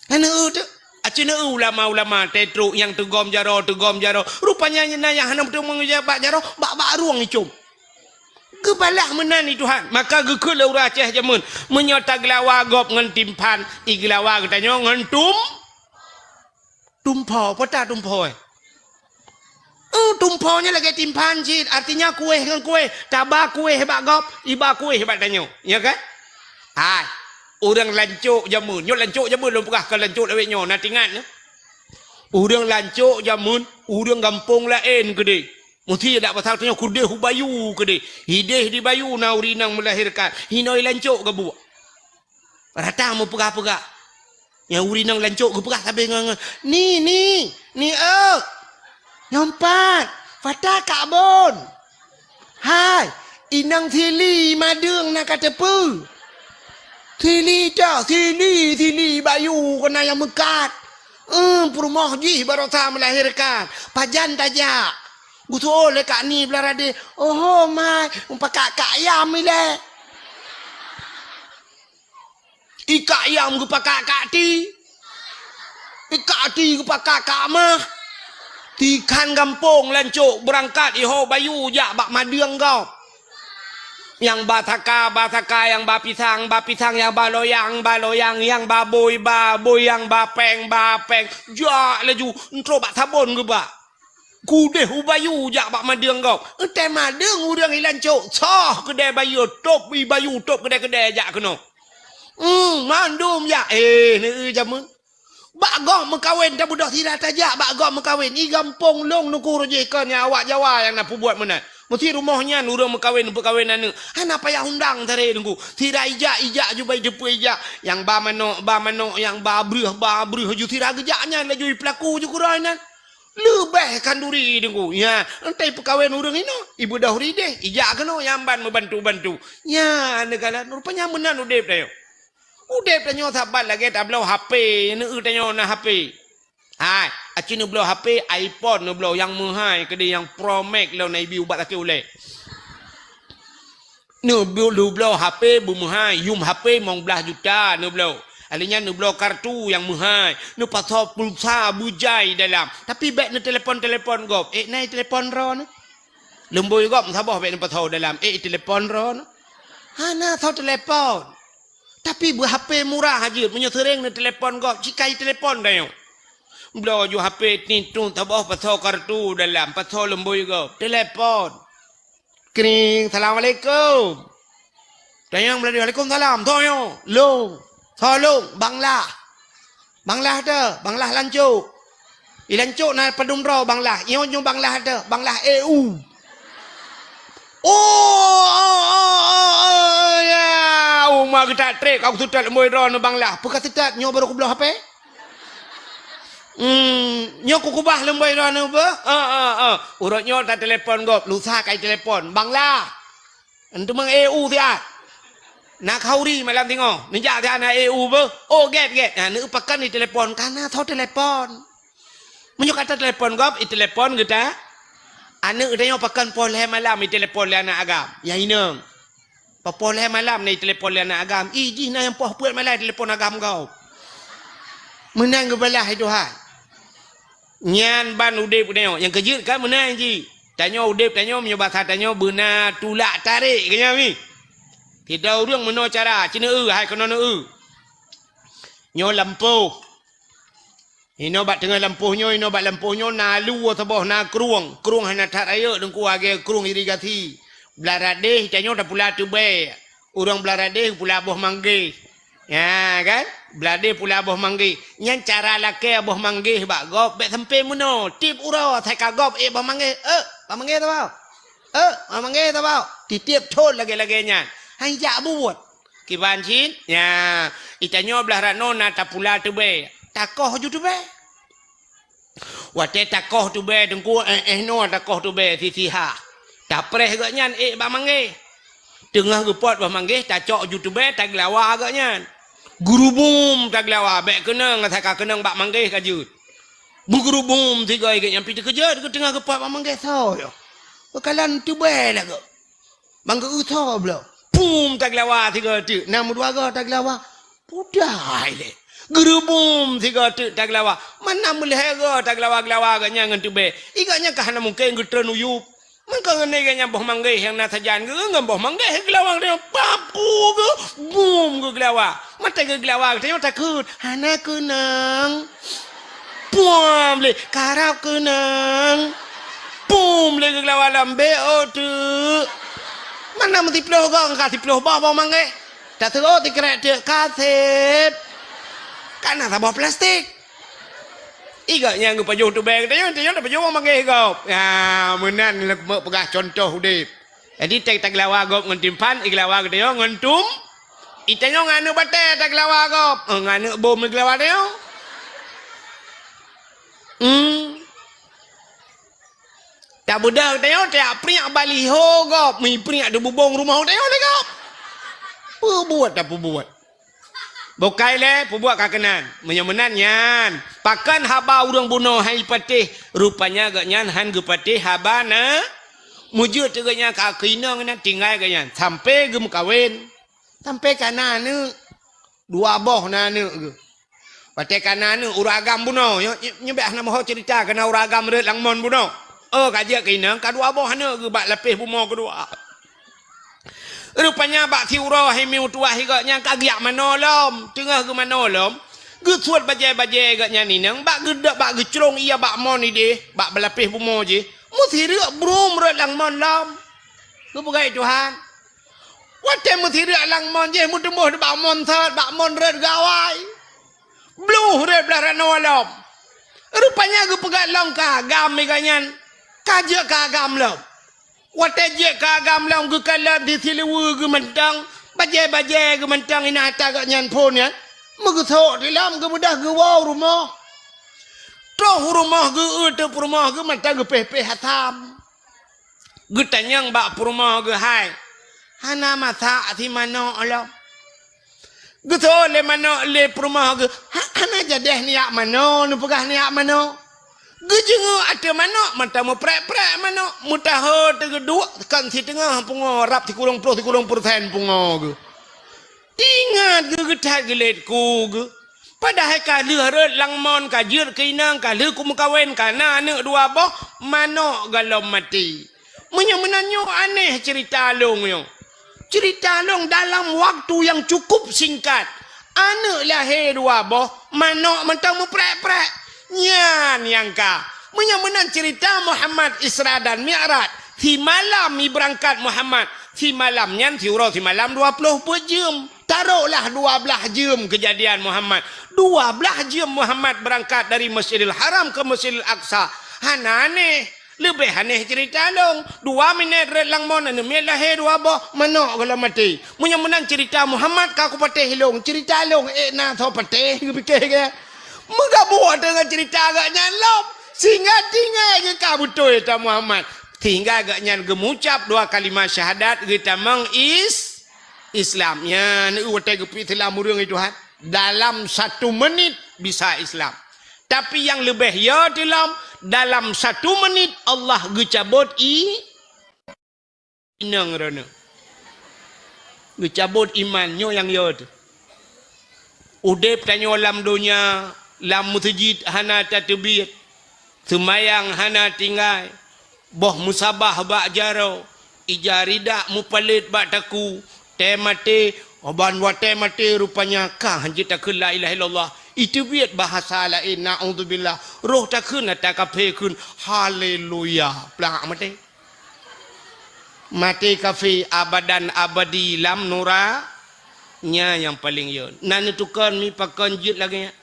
Hana eu teuk. Aci na eu ulama-ulama teutrok nyang teugom jaroe, teugom jaroe. Rupanya na nyang hana meuteumé bak jaroe, bak-bak rueng icom. Geubalah meunan i Tuhan. Maka geukheun lé ureuëng Aceh jameun, meunyoe tageulawa gob ngon timphan, igeulawa geutanyoe ngon tum Tumpho, peue ta tumpho, eh? Eh, tumpho nyan lagée timphan cit, artinya kueh ngon kueh. Taba kueh bak gob, iba kueh bak tanyoe. Ya kan? Hai, ureuëng lancok jameun. Nyoe lancok jameun lôn peugah keu lancok lawét nyoe, na tingat nyoe. Ureuëng lancok jameun, ureuëng gampông laén keudeh. Meusti dak pasal tanyoe keudeh u bayu keudeh. Hideh di bayu na ureuëng inong meulahérkan. Hinoe lancok gabuek. Rata meupeugah-peugah. Nyang ureuëng inong lancok geupeugah sabe ngon, ngon, "Ni, ni, ni, eu! Nyoe pat, fata kak bon! Hai, inong sili madeueng na ka teupeue! Sili cok, sili, sili bayu keunan nyang meukat! Eum, peurumoh jih barosa meulahérkan! Pajan tajak?" Geutuwoe lé kak ni blah radeh, "Oho, mai, mupakak kak ayam ilée." Ikak ayam geupakak kak ti. Ikak ti geupakak kak mah. Tikhan gampông lancok beurangkat iho bayu jak bak madeueng gob. Nyang ba saka, ba saka, nyang ba pisang, ba pisang, nyang ba loyang, ba loyang, nyang ba bui, ba bui, nyang ba péng, ba péng. Jak laju, entrok bak sabon geubak. Keudeh u bayeue jak bak madeueng gob. Eunteuk madeueng ureuëng ilan cok, soh keudè bayeue, tôb i bayeue, tôb keudè-keudè jak keunoe. Hmm, mandum jak. Eh, neu jameun. Bak gob meukawen, tabeudôh sira tajak bak gob meukawen. I gampông lôn nuku rujih kon nyang awak Jawa nyang na peubuet meunan. Meusi rumoh nyan ureuëng meukawen, peukawen aneuk. Hana payah undang sabe teungku. Sira ijak, ijak ju bai teupeu ijak. Nyang ba manok, ba manok, nyang ba breuh, ba breuh ju sira geujak nyan laju i peulaku ju keudroe nyan. Leubeh khanduri teungku. Nya, entai peukawen ureuëng inoe, ibeudôh rideh, ijak keunoe nyang ban meubantu-bantu. Nya, neugala rupanya meunan udeb tanyoe. Udeb tanyoe saban lagée tabloe H P, neu tanyoe na H P. Hai, aci neubloe H P iPhone neubloe nyang meuhai keudeh nyang Pro Max lom na ibi ubat sakét ulée. Neubloe, neubloe H P beumeuhai, yum H P limong blaih juta neubloe. Alèh nyan neubloe kartu nyang meuhai, neupasoe pulsa beujai dalam. Tapi bék neutelepon-telepon gob. Eh, nai telepon droeneuh. Leumbôi gob meusaboh bék neupasoe dalam. Eh, telepon droeneuh. Hana soe telepon. Tapi beu H P murah jeuet, meunyoe seuréng neutelepon gob, cikai telepon tanyoe. Bloe ju H P tintu saboh pasoe kartu dalam, pasoe leumbôi gob. Telepon. Kring, "Assalamualaikum." Tanyong meulalu, "Waalaikumsalam." Soe nyoe? "Lôn." "Soe lôn?" "Bang Lah." "Bang Lah teuh?" "Bang Lah Lancok." "I Lancok na padum droe Bang Lah?" "Nyoe, nyoe Bang Lah teuh." "Bang Lah E U." "Oh, oh, oh, oh, oh, ya. Uma geutak trek, aku seutôt leumbôi droeneuh Bang Lah." "Peue ka seutôt, nyoe barô kubloe H P." Hmm, nyoe kukubah leumbôi droeneuh beuh? Heeh, heeh. Uroe nyoe tatelepon gob, lusa kai telepon. Bang Lah. Enteuk mang E U siat. Na khauri malam singoh. Neujak siat na E U beuh. Oh, gét, gét. Nah, neupakan di telepon. Kana soe telepon. Meunyoe ka tatelepon gob, itelepon geuta. Aneuk geutanyoe pakan poh lhée malam itelepon lé aneuk agam. Ya inong. Papoh lhée malam na itelepon lé aneuk agam. Ih, jih na nyang poh peuet malam itelepon agam gob. Meunan geubalah hai Tuhan. Nyan ban udeb geutanyoe. Nyang keujeuet kan meunan jih. Tanyoe udeb tanyoe meunyoe basa tanyoe beuna tulak tarek keu nyan mi. Sidroe ureuëng meunoe cara, ci neu-eu hai keunoe neu-eu. Nyoe lampôh. Inoe bak teungoh lampôh nyoe, inoe bak lampôh nyoe na luwa saboh, na krueng. Krueng hana that rayeuk teungku lagée krueng irigasi. Blah radeh tanyoe tapula teubée. Ureuëng blah radeh pula boh manggeh. Ya kan? Blah radeh pula boh manggeh. Nyan cara lakée boh manggeh bak gob bék sampai meunoe. Tieb uroe asai ka gob ék boh manggeh. Eh, boh manggeh tabok. Eh, boh manggeh tabok. Titieb thon lagée-lagée nyan. Hai jak buet. Kiban cit, nya, itanyoe blah ranoe na tapula teubée, takoh ju teubée. Watée takoh teubée teungku, éh, éh noe takoh teubée sisiha. Tapreh geuh nyan ék bak manggeh. Teungoh geupot bak manggeh, tacok ju teubée, tageulawa geuh nyan. Geurubum tageulawa, bék keunong asai ka keunong bak manggeh ka jeuet. Beugeurubum sigoe geuh nyan pih teukeujot geuh teungoh geupot bak manggeh soe nyoe. Geukalon teubée lagée. Bang geu-eu tho bloe. Pum tageulawa sigoe teuk. Na meudua goe tageulawa. Pudai lé. Geurubum sigoe teuk tageulawa. Mana meulhée goe tageulawa-geulawa geuh nyan ngon teubée. Igoe nyan ka hana mungken geutreun u yup. Meuko ngon geuh nyan boh manggeh nyang na sajan geuh ngon boh manggeh geulawa geuh nyan. Pap ku geuh. Bum geuh geulawa. Maté geuh geulawa geuh nyan takheun. Hana keunong. Puam lé, karab keunong. Pum lé geulawa lambek, oh, teuk. Mana meusiploh gong ka siploh boh boh manggeh. Taseuôt sikrek teuk ka seb. Kana saboh plastik. Igoe nyang geupajoh teubée geutanyoe, tanyoe tapajoh boh manggeh gob. Ya, meunan lé peugah contoh udeb. Jadi, teuh tageulawa gob ngon timphan, igeulawa geutanyoe ngon tum. Itanyoe ngon aneuk batée tageulawa gob, eh, ngon aneuk bom igeulawa tanyoe. Hmm. Tabeudôh geutanyoe, tajak priek baliho gob, mi priek di bubông rumoh geutanyoe lé gob. Peubuet tapeubuet. Bukai lé peubuet ka keunan. Meunyoe meunan nyan, pakon haba ureuëng bunoe hai patéh, rupanya geuhnyan han geupatéh haba na. Meujeuet teuk geuhnyan ka keu inong nyan tinggai geuhnyan sampai geumeukawen. Sampai ka na aneuk. Dua boh na aneuk geuh. Watée ka na aneuk ureuëng agam bunoe, nyoe, nyoe, nyoe bék hana meuho ceurita keu na ureuëng agam rhot lam mon bunoe. Oh, ka jeuet keu inong ka dua boh aneuk geuh bak lapéh bumoe keudua. Rupanya bak siuroe hai meu tuwah gobnyan ka geujak manoe lom, teungoh geumanoe lom, geusuet bajée-bajée gobnyan inong, bak geudok, bak geucrong ie bak mon idéh, bak beulapéh bumoe jih, meusireuk brum rot lam mon lom. Geupeugah Tuhan. Watée meusireuk lam mon jih, meuteumboh bak mon sot, bak mon rot gawai. Bluh rot blah ranoe lom. Rupanya geupeugah lom ka agam gobnyan, ka jeuet ka agam lom. Watée jeuet ka agam lom geukalon di siluweue geuh mantong, bajée-bajée geuh mantong inan ata gobnyan phon nyan. Meugeusok di lom geubeudôh geuwoe u rumoh. Troh u rumoh geuh, eu teuk peurumoh geuh mantong geupéh-péh asam. Geutanyong bak peurumoh geuh, "Hai, hana masak si manok lom?" Geuseuôt lé manok lé peurumoh geuh, "Ha-, hana jadeh neujak manoe, neupeugah neujak manoe." Geujeungeuk ateueh manok, mantong meuprek-prek manok, meutaho teugeuduek kon siteungoh pungoe rab sikureueng ploh sikureueng peureusén pungoe geuh. Teuingat geuh geuthat geulet ku geuh. Padahai ka lheueh rot lam mon, ka jeuet keu inong, ka lheueh kumeukawen, ka na aneuëk dua boh, manok gohlom maté. Meunyoe meunan nyoe aneh ceurita lôn nyoe. Ceurita lôn dalam waktu nyang cukup singkat, aneuëk lahé dua boh, manok mantong meuprek-prek. Nyan nyang ka. Meunyoe meunan ceurita Muhammad Isra dan Mi'raj, simalam ibeurangkat Muhammad, simalam nyan siuroe simalam dua ploh peuet jeuem. Taroklah dua blaih jeuem keujadian Muhammad. Dua blaih jeuem Muhammad beurangkat dari Masjidil Haram keu Masjidil Aqsa. Hana aneh. Leubeh aneh ceurita lôn. Dua minét rot lam mon, aneuëk miet lahé dua boh, manok gohlom maté. Meunyoe meunan ceurita Muhammad ka kupatéh lôn, ceurita lôn ék na soe patéh, geupiké gét. Meugabuek teungoh ceurita gobnyan lom. Sehingga tinggai geuh ka beutôi ata Muhammad. Sehingga gobnyan geumucab dua kalimah syahadat geutamong is-, Islam. Nyan watée geupeu Islam ureuëng itu, ha. Dalam satu menit bisa Islam. Tapi nyang leubeh yo teulom, dalam satu menit Allah geucabot i-, inong droeneueh. Geucabot iman, nyoe nyang yo teuh. Udeb tanyoe lam donya, lam meuseujid hana tateubiet, seumayang hana tinggai, boh meusabah bak jaroe, ija ridak mupalét bak takue, tée maté, ban watée maté rupanya ka hanjeuet takheun la ilaha illallah. Iteubiet bahasa laén, naudzubillah. Roh takheun ata kaphé kheun, haleluya. Plak maté. Maté kaphé abadan abadi lam nura-, nya nyang paleng yo. Na neutukon mi pakon jeuet lagée nyan.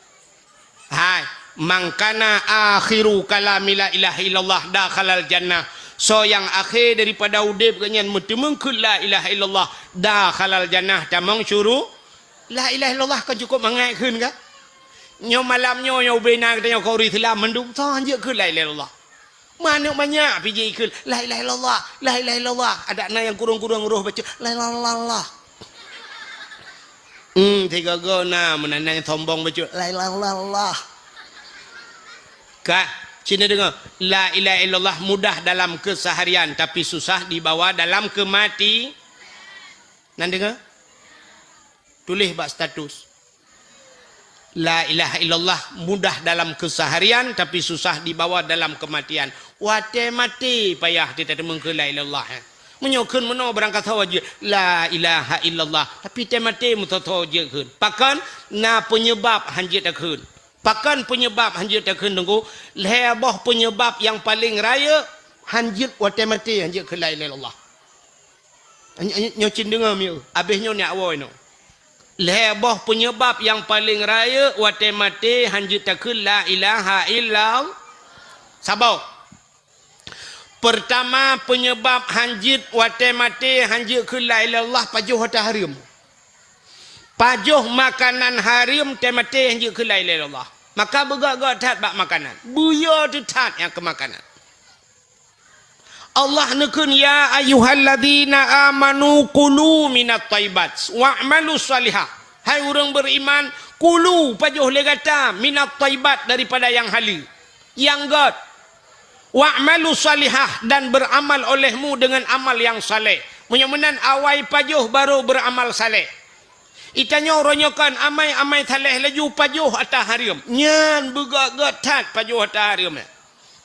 Hai, "Man kana akhiru kalami la ilaha illallah dakhalal jannah." Soe nyang akhé daripada udeb geuh nyan meuteumeung kheun la ilaha illallah, dakhalal jannah, tamong syuru-, la ilaha illallah kan cukup mangat kheun ka? Nyoe malam nyoe, nyoe ubena geutanyoe keu ureuëng Islam mandum, soe hanjeuet kheun la ilaha illallah. Manök manyak pih jikheun, "La ilaha illallah, la ilaha illallah." Adak na nyang kurong-kurong roh bacut, "La ilaha illallah." Hmm, sigoe-goe na meunan nyang sombong bacut, "La ilaha illallah." Ka, sini deungoe, la ilaha illallah mudah dalam keseharian, tapi susah dibawa dalam kemati-, nan deungoe? Tuléh bak status. La ilaha illallah mudah dalam keseharian, tapi susah dibawa dalam kematian. Watée maté payah teuteumeukeue la ilaha illallah, eh. Meunyoe kheun meunoe barangkasoe jeuet la ilaha illallah, tapi tée maté meusoe-soe jeuet kheun. Pakon? Na penyebab hanjeuet takheun. Pakon penyebab hanjeuet takheun, Teungku? Lhée boh penyebab nyang paleng rayeuk hanjeuet watée maté hanjeuet kheun la ilaha illallah. Nyo-, nyo-, nyoe cit deungoe mieu, abéh nyoe nyak woe nyoe. Lhée boh penyebab nyang paleng rayeuk watée maté hanjeuet takheun la ilaha illallah. Saboh. Peurtama, penyebab hanjeuet watée maté hanjeuet kheun la ilaha illallah, pajoh hareuem. Pajoh makanan hareuem tée maté hanjeuet kheun la ilaha illallah. Maka beugét-gét that bak makanan. Beuyo teuh that nyang keu makanan. Allah neukheun, "Ya ayyuhalladzina amanu kulu minat thaibat wa'malu shalihah." Hai ureuëng beriman, kulu, pajoh lé gata, minat thaibat, daripada nyang haleue, nyang gét. Wa'malu shalihah, dan beramal olehmu dengan amal nyang saleh. Meunyoe meunan awai pajoh baru beramal saleh. Itanyoe uroe nyoe kon amai-amai saleh laju pajoh ata hareuem. Nyan beugét-gét that pajoh ata hareuem nyan.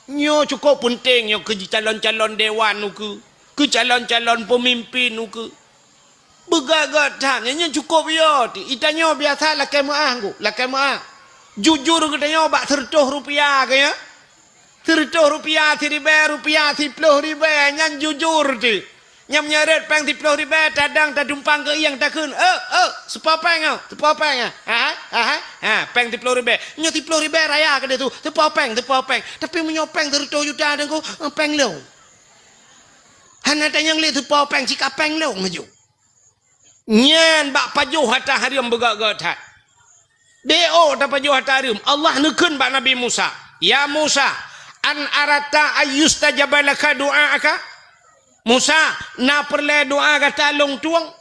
Nyoe cukup peunteng nyoe keu calon-calon dewan ukeue, keu calon-calon peumimpin ukeue. Beugét-gét that, nyan, nyan cukôp yo. Itanyoe biasa lakée meuáh, Teungku, lakée meuáh. Jujur geutanyoe bak seureutôh rupiah, ka nyan? Seureutôh rupiah, siribée rupiah, siploh ribée, nyan jujur cit. Nyan meunyoe rhot péng siploh ribée, tadang tadumpang keu ieng takheun, "Eh, eh, seupôt péng, eh, seupôt péng, eh." Ha, ha, ha, ha, péng siploh ribée. Nyoe siploh ribée raya keudeh su, seupôt péng, seupôt péng. Tapi meunyoe péng seureutôh juta, Teungku, eh, péng lôn. Hana tanyong lé seupôt péng, sika péng lôn laju. Nyan bak pajoh hareuem beugét-gét that. Di ôk tapajoh hareuem, Allah neukheun bak Nabi Musa, "Ya Musa, an aratta ayyustajaba laka du'aaka?" "Musa, na peureulée doá gata lôn tueng?"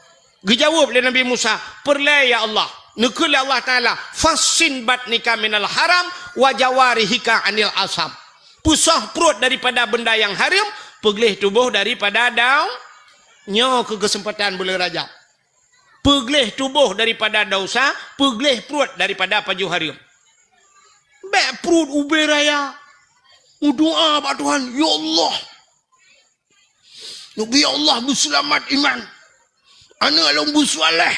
Geujaweueb lé Nabi Musa, "Peureulée, ya Allah." Neukheun lé Allah Taala, "Fassin batnika minal haram wa jawarihika anil asam." Peusoh pruet daripada benda nyang hareuem, peugleh tuboh daripada dau-, nyoe keu keuseumpatan buleuen Rajab. Peugleh tuboh daripada desya, peugleh pruet daripada pajoh hareuem. Bék pruet ubé raya. Meudoá bak Tuhan, "Ya Allah, neubi Allah beuseulamat iman. Aneuk lôn beuseuleh.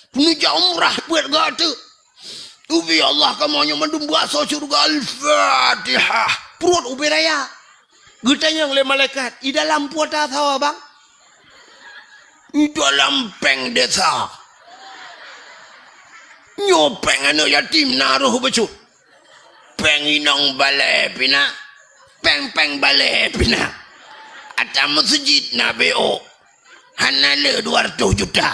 Peuneujak umrah peuet gata. Neubi Allah kamoe nyoe mandum beuasoe syeuruga." Al-Fatihah. Pruet ubé raya. Geutanyong lé malaikat, "I dalam peue tasoe, Bang?" "I dalam péng desa. Nyoe péng aneuk yatim na roh bacut. Péng inong balée pih na. Péng-péng balée pih na. Ata meuseujid na B O. Hana le dua ratus juta."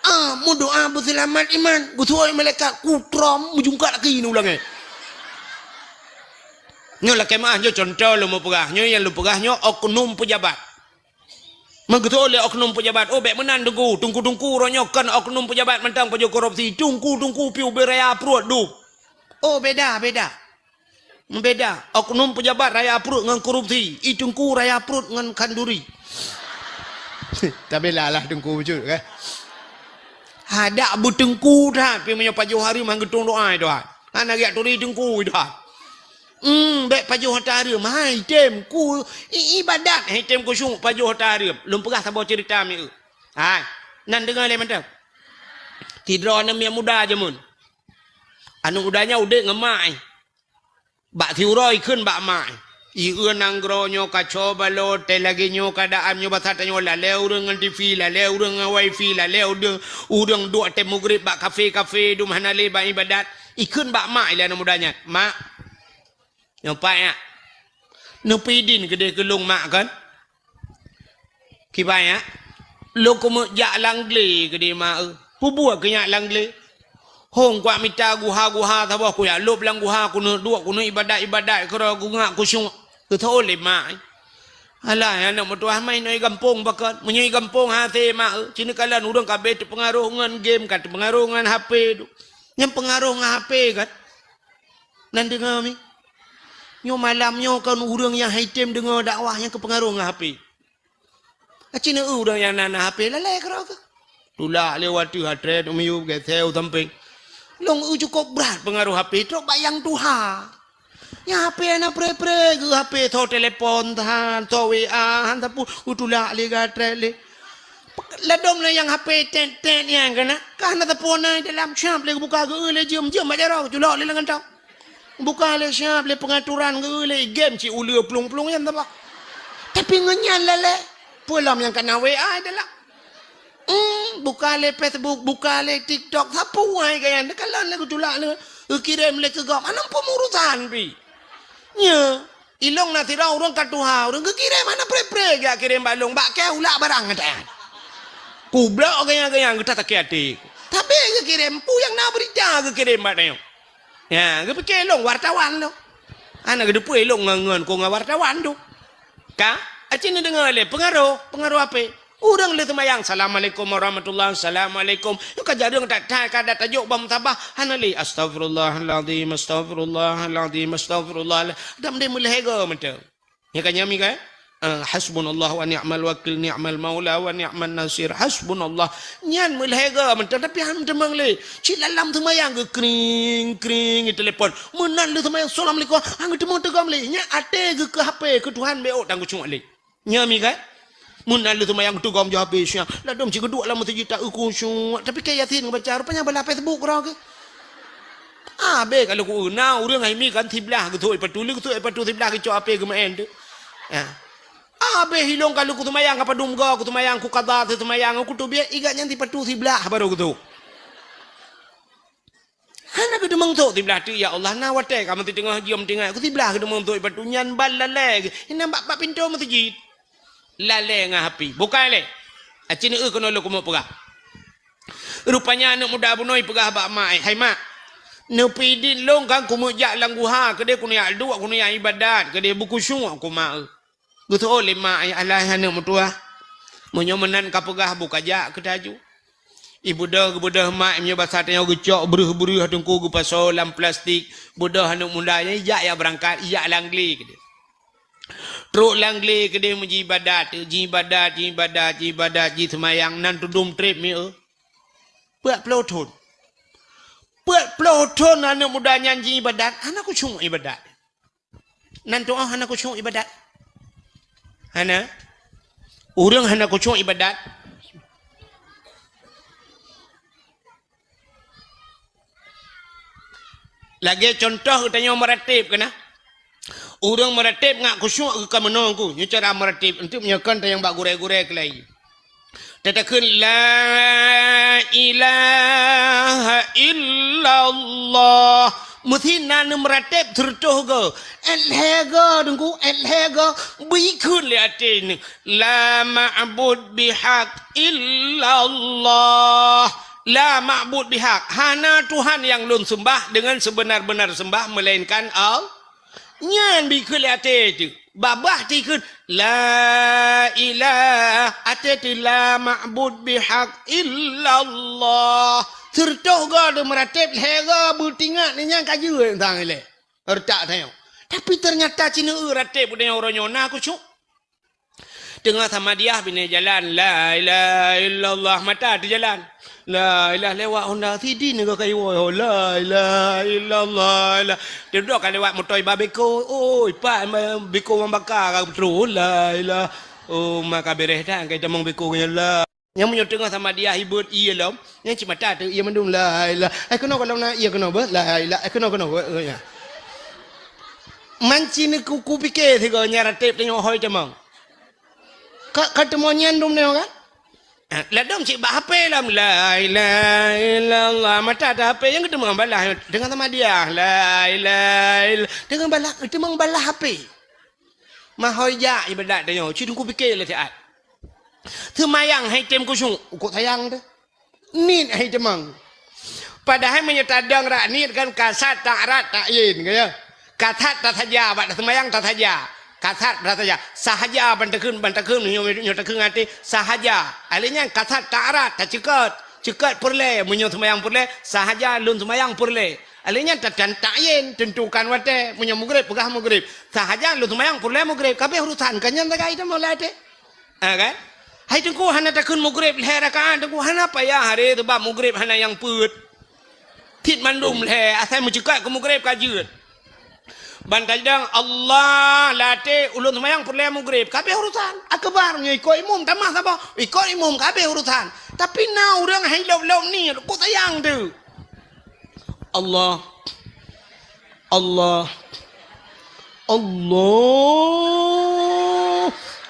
Ah, meudoá beuseulamat iman. Geuseuôt malaikat kutrom meujungkat lagi neu ulangée. Nyoe lakée meuáh, nyoe cuntoh lôn meupeugah. Nyoe nyang lôn peugah nyoe oknum peujabat. Meugeutôh lé oknum peujabat, "Oh, bék meunan, Teungku. Teungku-teungku uroe nyoe kon oknum peujabat mantong pajoh korupsi. Teungku-teungku pih ubé raya pruet dum." Oh, beda, beda. Beda. Oknum peujabat raya pruet ngon korupsi. I teungku raya pruet ngon khanduri. Tabila lah teungku bacut, kan? Hadak beuteungku that, pih meunyoe pajoh hareuem han geutueng doá, Tuhan. Hana geujak turi teungku, Tuhan. Hmm, bék pajoh hareuem. Hai tem ku i-, ibadat, hai tem khusyuk pajoh hareuem. Lôn peugah saboh ceurita mieu. Hai, nan deungoe lé mantong. Sidroe aneuk miet muda jameun. Aneuk muda nyan udeb ngon mak, eh. Bak siuroe ikheun bak mak, eh. Ieu nanggroe nyoe kaco balot, teuh lagée nyoe keuadaan nyoe basa tanyoe lalée ureuëng ngon T V, lalée ureuëng ngon wifi, lalée ureuëng, ureuëng duek teuh mugreb bak kafe-kafe, dum hana lé bak ibadat. Ikheun bak mak ilée aneuk muda nyan, "Mak, nyoe pat nyak. Neupeudin keudeh keu lôn mak kon?" "Kiban nyak?" "Lôn keumeuk jak lam glé keudeh mak eu." "Peubuet keu nyak lam glé?" "Hong kuat mita guha-guha saboh kujak lôb lam guha keuneuk duek keuneuk ibadat-ibadat keudroe kungak kusyuk." Geutôh lé mak. "Alah, aneuk meutuah mai nyoe i gampông pakon. Meunyoe i gampông hase mak eu. Ci neukalon ureuëng ka abéh teupeungaroh ngon game, ka teupeungaroh ngon H P tu. Nyang peungaroh ngon H P kan?" Nan deungoe mi. Nyoe malam nyoe kon ureuëng nyang hai tem deungoe dakwah nyang keupeungaroh ngon H P. Aci neu ureuëng nyang na, na H P lalée keudroe keuh. Tulak lé watée atrét u miyueb geuseu u sampéng. Lôn eu cukôp brat peungaroh H P trok bak nyang tuha. Nyang H P hana pre-pre geu H P tho telepon tahan, tho W A han sapeue, geutulak lé geuatrét lé. Ladom lé nyang H P tet-tet nyang keunan, ka hana sapeue na dalam, siab lé geubuka geu lé jeuem, jeuem bak jaroe, culok lé lam kantô. Buka lé siab lé peungaturan geu lé game cit uleue plueng-plueng nyan teuba. Tapi ngon nyan lalée, peue lom nyang kana W A dalam. Hmm, buka lé Facebook, buka lé TikTok, sapeue hai gaya, neukalon lé geutulak lé, geukirém lé keu gob, hana peumurusan pih. Nyoe, ilong na sidroe ureuëng ka tuha, ureuëng geukirém hana pre-pre geukirém bak lôn, bak kée ulak barang gata. Kublok gaya-gaya geuta sakét até. Tapi geukirém, peue nyang na beurita geukirém bak tanyoe. Ya, geupike lôn wartawan tu. Hana geuteupeue lôn ngon, ngon, kon ngon wartawan tu. Ka? Aci neudeungoe lé peungaroh, peungaroh H P. Ureuëng lheueh seumayang, "Assalamualaikum warahmatullah, assalamualaikum." Nyoe ka jareueng that-that ka dat tajok bak musabah, hana lé, "Astaghfirullahalazim, astaghfirullahalazim, astaghfirullah." Dam deh meulhèe goe mantong. Nyang ka nyami kan? Ah, hasbunallah wa ni'mal wakil, ni'mal maula wa ni'man nasir. Hasbunallah. Nyan meulhèe goe mantong, tapi han teumeung lé. Cit lam seumayang geukring, kring, telepon. Meunan lheueh seumayang, "Assalamualaikum." Han geuteumeung teugom lé. Nyan até geuh keu H P, keu Tuhan B O tan geucok lé. Nyami kan? Meunan lé seumayang teugom jih habéh siang. Ladôm cit geuduek lam meuseujid ta-eu khusyuk. Tapi keu Yasin geubaca, rupanya balaih Facebook keudroe geuh. Habéh ka lheueh ku-eu, na ureuëng hai mi kan siblah geusôk ipatu, lé geusôk ipatu siblah geucok H P geumeu'en tu. Ya. Habéh ilong ka lheueh kuseumayang ka padum goe, kuseumayang ku qadha, seumayang ku teubiet, igat nyan sipatu siblah baru geusôk. Hana geudeungoe sôk siblah teuk, ya Allah, na watèe ka meuteungoh jeuem tinggai, ku siblah geudeungoe sôk ipatu nyan ban lalè geuh. Inan bak, bak pintoe meuseujid. Lalè ngon api. Bukai lé. Aci neu keunoe lôn keumeung peugah. Rupanya aneuk muda bunoe peugah bak mak, "Hai mak, neupidik lôn kan keumeung jak lam guha keudeh keuneuk jak duek keuneuk jak ibadat keudeh beukusyuk ku mak eu." Geuseuôt lé mak, "Ai alah aneuk meutuah. Meunyoe meunan ka peugah bu kajak keu taju." Ibeudôh, geubeudôh mak, meunyoe basa tanyoe geucok breuh-breuh teungku geupasoe lam plastik. Beudôh aneuk muda nyan ijak jak beurangkat, ijak lam glé keudeh. Trok lam glé keudeh meujibadat, jiibadat, jiibadat, jiibadat, jiseumayang nan teudum trép mi eu. Peuet ploh thon. Peuet ploh thon aneuk muda nyan jiibadat, hana khusyuk ibadat. Nan tu'oh hana khusyuk ibadat. Hana. Ureuëng hana khusyuk ibadat. Lagèe contoh geutanyoe meurateb keunan. Ureuëng meurateb ngat khusyuk geuka meunoe ku. Nyoe cara meurateb. Untuk meunyoe kon tanyong bak gurèe-gurèe keulai. Tatakheun, "La ilaha illallah." Meusi na neumeuratéb sireutôh goe. Èt lhèe goe, Teungku, èt lhèe goe. Beukheun lé até nyoe, "La ma'bud bihaq illallah." La ma'bud bihaq. Hana Tuhan nyang lôn seumbah deungon seubeuna-beuna seumbah meulainkan Allah. Nyan beukheun lé até teuh. Babah tikheun, "La ilaha," até teuh, "La ma'bud bihaq illallah." Sireutôh goe teuh meuratéb, lhèe goe beutingat, nyan ka jeuet sang ilèe. Reutak tanyoe. Tapi teunyata sineuk ratéb geutanyoe uroe nyoe na khusyuk. Teungoh samadiyah binéh jalan, "La ilaha illallah," mata teuh jalan. La ilaha lewat honda sidin ka kayue, la ilaha illallah, la. Teudoe ka lewat moto iba beko, oi, pat beko mambaka ka beutôi, la ilaha. Oh, ma ka bereh that, ka itamong beko nyan, la. Nyang meunyoe teungoh samadiyah ibot ié lom, nyang cit mata teuh ié mandum, la ilaha. Ai keunoe gohlom na ié keunoe beuh, la ilaha. Ai keunoe, keunoe beuh, ya. Manci ni ku, kupike sigoe nyan ratéb tanyoe hôi tamong. Ka, ka teumo nyan dum nyoe kan? Eh, ladôm cit bak H P lom, "La ilaha illallah." Mata teuh H P nyang geuteumong balah deungon samadiyah, "La ilaha ill-," deungon balah, geuteumong balah H P. Mahôi jak ibadat tanyoe, cit teungku pike lé siat. Seumayang hai tem khusyuk, ukot sayang teuh. Niet hai teumong. Padahai meunyoe tadong rak niet kan kasat ta'arat ta'yin, ka ya. Kasat tasaja, bak taseumayang tasaja. Kasat tasaja. Sahaja ban takheun, ban takheun, nyoe, nyoe takheun até, sahaja. Alèh nyan kasat ta'arat, taceukot. Ceukot peureulèe, meunyoe seumayang peureulèe, sahaja lôn seumayang peureulèe. Alèh nyan ta-, ta-, ta'yin, teuntukan watèe, meunyoe mugreb, peugah mugreb. Sahaja lôn seumayang peureulèe mugreb, ka abéh urusan, ka nyan sagai teuma lam até. Ha, kan? Hai Teungku, hana takheun mugreb lhèe rakaat, Teungku, hana payah, aré, sabab mugreb hana nyang peuet. Cit mandum lhèe, asai meuceukot keu mugreb ka jeuet. Ban tadong Allah lam até ulôn seumayang peureulèe mugreb, ka abéh urusan. Akbar, nyoe ikot imum tamah saboh, ikot imum ka abéh urusan. Tapi na ureueng hai lôb-lôb niet, kok sayang teuh. Allah. Allah. Allah.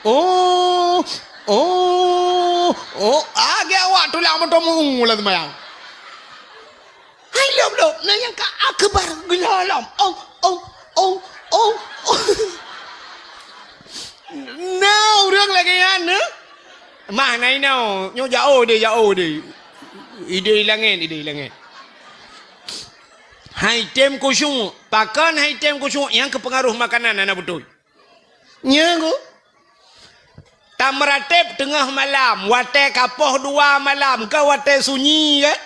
Oh. Oh. Oh. Agak awak tulak moto mu lam seumayang. Hai lôb-lôb, na nyang ka akbar geulolom. Oh, oh, oh, oh, oh. Na ureueng lagèe nyan, eh? Mah na inoe, nyoe jauh deh, jauh deh. Idéh langèt, idéh langèt. Hai tem khusyuk, pakon hai tem khusyuk nyang keupeungaruh makanan hana beutôi. Nyan ku. Tameurateb teungoh malam, watèe ka poh dua malam, ka watèe sunyi kan?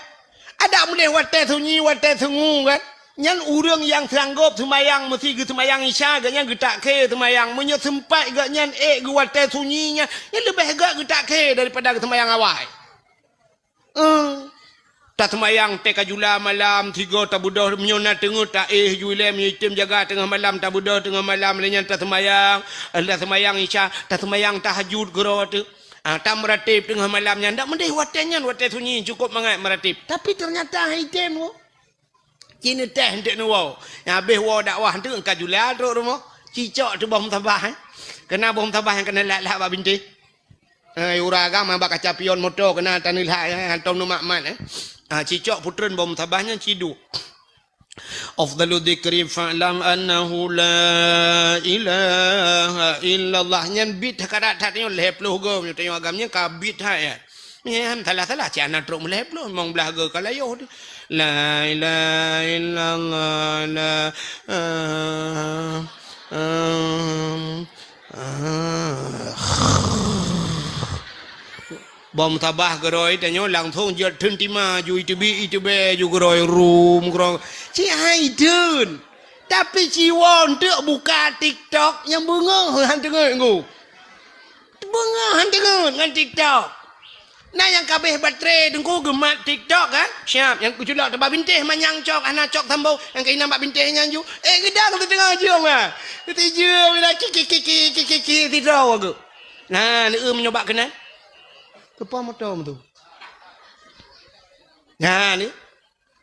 Adak meudeh watèe sunyi, watèe sungu kan? Nyan ureueng nyang sanggob seumayang meusi geuseumayang Isya, gobnyan geutak khe seumayang. Meunyoe seumpat gobnyan ék geuwatèe sunyi nyan, nyan leubeh gèt geutak khe daripada geuseumayang awai. Eh. Taseumayang teuka jula malam, sigoe tabeudôh, meunyoe na teungeut taéh ju ilée, meunyoe item jaga teungoh malam, tabeudôh teungoh malam, lheueh nyan taseumayang, taseumayang Isya, taseumayang tahajud keudroe teuk. Ah, tameuratéb teungoh malam nyan, dak meudeh watée nyan, watée sunyi, cukôp mangat meuratéb. Tapi teunyata hai item woe. Ci neuteh eunteuk neuwoe. Nyang habéh woe dakwah eunteuk ka jula trok rumoh. Ci cok teuh boh musabah, eh. Keuna boh musabah nyang keuna lhak-lhak bak bintéh. Eh, ureueng agam bak kaca pion moto keuna taneulhak, eh, hantom neumat-mat, eh. Ah, ci cok putreun boh musabah nyan ci duek. Afdalu dzikri fa'lam annahu la ilaha illallah. Nyan bit hakarat that nyoe lhée ploh goe, meunyoe tanyoe agam nyan ka bit hai, eh. Nyan salah-salah, cit hana trok meulhée ploh, limong blaih goe ka layoh teuh. La ilaha illallah, la, ah, ah, ah. Boh musabah keudroe tanyoe langsong jeuet theun tima ju iteubiet, iteubiet ju keudroe rum, keudroe. Ci hai theun. Tapi ci woe eunteuk buka TikTok nyang beungoh han teungeut ngon. Beungoh han teungeut ngon TikTok. Na nyang ka abéh baterai teungku geumat TikTok kan? Siap, nyang keuculok teuh bak bintéh manyang cok, hana cok sambông, nyang keunan bak bintéh nyan ju. Eh, geudang teuteungoh jeuem ah. Teuteungoh jeuem dah ki, ki, ki, sidroe geuh. Nah, leueu meunyoe bak keunan. Keupa moto tu. Nah, ni.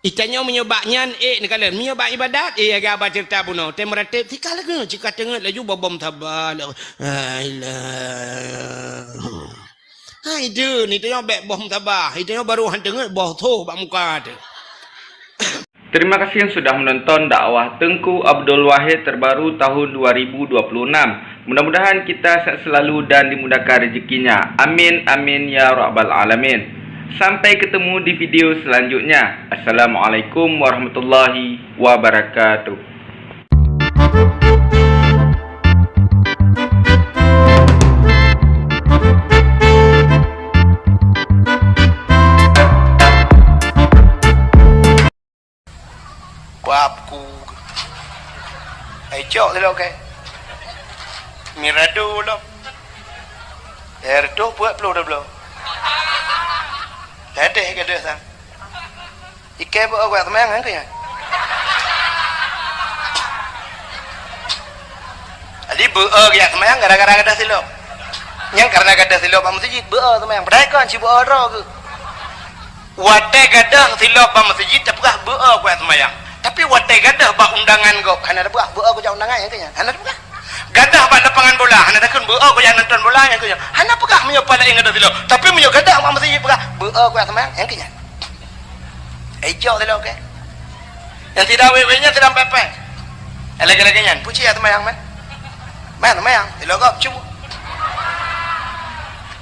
Itanyoe meunyoe bak nyan, ék neukalon. Meunyoe bak ibadat, éh, lagée haba ceurita bunoe. Tém meuratéb, sika lagée nyoe, sika teungeut laju boh musabah. La ilaha. Hai deuh, itanyoe bék boh musabah. Itanyoe barô han teungeut boh soh bak muka teuh. Terima kasih yang sudah menonton dakwah Teuku Abdul Wahid terbaru tahun dua ribu dua puluh enam. Mudah-mudahan kita sehat selalu dan dimudahkan rezekinya. Amin, amin, ya rabbal alamin. Sampai ketemu di video selanjutnya. Assalamualaikum warahmatullahi wabarakatuh. Bab ku. Ai cok sidroe kèe. Mirado lom. Eh, reutôh peuet ploh dua bloe. Tadeh gadoh sang. Ikèe beu-e kujak seumayang, nyan keuh nyan. Jadi beu-e kujak seumayang gara-gara gadoh silop. Nyan karena gadoh silop bak meuseujid, beu-e seumayang. Padahai kon ci beu-e droe keuh. Watèe gadoh silop bak meuseujid tapeugah beu-e kujak seumayang. Tapi watèe gadoh bak undangan gob hana tapeugah beu-e kujak undangan, nyan keuh nyan. Hana tapeugah. Gadoh bak lapangan bola hana takheun beu-e kujak nonton bola, nyan keuh nyan. Hana peugah meunyoe paleng gadoh silop. Tapi meunyoe gadoh bak meuseujid peugah beu-e kujak seumayang, nyan keuh nyan. Eh, cok silop kèe. Nyang sida wék-wék nyan sida pèpè. Eh, lagèe-lagèe nyan, peue ci seumayang meuh? Meuh seumayang, silop gob cuba.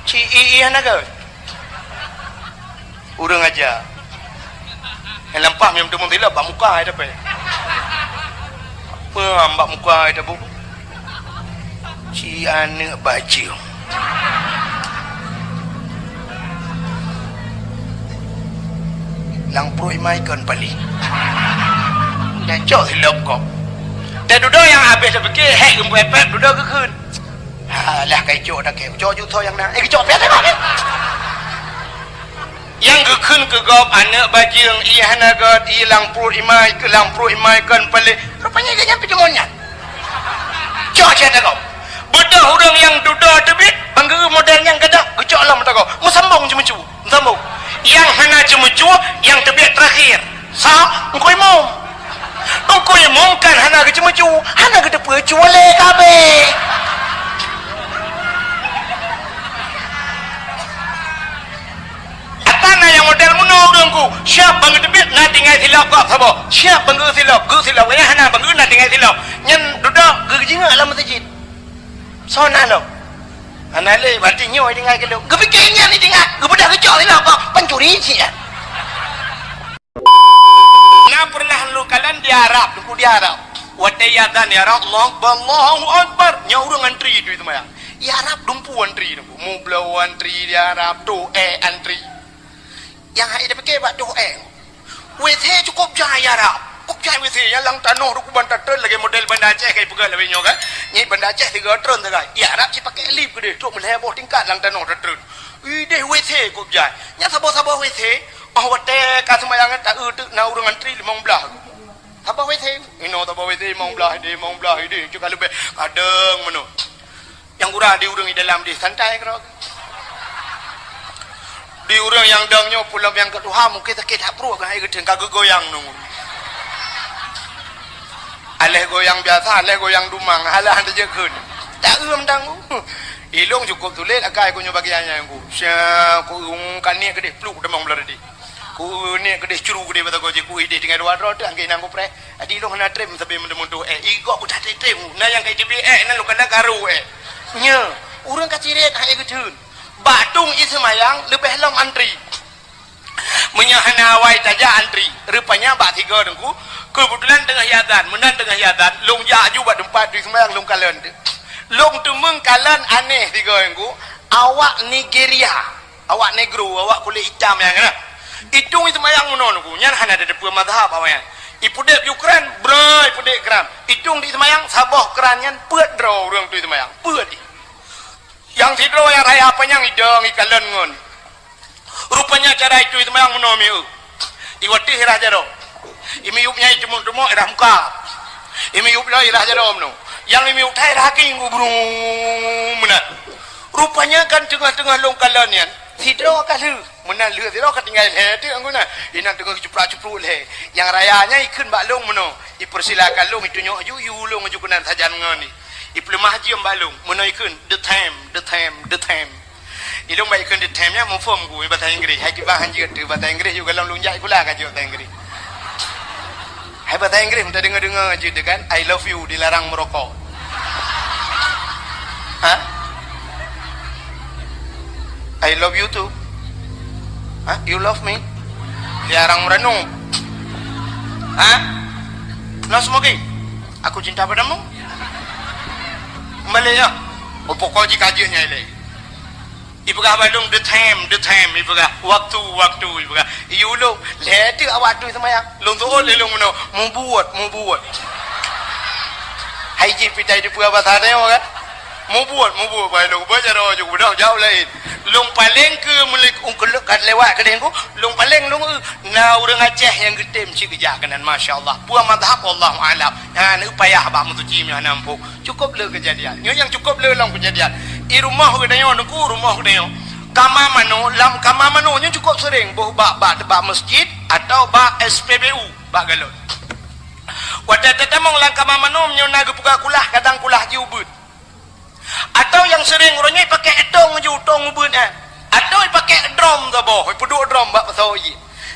Ci i i hana keuh. Ureueng aja. Nyang lampah meuteumèe silop bak muka ai dapé. Peue bak muka ai dapé. Ci aneuk bajeueng. Lam pruet imai kon paléng. Nyang cok silop gob. Dan dudoe nyang habéh tapike, hék geupeuet-peuet dudoe geukheun. Alah, kai cok dah kèe. Cok ju tho nyang na. Eh, geucok pian tengok ni. Nyang geukheun keu gob aneuk bajeueng, i hana göt, i lam pruet imai, keu lam pruet imai kon paléng. Rupanya gobnyan pih deungon nyan. Cok cit ata gob. Beudôh ureueng nyang dudoe teubiet, bang geu model nyang gadoh, geucok lom ata gob. Meusambong ceumeucue, meusambong. Nyang hana ceumeucue, nyang teubiet teurakhir. Sa, Teungku Imum. Teungku Imum kan hana geuceumeucue, hana geuteupeue cue lé kabéh. Ata na nyang model meunoe ureueng ku, siap bang geuteubiet na tinggai silop gob saboh. Siap bang geu silop, geu silop, nyang hana bang geu na tinggai silop. Nyan dudoe geujingok lam meuseujid. Soe na lom? Hana lé, berarti nyoe tinggai keu lôn. Geupike nyan tinggai, geubeudôh geucok silop gob, pencuri cit nyan. Na pernah lôn kalon di Arab, Teungku, di Arab. Watèe iazan di Arab, Allahu Akbar, Allahu Akbar. Nyan ureueng antri di seumayang. Di Arab dumpeue antri, Teungku. Meubloe antri di Arab, toh èk antri. Nyang hai tapike bak toh èk. WC cukôp jai di Arab. Cukôp jai WC, nyang lam tanoh dum kuban tatreun lagèe model Banda Aceh kai peugah lawét nyoe kan. Nyan Banda Aceh tiga treun sagai. Di Arab cit pakèk lift keudéh, trok meulhèe boh tingkat lam tanoh tatreun. Idéh WC cukôp jai. Nyan saboh-saboh WC, Oh, watèe ka seumayang, taeu teuk na ureueng antri limong blaih. Saboh WC. Inoe saboh WC limong blaih idéh, limong blaih idéh. Cit ka leubeh kadang meunoe. Nyang kurang di ureueng di dalam deh, santai keudroe. Di ureueng nyang dong nyoe, peulom nyang keu tuha mungken sakét that pruet, ka hai geuteun ka geugoyang nunggu. Aléh goyang biasa, aléh goyang dumang, alah han teujeuet kheun. Taeu mantong. Ilong cukôp sulet, akai ku nyoe bagian nyan ku. Sya, ku, ka niet keudeh, pluk tamong blah tadi. Ku niet keudeh, cru keudeh, bak sagoe jih, ku idéh tinggai dua droe teuh, angkée nang ku preh. Adi lôn hana trép sabe meuteumé tôh ék. Igok ku that trép. Na nyang ka iteubiet ék, na lôn kana karu ék. Nyo, ureueng ka cirét hai geuteun. Bak tueng ie seumayang leubeh lom antri. Meunyoe hana awai tajak antri, rupanya bak tiga teungku, keubeutulan teungoh iazan, meunan teungoh iazan, lôn jak aju bak teumpat tueng ie seumayang lôn kalon teuh. Lôn teumeung kalon aneh tiga teungku, awak Nigeria. Awak negro, awak kulét itam nyan kan. Itueng ie seumayang meunoe teungku, nyan hana tateupeue mazhab awaknyan. Ipeudép ju kran, broi ipeudép kran. Itueng ie seumayang, saboh kran nyan peuet droe ureueng tueng ie seumayang. Peuet jih. Nyang sidroe nyang raya panyang idong ikalon ngon. Rupanya cara itueng ie seumayang meunoe mieu. Iwateuh irah jaroe. Imiyueb nyan iteumok-teumok irah muka. Imiyueb lom irah jaroe meunoe. Nyang imiyueb that irah akhé ku brung meunan. Rupanya kan teungoh-teungoh lôn kalon nyan, sidroe ka lheueh. Meunan lheueh sidroe ka tinggai lhèe teuk anggô na. Inan teungoh geucuprak-cupruk lhèe. Nyang raya nyan ikheun bak lôn meunoe. Ipeursilakan lôn, itunyok aju, iyue lôn aju keunan sajan ngon i. Ipeuleumah jeuem bak lôn. Meunoe ikheun, "The time, the time, the time." Ilôn bak ikheun "the time" nyan muphom ku, bahasa Inggris. Hai kiban han jeuet teuh bahasa Inggris, yue goh lom lôn jak sikula ka jeuet bahasa Inggris. Hai bahasa Inggris, meudeungoe-deungoe jeuet teuh kan, "I love you" dilarang meurokok. Ha? "I love you too." Ha? "You love me?" Dilarang meuranub. Ha? "No smoking." "Aku cinta padamu." Meubalek nyoe. Oh, pokok jih ka jeuet nyan ilèe. Ipeugah bak lôn, "The time, the time," ipeugah. "Waktu, waktu," ipeugah. Iyue lôn, lhèe teuk awak tueng ie seumayang. Lôn seuôt lé lôn meunoe, "Mubuet, mubuet." Hai jih pih tai teupeue basa tanyoe kan? "Mubuet, mubuet," bak lôn. Beujaroe ju beudôh jaweueb laén. Lôn paleng keu meuleuek ungkeuleuek ka lewat keudeh ku, lôn paleng lôn, eu, na ureueng Aceh nyang geutem cit geujak keunan, masya Allah. Peue mazhab, wallahu a'lam. Nyan payah bak meusuci meunyoe hana muphom. Cukôp le keujadian. Nyoe nyang cukôp le lom keujadian. I rumoh geutanyoe teungku, rumoh geutanyoe. Kama manoe, lam kama manoe nyoe cukôp seuréng boh bak, bak, bak meuseujid atawa bak S P B U, bak galon. Watèe tatamong lam kama manoe meunyoe na geupeugah kulah, kadang kulah jih ubeuet. Atawa nyang seuréng uroe nyoe ipakék tong ju, tong ubeuet nyan. Atawa ipakék drom saboh, ipeuduek drom bak pasoe ie.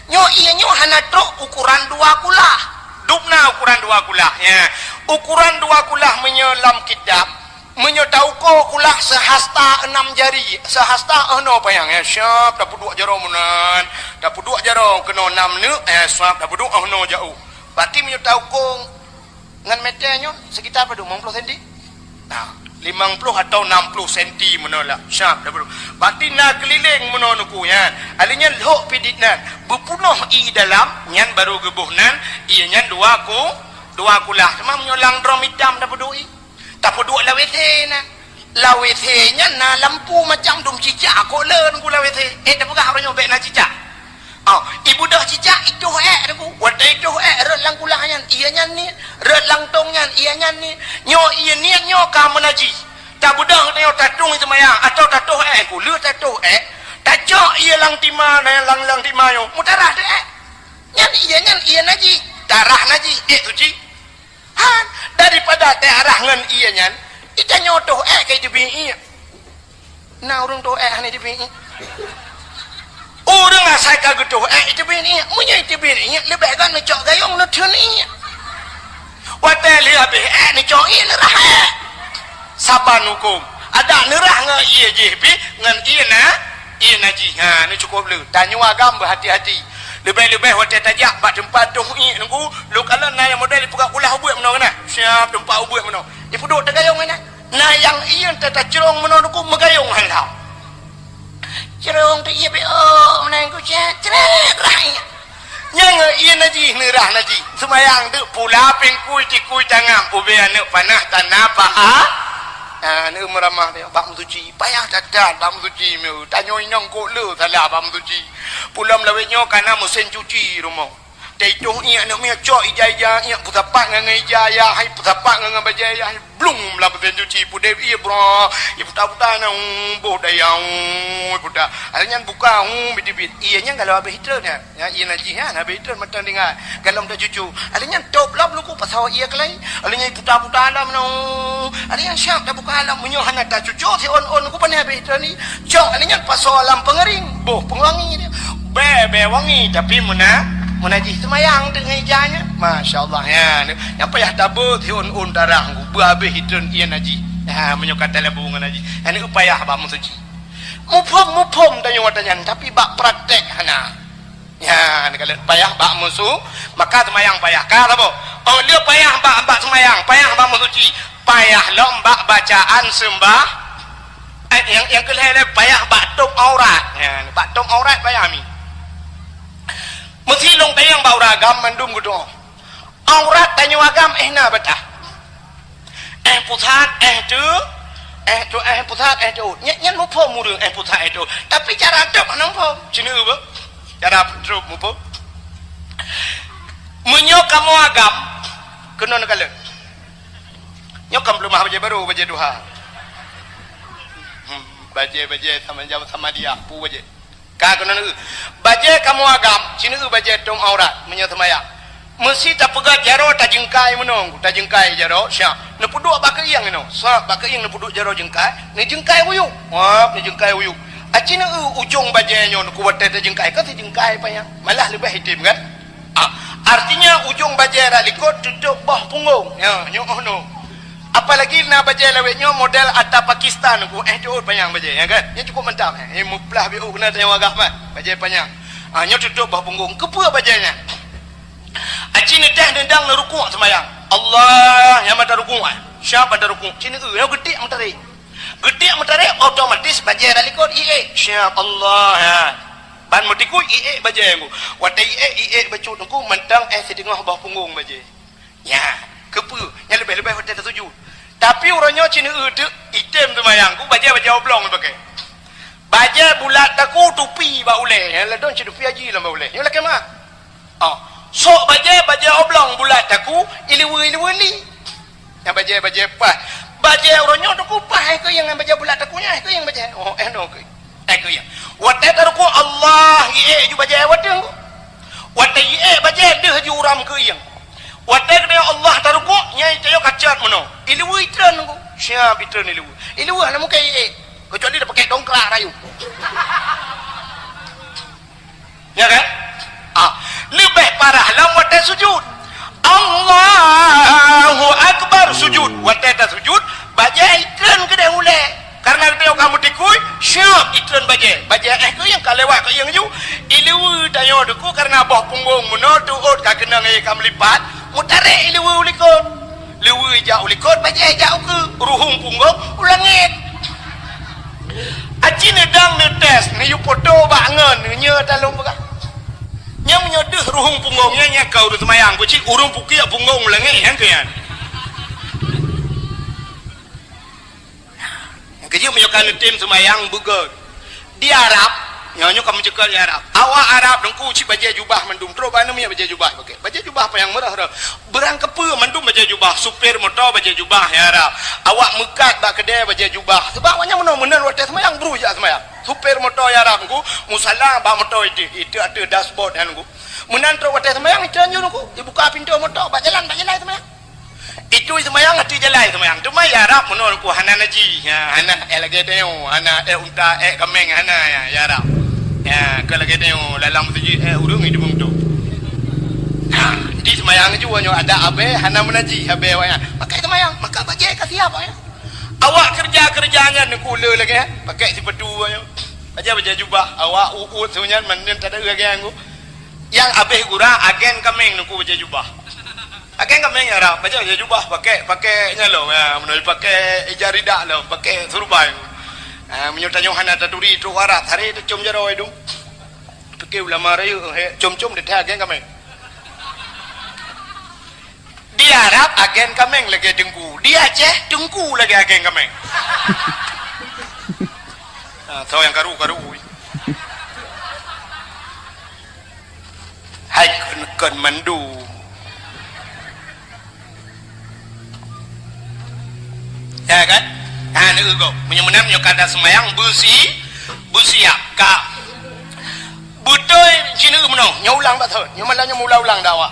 Nyoe ie nyoe hana trok ukoran dua kulah. Dub na ukoran dua kulah, ya. Ukoran dua kulah meunyoe lam kitab, meunyoe tauko kulah sehasta enam jari, sehasta oh noe panyang, ya, siap tapeuduek jaroe meunan, tapeuduek jaroe keunoe nam neuk, ya, siap tapeuduek oh noe jaoh. Berarti meunyoe tauko ngon meter nyoe sekitar padum, limong ploh senti? Nah, limong ploh atau enam ploh senti meunoe lah. Siap tapeuduek. Berarti na keulileng meunoe teungku nyan. Alèh nyan lhok pih dinan. Beupunoh ie dalam, nyan barô geuboh nan, ie nyan dua ku, dua kulah. Teuma meunyoe lam drom itam tapeuduek ie. Tapeuduek lam WC na. Lam WC nyan na lampu macam dum cicak kok le teungku lam WC. Eh, tapeugah uroe nyoe bèk na cicak. Oh, ibeudôh cicak, itoh ék teungku. Watèe itoh ék, rhot lam kulah nyan, ie nyan niet. Rhot lam tong nyan, ie nyan niet. Nyoe ie niet nyoe ka meunajih. Tabeudôh nyoe tatueng ie seumayang, atawa tatoh ék teungku. Le tatoh ék, tacok ie lam tima, na lam, lam tima nyoe, meutarah teuh ék. Nyan ie nyan ie najih, tarah najih, ék suci. Han, daripada teuarah ngon ie nyan, itanyoe toh ék ka iteubiet iék. Na ureueng toh ék hana iteubiet iék? Ureueng asai ka geutoh ék iteubiet iék. Meunyoe iteubiet iék, leubeh gét neucok gayong neutheun iék. Watèe lheueh habéh ék neucok iék, neurah ék. Saban hukôm. Adak neurah ngon ie jih pih, ngon ie na, ie najih. Ha, neucukôp le. Tanyoe agam beuhati-hati. Leubeh-leubeh watèe tajak bak teumpat toh iék teungku, lôn kalon na nyang model ipeugah kulah ubeuet meunoe keunan. Siap teumpat ubeuet meunoe. Ipeuduek teugayong keunan. Na nyang ie teuh tacrong meunoe teungku, meugayong han lam. Crong teuh ie beu meunan ku cét, crét rah ie. Nyang ie najih, neurah najih. Seumayang teuk pula pingkui tikui tangan, ubé aneuk panah tana pa a. Ah, neueu meuramah teuh bak meusuci. Payah that-that bak meusuci meu. Tanyoe inong kok le salah bak meusuci. Pulom lawét nyoe kana meusén cuci rumoh. Taitoh iék aneuk miet cok ija-ija iék peusapat ngon ija ya, hai peusapat ngon bajée ya, hai blung lam meusén cuci pudeb ié bro. Ié puta-puta na, uh, boh daya, uh, puta. Akhé nyan buka, uh, bit-bit. Ié nyan kalau habéh hitrön nyan. Ya, ié najih nyan habéh hitrön mantong tinggai. Galom tacucu. Akhé nyan top lom luku pasoe ié keulai. Akhé nyan puta-puta lom nyoe. Akhé nyan siap tabuka lom meunyoe hana tacucu si on-on luku pane habéh hitrön ni. Cok akhé nyan pasoe lam peungeuring. Boh peungewangi dia. Bèe, bèe wangi tapi meuna, meuna jih seumayang teuk ngon ija nyan. Masya Allah ya. Nyang payah tabeuet si on-on tarah. Beu habéh hitrön ié najih. Ya, meunyoe ka talabu ngon najih. Aneuk payah bak meusuci. Muphom-muphom tanyoe watèe nyan, tapi bak praktek hana. Nyan, ka lheueh payah bak musu, maka seumayang payah. Ka saboh. Oh, lheueh payah bak, bak seumayang, payah bak meusuci, payah lom bak bacaan seumbah. Eh, nyang, nyang keu lhèe payah bak tôp aurat. Nyan, bak tôp aurat payah mi. Meusi lôn tanyong bak ureueng agam mandum geutanyoe. Aurat tanyoe agam eh na bataih. Eh pusat, eh teuh, eh teuh, eh pusat, eh teuh. Nyan, nyan muphom ureueng eh pusat, eh teuh. Tapi cara tôp hana muphom. Cina beuh. Cara tôp muphom. Meunyoe kamoe agam, keunoe neukalon. Nyoe kan peuleumah bajée barô, bajée duha. Hmm, bajée, bajée sama jam sama dia, pu bajée. Ka keunoe neueu. Bajée kamoe agam, ci neueu bajée tôp aurat meunyoe seumayang. Meusi tapeugöt jaroe tajingkai meunoe, tajingkai jaroe, siap. Neupeuduek bak keuieng inoe, siap bak keuieng neupeuduek jaroe jingkai, neujingkai wuyuk. Wap, neujingkai wuyuk. Aci neueu ujong bajée nyoe neuku watée tajingkai, kan sijingkai panyang. Malah leubeh item kan? Ah, artinya ujong bajée rot likot tutôp boh punggong. Ya, nyoe oh no. Apalagi na bajée lawét nyoe model ata Pakistan ku, eh, jeuet panyang bajée, ya kan? Nyoe cukup mantap, eh. Eh, meuplah biôh keunan tanyoe agam, eh. Bajée panyang. Ah, nyoe tutôp boh punggong. Keupeue bajée nyan? Aci neuteh neudang neurukuk seumayang. Allah, nyang mata rukuk, eh. Siap mata rukuk. Ci neueu, nyoe geutik meutarek. Geutik meutarek, otomatis bajée rot likot iék. Siap Allah, ya. Ban meutikui iék bajée ku. Watée iék, iék bacut ku mantong, eh, siteungoh boh punggong bajée. Nya, keupeue? Nyang leubeh-leubeh watée tasujut. Tapi uroe nyoe ci neueu teuk, item seumayang ku, bajée-bajée oblong ipaké. Bajée bulat taku tupi bak ulée, nyang ladôm ci tupi haji lam bak ulée. Nyoe lakée meu'ah. Oh, sok bajée, bajée oblong bulat taku, ileue-ileue li. Nyang bajée-bajée paih. Bajée uroe nyoe taku paih, eh, keuieng nyang bajée bulat taku nyan, eh, keuieng bajée. Oh, eh, no keuieng. Eh, keuieng. Watée tarukuk Allah, iék ju bajée watée ku. Watée iék bajée deuh ju uram keuieng. Watée geutanyoe Allah tarukuk, nyan tanyoe kacot meunoe. Ileue itreun ku. Siap itreun ileue. Ileue hana mungken iék. Keucuali tapaké dongkrak rayu. Ya kan? Ah, leubeh parah lom watée sujut. Allahu Akbar sujut. Watée tasujut, bajée itreun keudeh ulée. Karena geutanyoe ka meutikui, siap itreun bajée. Bajée eh keuieng ka lewat keuieng ju. Ileue tanyoe teuk karena boh punggong meunoe teuôt ka keunong ié ka meulipat, meutarek ileue u likot. Leue jak u likot, bajée jak u keue, ruhueng punggong u langét. Aci neudang neutés, neuyue poto bak ngon, neunyoe talông peugah. Nyang meunyoe deuh ruhueng punggong nyan, nyan ka ureuëng seumayang, kucik ureuëng pukiek punggong u langét, nyan keuh nyan. Nyang keujeuet meunyoe ka neutem seumayang beugét. Di Arab, nyoe, nyoe ka meuceukeut di Arab. Awak Arab deungku cit bajée jubah mandum, trok bak aneuk miet bajée jubah pakai. Bajée jubah panyang meurah-rah. Beurang keupeue mandum bajée jubah, supir moto bajée jubah di Arab. Awak meukat bak keudée bajée jubah. Sebab awak nyan meunoe meunan watée seumayang, bru jak seumayang. Supir moto di Arab deungku, musala bak moto itu, itu ateueh dashboard nyan deungku. Meunan trok watée seumayang, itu nyan deungku, ibuka pintoe moto, bak jalan, bak jalan seumayang. Itu seumayang ateueh jalan seumayang. Teuma di Arab meunoe ku hana najih. Ya, hana ék lagée tanyoe, hana ék unta, ék kaméng, hana ya, di Arab. Ya, ka lagée tanyoe dalam meuseujid ék ureuëng itu beutôi. Ha, di seumayang ju nyoe ada abée hana meunajih abée awaknyan. Maka seumayang, maka bajée ka siap awaknyan. Awak keureuja-keureuja nyan ku le lagée pakai sipatu nyoe. Bajée-bajée jubah, awak uôt-uôt su nyan mandum tada lagée nyan ku. Nyang abéh gura agen kaméng deungku bajée jubah. Pakai kaméng Arab, bajée jubah pakai, pakai nyan lom, ya, meunyoe pakai ija rida lom, pakai surban. Ha, meunyoe tanyoe hana taturi trok Arab, hari tacom jaroe dum. Pike ulama rayeuk, he, com-com deh agen kaméng. Di Arab agen kaméng lagèe teungku. Di Aceh, teungku lagèe agen kaméng. Ah, soe nyang karu-karu. Hai kon, kon mandu. Ya kan? Ha, neueu gob. Meunyoe meunan, nyoe ka taseumayang beusi, beusiap ka. Beutôi, ci neueu meunoe. Nyoe ulang bak thon. Nyoe malam nyoe ulang-ulang dakwah.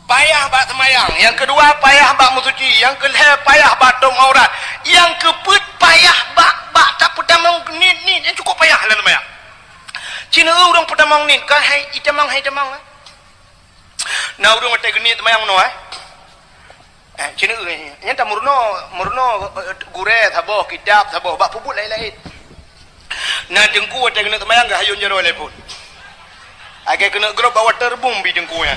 Payah bak seumayang. Nyang keudua, payah bak meusuci. Nyang keulhèe, payah bak tom aurat. Nyang keupeuet, payah bak, bak tapeutamong niet-niet nyang cukôp payah lam seumayang. Ci neueu ureueng peutamong niet, ka hai itamong, hai itamong, eh. Na ureueng watèe geuniet seumayang meunoe, eh. Eh, ci neueu, eh. Nyan tameurunoe, meurunoe, eh, gurèe saboh, kitab saboh, bak peubuet laén-laén. Na teungku watèe keuneuk seumayang geuhayôn jaroe lé phon. Lagèe keuneuk grob bak waterboom bi teungku nyan.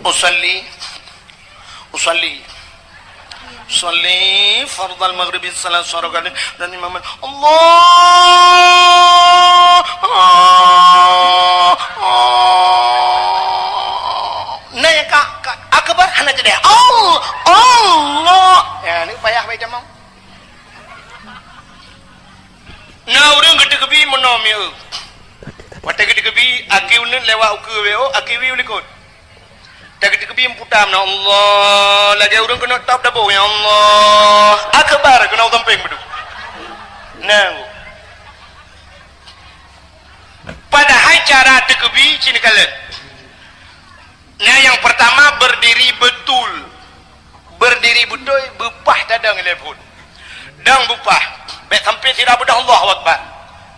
Usalli. Usalli. Usalli fardhal maghribi tsalatsa rak'atin. Dan imam, Allah. Nah, ka, ka, akbar, hana jadi. Allah. Allah. Ya, ni payah baca mau. Na ureueng geuteukeubi meunoe mieu. Watèe geuteukeubi, aki uneut lewat ukeue W O, aki wi u likot. Watèe geuteukeubi meuputa meunoe, Allah, lagèe ureueng keuneuk top dabô, ya Allah. Akbar, keunoe sampéng beudôh. Nah. Padahai cara teukeubi ci neukalon. Nah, nyang peurtama, berdiri betul. Berdiri beutôi, beupah tadong ilèe phon. Dong beupah. Bèk sampoe sira beudôh Allahu Akbar.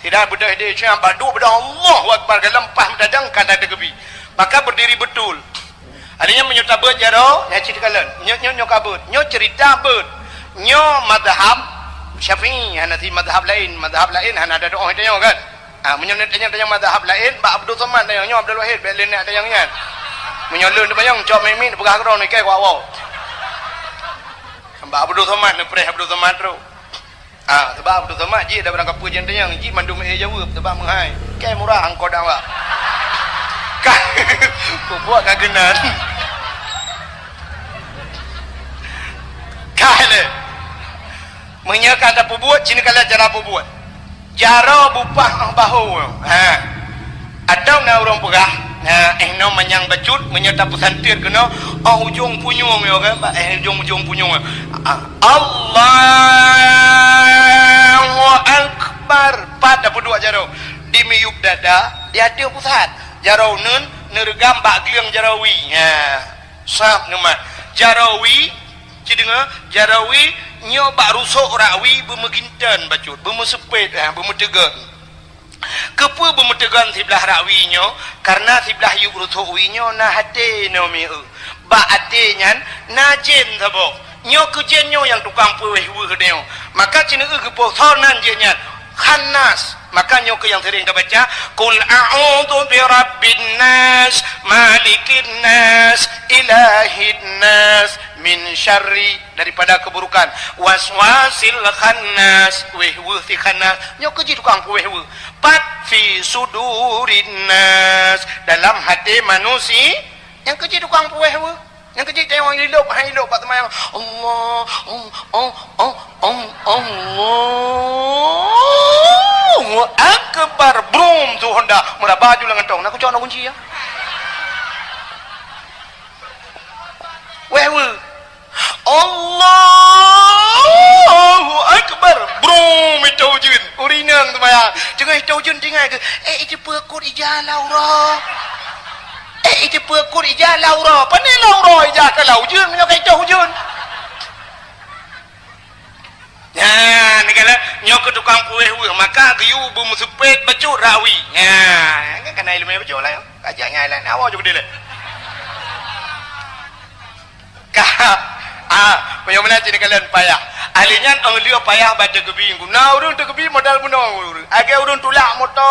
Sira beudôh di Isya, bak duek beudôh Allahu Akbar, galom pah meutadong ka tateukeubi. Maka berdiri betul. Artinya meunyoe tabeuet jaroe, nyan cit kalon. Nyoe, nyoe, nyoe ka beuet. Nyoe cerita beuet. Nyoe mazhab Syafi'i, hana si mazhab laén. Mazhab laén hana ada doa tanyoe kan? Ah, meunyoe tanyong-tanyong mazhab laén, bak Abdul Somad tanyong, nyoe Abdul Wahid, bèk lé neuk tanyong nyan. Meunyoe lôn teubayang, cok mic-mic, peugah keudroe, nyoe kèe ku awak. Bak Abdul Somad, neupreh Abdul Somad trôk. Ah, sabab Abdul Somad jih dak barang kapeue jeuet tanyong, jih mandum éh jaweueb, sabab meuhai. Kèe murah angkot awak. Ka, peubuet ka keunan. Ka lé. Meunyoe ka tapeubuet, ci neukalon cara peubuet. Jaroe beupah 'oh bahô. Ha. Atawa na ureueng peugah, ha, éh noe manyang bacut, meunyoe tapeusantet keunoe, 'oh ujông punyueng nyoe kan, bak, éh ujông-ujông punyueng. Ha. Allahu Akbar. Pat tapeuduek jaroe. Di miyueb dada, di ateueh pusat. Jaroe uneuen, neureugam bak gleueng jaroe wie. Ha. Sab neumat. Jaroe wie, Ci deungoe, jaroe wie nyoe bak rusok rak wie beumeuginton bacut, beumeuseupet, ha, beumeuteugon. Keupeue beumeuteugon siblah rak wie nyoe? Kareuna siblah yueb rusok wie nyoe na até nyoe mieu. Bak até nyan na jén saboh. Nyoe keu jén nyoe nyang tukang peuwéh weueh nyoe. Maka ci neueu geupoh soe nan jén nyan. Khannas. Maka nyoe keuh nyang sering tabaca, "Qul a'udzu birabbin nas, malikin nas, ilahin nas, min syarri," daripada keburukan, "waswasil khannas," wéh weueh si khannas. Nyoe keuh jih tukang peuwéh weueh. Pat fi sudurin nas, dalam até manusia, nyan keuh jih tukang peuwéh weueh. Nyang keuh jih teuh ilop, hai ilop bak teuma Allah, Allah, Allah, Allah, Allahu Akbar. Brum, su Honda meuraba ju lam gantong. Na kucok na kunci ya. Wéh weueh. Allahu Akbar. Brum, itô ujeuen. Ureueng inong seumayang. Teungoh itô ujeuen tinggai keuh, eh, ijeupeue kot ija lam uroe. Eh, ijeupeue kot ija lam uroe. Pane lam uroe ija ka lam ujeuen, meunyoe ka itôh ujeuen. Nyan, ni kala, nyoe keuh tukang peuwéh weueh, maka geuyue beumeuseupet bacut rak wie. Nyan, kan kana ileumèe bacut lah, nyoe. Ka jak nyan laén, awak juk deh lé. Ka, ah, meunyoe meunan cit neukalon payah. Ahli nyan 'oh lheueh payah bak teukeubi. Na ureueng teukeubi modal bunoe ureueng. Lagèe ureueng tulak moto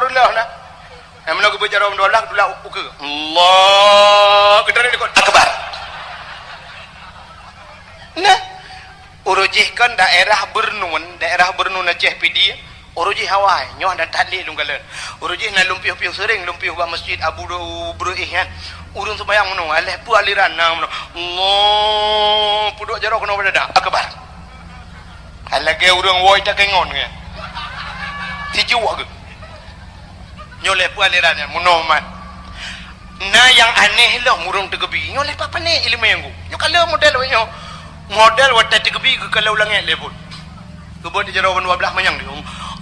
reuloh na. Eh, meunoe geubeuet jaroe dua blah, tulak ukeue. Allah, geutara likot. Akbar. Nah, ureueng jih kan daerah Bernun, daerah Bernun Aceh Pidie. Uroe jih awai, nyoe hana that lé lôn kalon. Uroe jih na lôn piôh-piôh seuring, lôn piôh bak masjid Abu Dhu-, Breueh nyan. Ureuëng seumayang meunoe, aléh peue aliran na meunoe. Allah, peuduek jaroe keunoe bak dada. Akbar. Hai lagée ureuëng woe takengon nyan. Sijuek geuh. Nyoe lé peue aliran nyan meunoe man. Na nyang aneh lom ureuëng teugeubi. Nyoe lé papané iéleumé nyan. Nyoe ka lheueh model wéh nyoe. Model watée teugeubi geukalon langét lé buet. Geubeuet di jaroe ban dua blaih manyang di.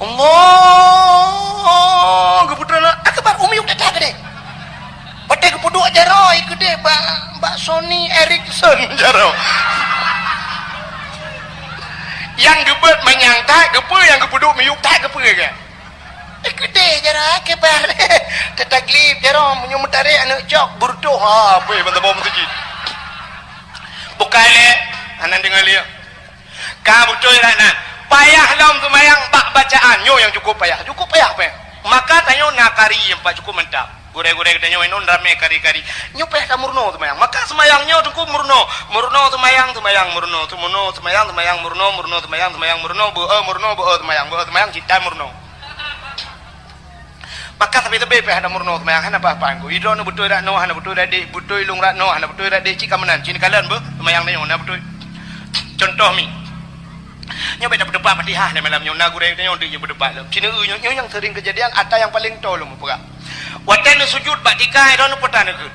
Allah, geupeutrön akbar, umi udah dah gede. Watée geupeuduek jaroe keudeh bak, bak Sony Ericsson jaroe. Nyang geubeuet manyang that, geupeue nyang geupeuduek miyueb that geupeue ke? Eh, keudeh jaroe akbar. Tataglib jaroe meunyoe meutarek aneuk cok beureutoh ha, beh, ban tabong meuseujid. Bukai lé, aneuk deungoe lé. Ka beutôi lah na. Payah lom seumayang bak bacaan. Nyoe nyang cukup payah. Cukup payah payah. Maka tanyoe na kari nyang pat cukup mantap. Gurée-gurée geutanyoe inong ramé kari-kari. Nyoe payah tameurunoe seumayang. Maka seumayang nyoe cukup meurunoe. Meurunoe seumayang, seumayang meurunoe. Seumono seumayang, seumayang meurunoe. Meurunoe seumayang, seumayang meurunoe. Beu-e meurunoe, beu-e seumayang. Beu-e seumayang cit dan meurunoe. Maka sabe-sabe pih hana meurunoe seumayang, hana paih-paih. Idroeneuh beutôi dak noe, hana beutôi dak dek, beutôi lôn rak noe, hana beutôi dak dek, cit ka meunan, cit kalon beuh, seumayang tanyoe hana beutôi. Contoh mi. Nyoe bèk tapeuteupat Fatihah lé malam nyoe, na gurée tanyoe deuek nyoe beuteupat lom. Cit nyoe, nyoe nyang seuring keujadian, ata nyang paleng toe lôn mupeugah. Watée neusujut bak tika, idroeneuh peue ta neukheun.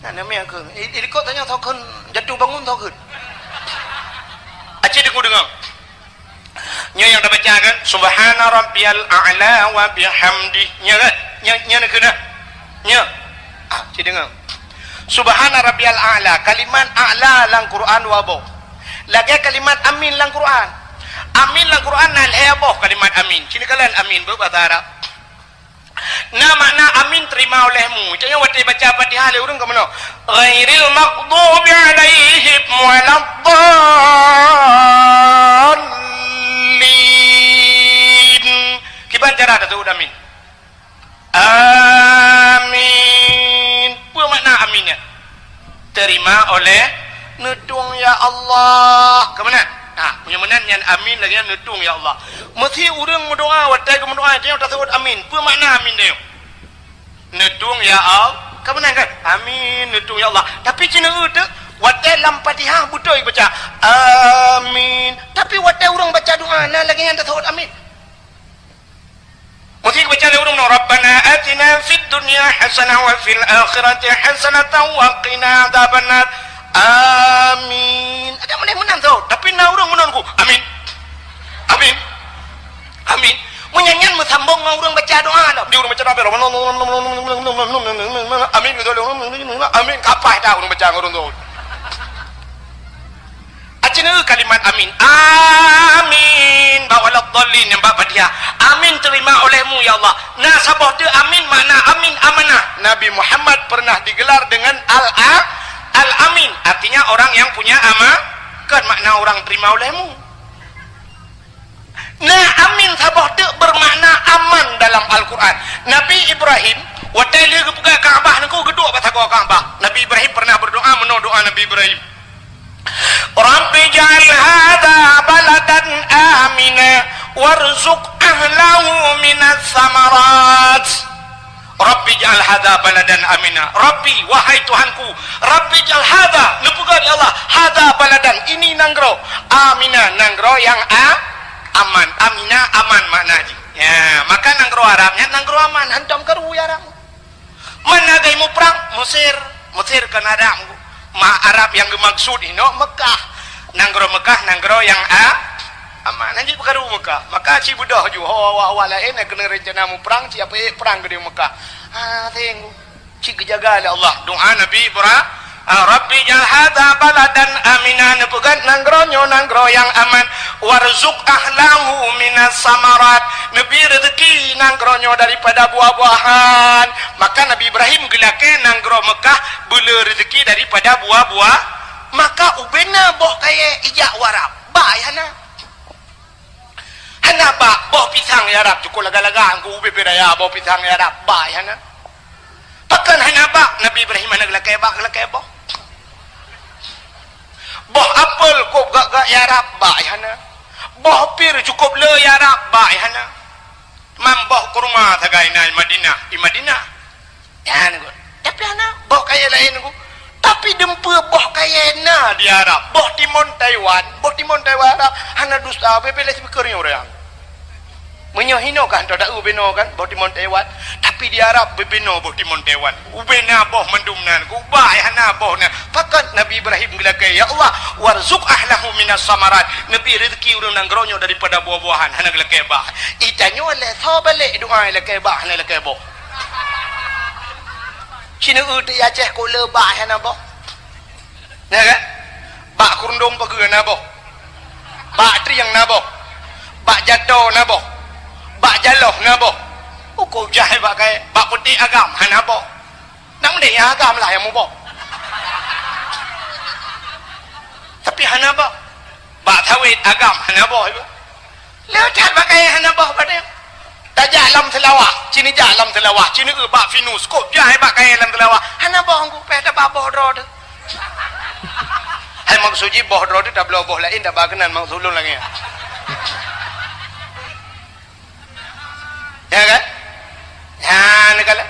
Na neumè keu. I, i likot tanyoe tho kheun jatuh bangun tho kheun. Aci deungoe-deungoe. Nyoe nyang tabaca kan, "Subhana rabbiyal a'la wa bihamdi." Nyoe kan? Nyoe, nyoe neukheun na? Nyoe. Ah, ci deungoe. Subhana rabbiyal a'la. Kalimat a'la lam Quran dua boh. Lagée kalimat amin lam Quran. Amin lam Quran na lhée boh kalimat amin. Ci neukalon amin beuh bahasa Arab. Na makna amin terima olehmu. Contoh watée baca Fatihah lé ureuëng ka meunoe. Ghairil maghdubi alaihim waladdallin. Kiban cara tasebut amin? Amin. Peue makna amin nyan? Terima oleh neutueng ya Allah. Keumanan? Nah, meunyoe meunan nyan amin lagée nyan neutueng ya Allah. Meusé ureuëng meudoa watée geumeudoa, tanyoe tasebut amin. Peue makna amin tanyoe? Neutueng ya Allah. Keumanan kan? Amin, neutueng ya Allah. Tapi ci neueu teuk, watée lam Fatihah beutôi baca amin. Tapi watée ureuëng baca doa na lagée nyan tasebut amin. Meusé baca lé ureuëng nyoe, "Rabbana atina fid dunya hasanah wa fil akhirati hasanatan wa qina adzabannar." Amin. Ada meunan meunan tho, tapi na ureuëng meunan ku. Amin. Amin. Amin. Meunyan nyan meusambong ngon ureuëng baca doa dah. Di ureuëng baca doa, amin. Amin. Kapah dah ureuëng baca ngon ureuëng tu. Aci neueu kalimat amin. Amin. Bak waladdallin nyang bak Fatihah. Amin terima olehmu, ya Allah. Na saboh teuk amin, makna amin amanah. Nabi Muhammad pernah digelar dengan Al-, Al-Amin. Artinya orang yang punya ama-, kan makna orang terima olehmu. Na amin saboh teuk bermakna aman dalam Al-Quran. Nabi Ibrahim, watée lheueh geupeugah Ka'bah nangku geuduek bak sagoe Ka'bah. Nabi Ibrahim pernah berdoa meunoe doa Nabi Ibrahim. Rabbi ij'al hadza baladan amina warzuq ahlahu minas samarat. Rabbi ij'al hadza baladan amina. Rabbi, wahai Tuhanku, Rabbi ij'al hadza, neupeugah ya Allah, hadza baladan, ini nanggroe, amina, nanggroe nyang a-, aman. Amina, aman makna jih. Ya, maka nanggroe Arab nyan nanggroe aman, hantom karu ya Arab. Mana gai muprang? Mesir. Mesir kan Arab. Ma Arab nyang geumaksud inoe Mekah. Nanggroe Mekah, nanggroe nyang a-, aman. Hanjeuet peukaru Mekah. Maka ci beudôh ju hawa-hawa laén nyang keuneuk rencana muprang, ci ape ék prang keudéh Mekah. Ha, seng. Ci geujaga lé Allah. Doa Nabi Ibra-, Ah, Rabbi ij'al hadza baladan amina, neupeugah nanggroe nyoe nanggroe nyang aman, warzuq ahlahu minas samarat, neubri reuzeki nanggroe nyoe daripada buah-buahan. Maka Nabi Ibrahim geulakée nanggroe Mekah beuleu reuzeki daripada buah-buah. Maka ubena boh kayée ijak u Arab, bak ayah na. Hana bak boh pisang ya Rab, cukôp lagak-lagak ngon ubé raya boh pisang ya Rab, bak hana. Pakon hana bak, Nabi Ibrahim hana geulakée bak, geulakée boh. Boh apel kôb gak-gak ya Rab, bak hana. Boh pir cukup le i Arab, bak i hana. Man boh kurma sagai na i Madinah, i Madinah. Nyan ku. Tapi hana boh kayèe laén ku. Tapi dumpeue boh kayèe na di Arab, boh timon Taiwan, boh timon Taiwan Arab hana dusta, bèk-bèk lé sipikeue nyoe ureueng. Meunyoe hinoe kan, tau dak eu binoe kan, boh timon Taiwan. Tapi di Arab beuh binoe boh timon Taiwan. Ubé na boh mandum nan, ubak hana boh nan. Pakat Nabi Ibrahim geulakèe, "Ya Allah, warzuq ahlahu minas samarat." Neubi rezeki ureueng nanggroe nyoe daripada buah-buahan, hana geulakèe bak. Itanyoe lé soe balek doa lakèe bak, hana lakèe boh. Sineuk eu di Aceh kok le bak hana boh. Ya kan? Bak keurundong pageue na boh. Bak trieng na boh. Bak jato na boh. Bak jaloh na boh. Uko jai bak kai, bak putik agam hana boh. Nak mending nyang agam lah nyang muboh. Tapi hana boh. Bak sawét agam hana boh ibu. Leucah bak kayèe hana boh padahai. Tajak lam Seulawah, cini jak lam Seulawah, cini eu bak Pinus, kok jai bak kayèe lam Seulawah. Hana boh ngku pèh taba boh droe teuh. Hai maksud jih boh droe teuh tabloe boh laén taba keunan maksud lôn lagèe nyan. Ya kan? Ya, neukalon.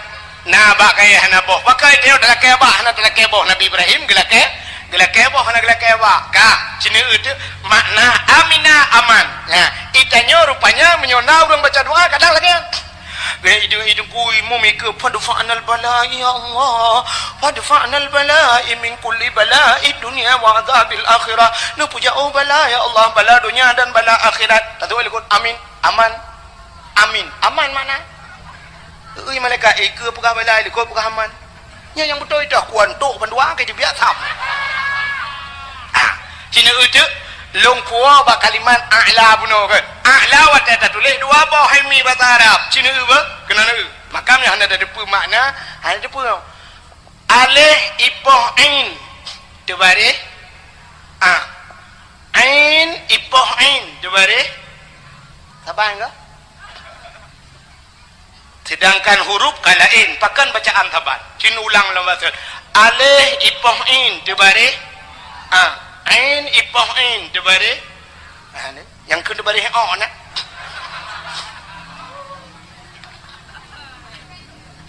Na bak kayèe hana boh. Pakai teuh talakèe bak, hana talakèe boh. Nabi Ibrahim geulakèe, geulakèe boh, hana geulakèe bak. Ka, cini eu teuh makna amina aman. Ya, itanyoe rupanya meunyoe na ureueng baca doa kadang lagèe nyan. Gaya idung-idung kui mumike, "Fadfa'nal bala, ya Allah. Fadfa'nal bala min kulli bala dunya wa adzabil akhirah." Neupeujak, oh bala, ya Allah, bala donya dan bala akhirat. Tatuai likot, amin. Aman. Amin. Aman makna? Ui malaikat, eh, keu peugah bala, likot peugah aman. Nyan nyang beutôi dah kuantok bandua ke jibiak sam. Ah, cina uteuk long kuwa bak kalimat a'la bunoe kan. A'la watèe tatuléh dua boh hai mi basa Arab. Cina eu beuh? Keunan eu. Makam nyan hana teupeue makna, hana teupeue. Aleh ipoh ain teubareh a. Ain ipoh ain teubareh saban ka? Sedangkan huruf ka laén, pakon bacaan saban. Cin ulang lom bacut. Aleh ipoh ain teubareh a. Ain ipoh ain teubareh a. Nyang keu teubareh o na.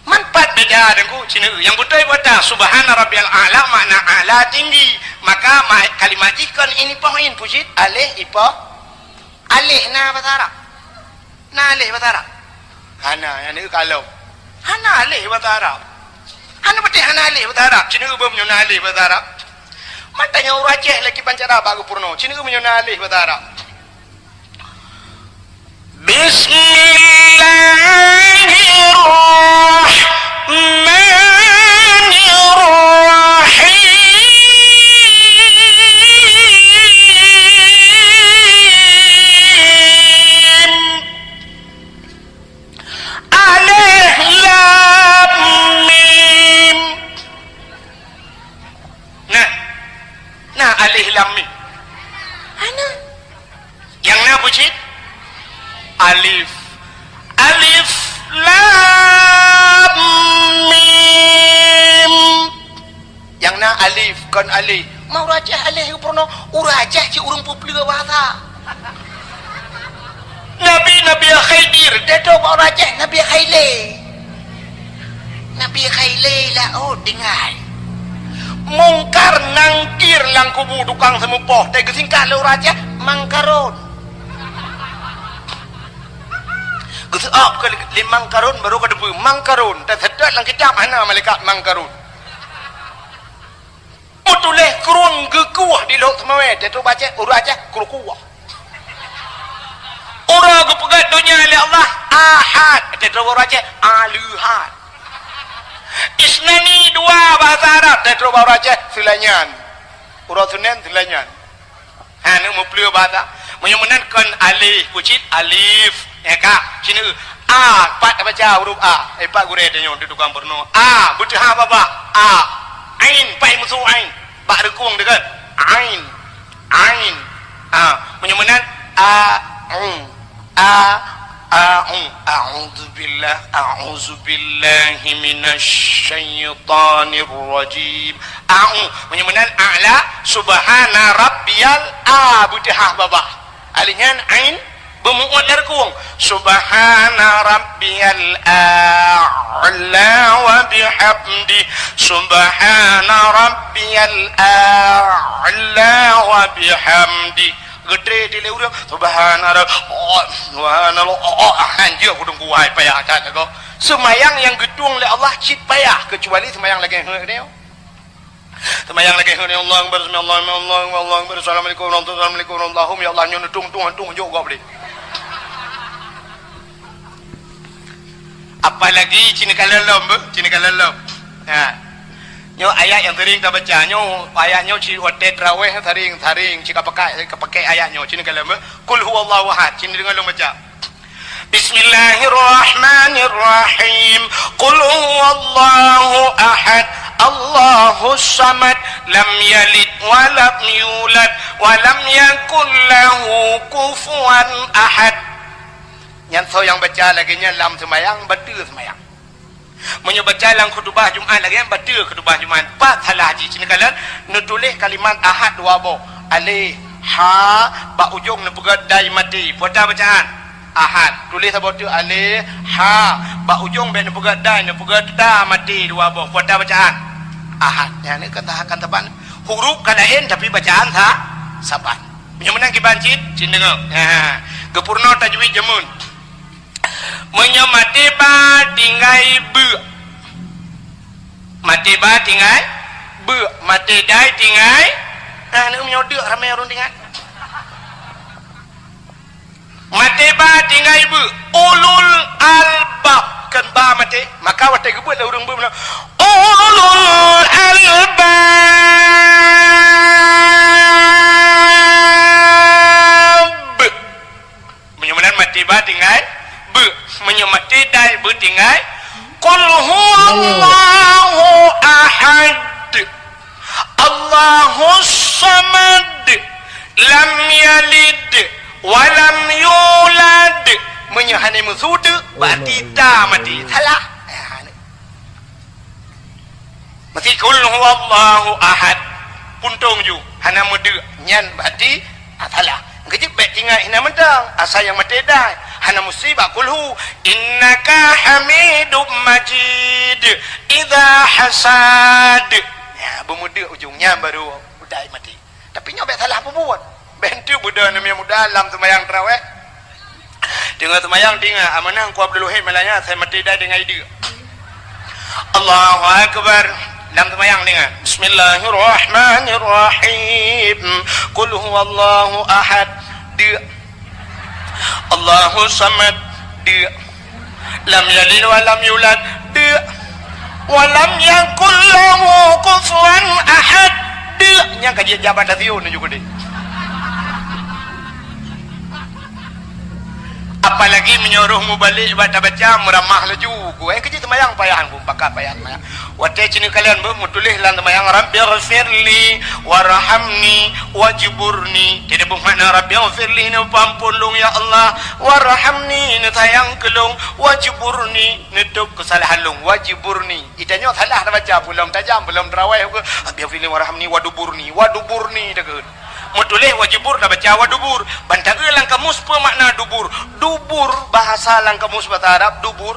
Man pat beda deungon cina. Nyang beutôi buat dah, subhana rabbiyal a'la, makna a'la tinggi. Maka ma-, kalimat jih kon ain ipoh ain, pucit aleh ipoh. Aleh na basa Arab? Na aleh basa Arab? Hana, nyang ni kalau. Hana aleh basa Arab. Hana beutôi hana aleh basa Arab. Cina beuh meunyoe na aleh basa Arab. Mata nyang ureueng Aceh lagi bancara bak geupurunoe. Cina beuh meunyoe na aleh basa Arab. Bismillahirrahmanirrahim. Alif lam mim. Nah. Nah, alif lam mim. Hana. Nyang na pucit? Alif. Alif lam mim. Nyang na alif, kon alif. Ma ureueng Aceh aleh geupurunoe, ureueng Aceh cit ureueng peupleue bahasa. Nabi, Nabi Khidir, teutoe bak ureueng Aceh, Nabi Khaile. Nabi Khaile laôt tinggai. Mungkar Nangkir lam kubu tukang seumeupoh, teugeusingkat lé ureueng Aceh, Mangkaron. Geuseuôt keu lé Mangkaron, baru ka teupeue Mangkaron, teuseutôt lam kitab hana malaikat Mangkaron. Meutuléh krueng geukueh di Lhok Seumawé, teutoe bak Aceh, ureueng Aceh, krueng kueh. Uroe geupeugah donya lé Allah, Ahad, teutoe ureueng Aceh, Aleuhad. Isnani dua bahasa Arab, teutoe bak ureueng Aceh, Seulainan. Uroe Seunén, Seulainan. Ha, neuk meupleue bahasa. Meunyoe meunan kon alif, pucit alif. Ya ka? Cina a, pat baca huruf a. Eh, pat gurée tanyoe di tukang peurunoe. A, beuteuhah babah. A. Ain, pai musu ain. Bak reukong dekat. Ain. Ain. A, meunyoe meunan a, u. A, a, u. A'udzubillah, a'udzubillahi minasy syaithanir rajim. A, u. Meunyoe meunan a'la, subhana rabbiyal a, beuteuhah babah. Alif nyan ain beumu'uet lam rukung. Subhana rabbiyal a'la wa bihamdi. Subhana rabbiyal a'la wa bihamdi. Geutré di lé ureueng, subhana rabb-, oh, subhanallah, oh, oh, ah, hanjeuet kudung kuwai payah that lagoe. Seumayang nyang geutueng lé Allah cit payah, keucuali seumayang lagèe nyoe. Seumayang lagèe nyoe, Allahu Akbar, sami Allahu liman, Allahu Akbar, Allahu Akbar, assalamualaikum warahmatullahi wabarakatuh, Allahumma ya Allah, nyoe neutung-tung hantu jok gob lé. Apalagi cina kalon lom, beuh, cina kalon lom. Ha. Nyoe ayat nyang sering tabaca. Nyoe ayat nyoe cit watèe tarawih sering, sering cit kapakai, kapakai ayat nyoe, cina kalon, beuh. Qul huwallahu ahad, cina deungö lôn baca. Bismillahirrahmanirrahim. Qul huwallahu ahad, Allahus samad, lam yalid wa lam yulad, wa lam yakul lahu kufuwan ahad. Nyan soe nyang baca lagèe nyan lam seumayang, bateue seumayang. Meunyoe baca lam khutubah Jumat lagèe nyan, bateue khutubah Jumat. Pat salah jih, cina kalon, neutuléh kalimat ahad dua boh. Alif, ha, bak ujong neupeugöt dai maté. Peue ata bacaan? Ahad. Tuléh saboh teuk alif, ha, bak ujong bèk neupeugöt dai, neupeugöt ta maté dua boh. Peue ata bacaan? Ahad. Nyan kan tahakan saban. Huruf ka laén tapi bacaan sa-, saban. Meunyoe meunan kiban cit, cit deungö. Ha. Geupeurunoe tajwid jameun. Meunyoe maté ba tinggai beuk. Maté ba tinggai beuk. Maté dai tinggai. Nah, ni meunyoe deuk ramé ureueng tinggai. Maté ba tinggai beuk. Ulul albab. Kan ba maté. Maka watèe geubeuet lé ureueng beuk meunan. Ulul albab. Meunyoe meunan maté ba tinggai beuk. Meunyoe maté dai beuk tinggai. Qul huwallahu ahad. Allahus samad. Lam yalid wa lam yulad. Meunyoe hana meusu teuk, berarti ta maté. Salah. Meusi qul huwallahu ahad, puntông ju, hana meudeuk, nyan berarti, ah, salah. Geujeuet bèk tinggai hina mantong, asai nyang maté dai, hana meusi bak qul hu, innaka hamidum majid, idza hasad. Ya, beumeudeuk ujong nyan baru udai maté. Tapi nyoe bèk salah peubuet. Bèk enteuk beudoh neumiet muda lam seumayang tarawih. Teungoh seumayang tingat, amanah Teungku Abdul Wahid Malaya, asai maté dai deungon ideuk. Allahu Akbar. Lam seumayang tingat. Bismillahirrahmanirrahim. Qul huwallahu ahad. Deuk. Allahu samad. Deuk. Lam yalid wa lam yulad. Deuk. Wa lam yakul lahu kufuwan ahad. Deuk. Nyang ka jeuet jabat dah siôn nyoe keudeh. Apalagi meunyoe roh mubalek bak tabaca meuramah laju. Ku, eh, keu jih seumayang payah, ku, pakat payah seumayang. Watèe cit neukalon beuh meutuléh lam seumayang, "Rabbighfirli warhamni wajburni." Jadi beuh makna, "Rabbighfirli," neupeuampôn lôn, ya Allah, "warhamni," neusayang keu lôn, "wajburni," neutôb keusalahan lôn, "wajburni." Ita nyoe salah tabaca, peulom tajam, peulom tarawih, "Rabbighfirli warhamni waduburni," waduburni takheun. Meutuléh wajibur tabaca wadubur. Ban taeu lam kamus peue makna dubur. Dubur, bahasa lam kamus bahasa Arab, dubur.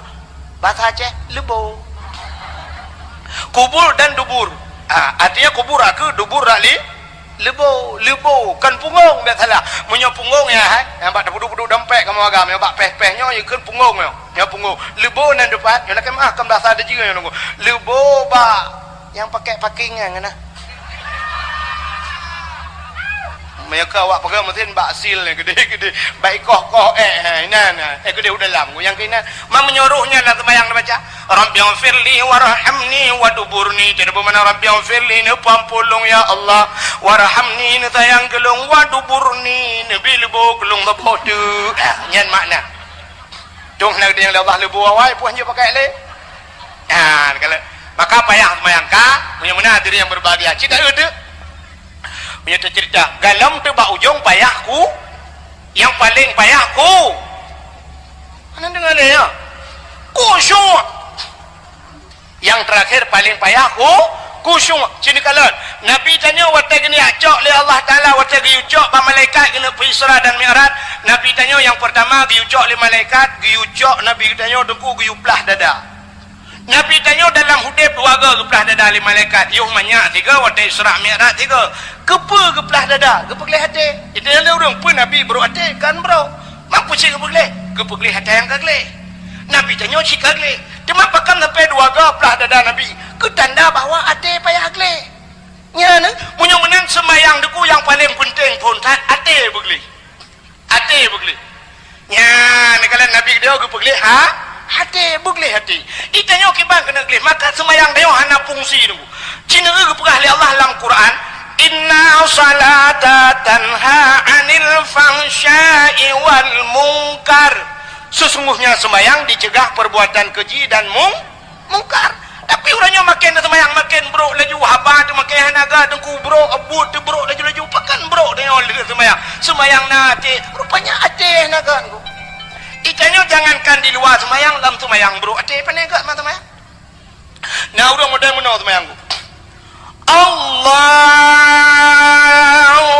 Bahasa Aceh, leubo. Kubur dan dubur. Ah, artinya kubur rak keue, dubur rak li-, leubo, leubo. Kon punggong, biasalah. Meunyoe punggong nyan, hai, nyang bak tapeuduek-peuduek dompet kamoe agam, nyang bak péh-péh nyoe, ikheun punggong nyoe. Nyoe punggong. Leubo nan dipat, nyoe lakèe meu'ah, kon bahasa Deujeue nyoe nunggu. Leubo bak nyang pakèk paking nyan, nah. Meunyoe keu awak peugah meusen bak sil nyan, keudeh-keudeh. Bak ikoh-koh, eh, eh, inan, eh, keudeh u dalam. Nyang keu inan, ma meunyoe roh nyan lam seumayang neubaca, "Rabbighfirli warhamni waduburni." Jadi beumakna, "Rabbighfirli," neupeuampôn lôn, ya Allah. "Warhamni," neusayang keu lôn, "waduburni," neubi leubo keu lôn saboh teuk. Ah, nyan makna. Dong na geudeungoe lé Allah leubo awai, peue han jeuet pakai lé. Ha, kalau maka payah seumayang ka, meunyoe meunan hadirin yang berbahagia. Cit taeu teuk. Meunyoe teucerita, galom teuk bak ujong payah khu, nyang paleng payah khu. Mana deungoe lé nyoe? Khusyuk. Nyang terakhir paleng payah khu, Khusyuk, sini kalon. Nabi tanyoe watée geuniyak cok lé Allah Taala, watée geuyue cok bak malaikat keuneuk peuisra dan mi'raj, Nabi tanyoe nyang peurtama geuyue cok lé malaikat, geuyue cok Nabi tanyoe teungku geuyue plah dada. Nabi tanyoe dalam udeb dua goe geuplah dada lé malaikat, yoh manyak sigoe watée isra mi'raj sigoe. Keupeue geuplah dada? Geupeugleh até. Itu lé ureuëng peue Nabi brok até, kan brok. Mak peue cit geupeugleh? Geupeugleh até nyang ka gleh. Nabi tanyoe cit ka gleh. Teuma pakon sampai dua goe plah dada Nabi? Keutanda bahwa até payah gleh. Nyan, meunyoe meunan seumayang teungku nyang paleng peunteng phon that até beugleh. Até beugleh. Nyan, kalon Nabi geudoe geupeugleh ha? Até, beugleh até. Itanyoe kiban keuneuk gleh, maka seumayang tanyoe hana fungsi teungku. Cit na geupeugah lé Allah lam Quran, "Inna salata tanha 'anil fahsya'i wal munkar." Sesungguhnya seumayang dicegah perbuatan keji dan mung-, mungkar. Tapi uroe nyoe maken seumayang maken brok laju, haba teumaken hana ga teungku brok, buet teubrok laju-laju, pakon brok tanyoe lheueh seumayang. Seumayang na até, rupanya até hana ga teungku. Itanyoe jangankan di luwa seumayang, lam seumayang brok até, pane ga ma seumayang. Na ureuëng model meunoe seumayang teungku. Allahu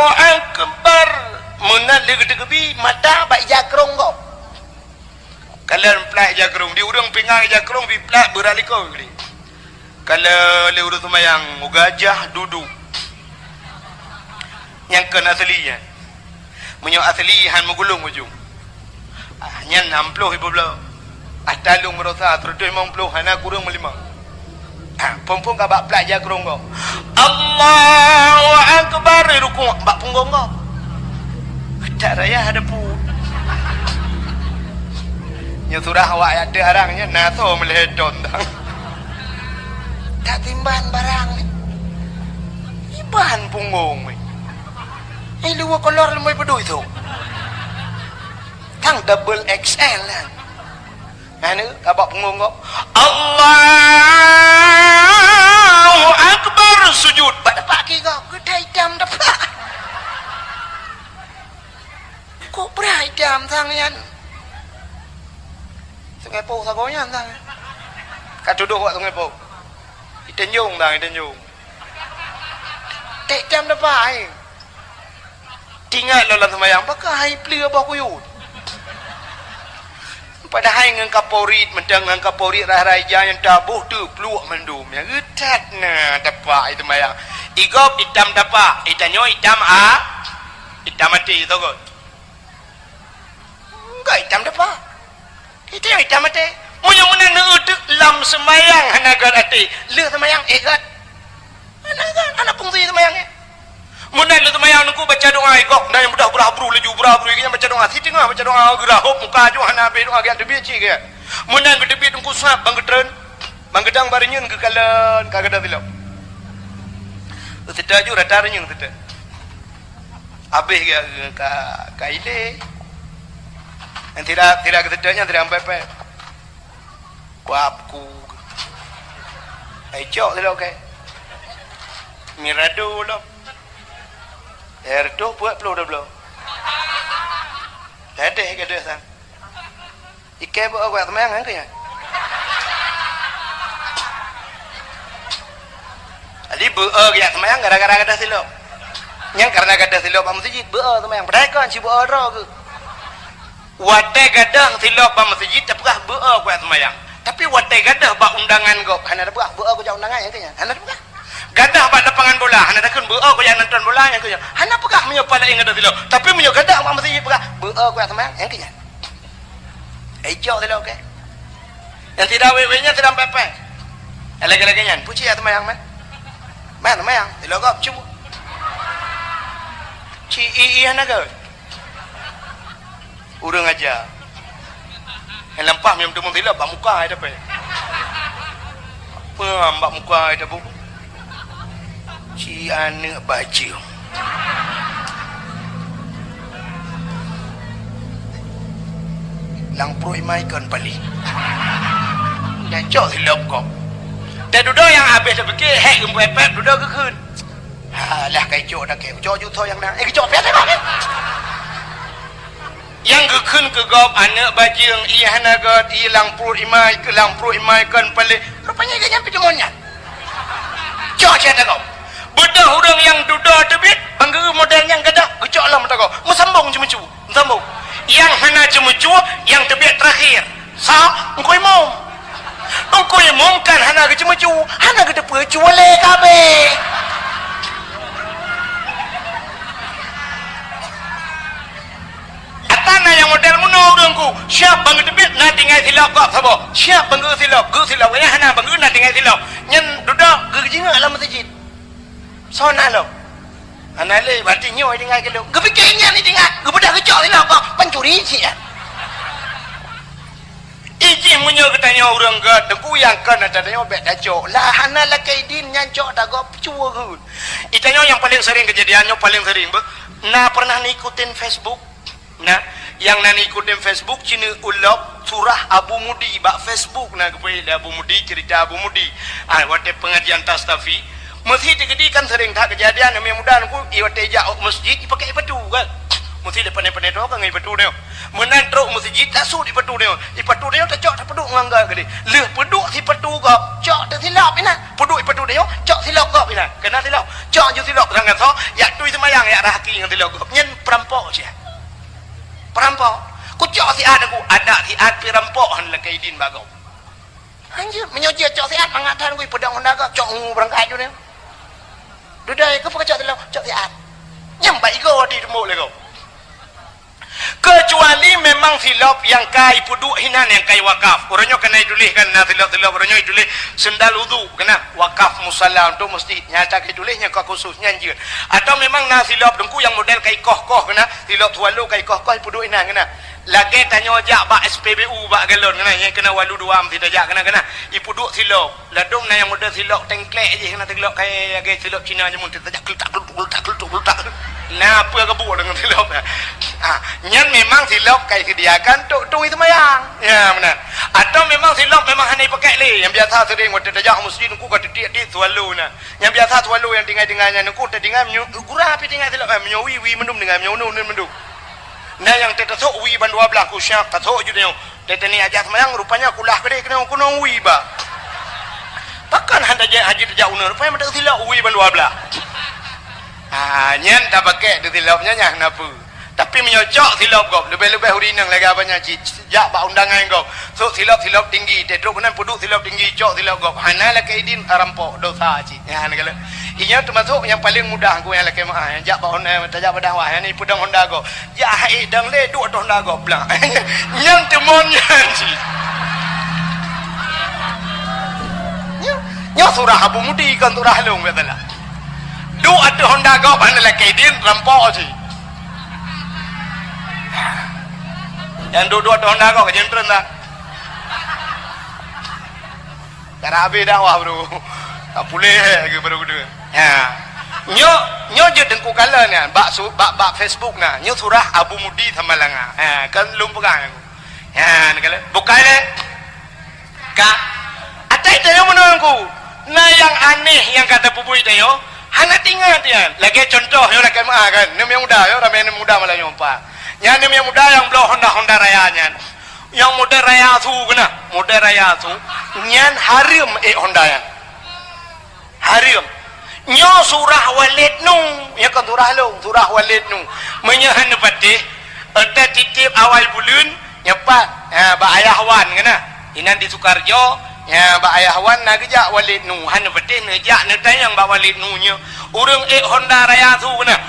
Akbar. Meunan lé geudeuk geubi mata bak ija krong gob. Kalon plat ija krong, di ureuëng pingan ija krong bi plat beurali ko geugleh. Kalon lé ureuëng seumayang, gajah dudu. Nyang kon asli nyan. Meunyoe asli han meugulong ujong. Ah, nyan nam ploh ibu bloe. Ata lôn meurasa seratus limong ploh hana kureueng meulima. Ha, phon-phon ka bak plat ija krong gob. Allahu Akbar, rukuk bak punggong gob. Tak raya ada pun. Nyoe surah awak nyang teu arang nyan na soe meulhee thon dah. Tak timban barang ni. Iban punggong ni. Ni luwa kolor lemai pedui tu. Tang double X L lah. Anu, ka bak punggong gob. Allahu Akbar, sujud. Bak tapak kaki gob, keutai itam tapak. Kok brat itam sang nyan? Sungai Po sagoe nyan sang. Ka tudoh bak Sungai Po. Itenjong sang, itenjong. Tek itam tapak ai. Tingat lom lam seumayang, pakon hai pleue boh kuyut. Padahai ngon kaporit, mantong ngon kaporit rai-rai ija nyang taboh teupluek mandum. Nyang geutat na tapak i seumayang. Igob itam tapak, itanyoe itam a, itam até teugot. Enggak itam tapak. Itam, itam até. Meunyoe meunan neueudeuk lam seumayang hana gét até, lheueh seumayang éh gét. Hana gét, hana fungsi seumayang nyan. Meunan lheueh seumayang teungku baca doa igob, dan nyang mudah brah-bru laju brah-bru, nyang baca doa siteungoh baca doa geurahop muka aju hana habéh doa gét teubiet cit gét. Meunan geuteubiet teungku sab bang geutreun, bang geudang bak reunyeun geukalon ka gadôh silop. Seutôt aju rata reunyeun seutôt. Habéh gét ka, ka ilée. Nyang tidak, tidak geuseutôt nyan tidak ampai-pai. Kuab ku. Hai cok silop keu. Mirado lom. Hai reutôh peuet ploh dua bloe. Tadeh gadôh sang. Ikei beu kuat seumayang nyan keu nyan. Jadi beu kuat seumayang gara-gara gadôh silop. Nyang karena gadôh silop bak meuseujid beu seumayang. Padahai kon ci beu droe geuh. Watée gadôh silop bak meuseujid tapeugah beu kuat seumayang. Tapi watée gadôh bak undangan gob hana tapeugah beu kujak undangan nyang keu nyan. Hana tapeugah. Gadôh bak lapangan bola hana takheun beu kujak nonton bola nyang keu nyan. Hana peugah meunyoe pala ingat gadôh silop. Tapi meunyoe gadôh bak meuseujid peugah beu kuat seumayang nyang keu nyan. Eh, cok silop keu. Nyang tidak wék-wék nyan tidak pepeh. Nyang lagée-lagée nyan, puci ya seumayang man. Man seumayang, silop gob cuba. Ci i i hana gét. Ureuëng aja. Nyang lampah miyom teumon silop bak muka ai dapée. Peue bak muka ai dapée. Ci aneuëk bajeueng. Lam pruet imai kon paléh. Dan cok silop gob. Dan dudoe nyang habéh tapike hék geupepet dudoe geukheun. Alah kai cok dah keu cok jutho nyang na. Eh geucok pian dah. Nyang geukheun keu gob aneuëk bajeueng, ie hana gét, ie lam pruet imai, keu lam pruet imai kon paléh. Rupanya geuh nyan pih deungon nyan. Toh cit tagob. Beudôh ureuëng nyang dudoe teubiet, bang geu model nyang gadôh, geucok lom tagob. Meusambong ceumeucue, meusambong. Nyang hana ceumeucue, nyang teubiet terakhir. Sa, Teungku Imum. Teungku Imum kan hana geuceumeucue, hana geuteupeue cue lé kabeh. Ata na nyang model meunoe ureuëng ku, siab bang geuteubiet na tinggai silop gob saboh. Siab bang geu silop, geu silop, nyang hana bang geu na tinggai silop. Nyan dudoe geu jingeuek lam meuseujid. Soe na lom? Hana lé, berarti nyoe tinggai keu lôn. Geupike nyan tinggai, geupeudah geucok silop gob, pancuri cit nyan. Ijih meunyoe geutanyoe ureuëng gét, teungku nyang kon ata tanyoe bék tacok. Lah hana lakée idin nyan cok tagob cue geuh. Itanyoe nyang paleng sering keujadian, nyoe paleng sering beuh. Na pernah neuikutin Facebook? Nah, nyang na neuikutin Facebook, ci neuulop surah Abu Mudi bak Facebook na geupeuék lé Abu Mudi, cerita Abu Mudi. Ah, watée pengajian Tastafi, meusi teukeudi kan sering that keujadian, aneuk muda nungku, i watée jak u meuseujid, ipakée ipatu kan. Meusi lé pané-pané droe ka ngon ipatu nyoe. Meunan trok meuseujid, tasut ipatu nyoe. Ipatu nyoe tacok tapeuduek ngon gét keudeh. Lheueh peuduek sipatu gob, cok teusilop inan. Peuduek ipatu nyoe, cok silop gob inan. Keunan silop. Cok ju silop tangan soe, yak tui seumayang, yak rahaki ngon silop gob. Nyan peurampok cit. Peurampok. Kucok siat aku, adak siat peurampok han lakée idin bak gob. Hanjeuet, meunyoe jeuet cok siat mangat that ngui peudong honda gob, cok ngu beurangkat ju nyoe. Dudoe, keupeue kacok silop? Cok siat. Nyang bak igoe di teumbok lé gob. Keucuali memang silop nyang ka ipeuduek hinan nyang ka iwakaf. Uroe nyoe keunan ituléh kan, na silop-silop uroe nyoe ituléh sendal udhu keunan, wakaf musala untuk meuseujid. Nyang ka ituléh nyang ka khusus nyan jeuet. Atau memang na silop teungku nyang model ka ikoh-koh keunan, silop swallow ka ikoh-koh ipeuduek hinan keunan. Lagée tanyoe jak bak S P B U bak galon keunan, nyang keunan walu dua meusti tajak keunan, keunan ipeuduek silop. Ladom na nyang model silop tengklek jih keunan, silop kayée lagée silop Cina jameun, tajak keuletak, keuletak, keuletak, keuletak, keuletak. Na peue ka buet deungon silop nyan? Ah, nyan memang silop ka iseudiakan untuk tueng seumayang. Ya, meunan. Atau memang silop memang hana ipakée lé. Nyang biasa sering watée tajak meuseujid nungku ka teudiek-diek swallow na. Nyang biasa swallow nyang tinggai-tinggai nyan nungku, tatinggai meunyoe gura pih tinggai silop, eh, meunyoe wie, wie mandum tinggai, meunyoe uneun mandum. Na nyang teutasok wie ban dua blaih, ku siap tasok ju nyoe. Teuh teunie aja seumayang, rupanya kulah keudeh keunong-keunong wie ba. Pakon han tajak haji tajak uneun, rupanya meuteuk silop wie ban dua blaih. Ha, nyan tapakée teuh silop nyan, nyan hana peue. Tapi meunyoe cok silop gob, leubeh-leubeh ureueng inong lagée abang nyan cit, jak bak undangan gob. Sok silop-silop tinggi, teuh trok keunan peuduek silop tinggi, cok silop gob. Hana lakée idin, rampok, dosa cit. Nyan keuh. Inyoe teumasok nyang paleng mudah ku nyang lakée meu'ah, nyang jak bak honda, tajak bak dakwah, nyang ipeudong honda gob. Jak hai dong lé, duek ateueh honda gob blang. Nyang teumon nyan cit. Nyoe, nyoe surah Abu Mudi, kon surah lôn, biasalah. Duek ateueh honda gob, hana lakée idin, rampok cit. Nyang duek-duek ateueh honda gob, ka jeuet treun dah. Cara habéh dakwah baru. Tak puléh lagi baru geude. Ya. Nyoe, nyoe jeuet teungku kalon nyan bak su-, bak, bak Facebook na. Nyoe surah Abu Mudi Samalanga. Ha, kan lôn peugah nyan. Ya, ni kalon. Bukai lé. Ka. Atai tanyoe meunan ku. Na nyang aneh nyang ka tapeubuet tanyoe. Hana teuingat nyan. Lagée contoh nyoe lakée meu'ah kan. Neumiyueb muda nyoe, ramé neumiyueb muda malam nyoe empat. Nyan neumiyueb muda nyang bloe Honda, Honda Raya nyan. Nyang model Raya su keunan, model Raya su, nyan hareuem ék Honda nyan. Hareuem. Nyoe surah Walid Nu, nyoe kon surah lôn, surah Walid Nu. Meunyoe hana patéh, euta titip awai buleuen, nyoe pat, ha, bak Ayah Wan keunan. Inan di Sukarjo, ha, bak Ayah Wan na geujak Walid Nu, hana patéh neujak neutanyong bak Walid Nu nyoe. Ureueng ék Honda Raya su keunan.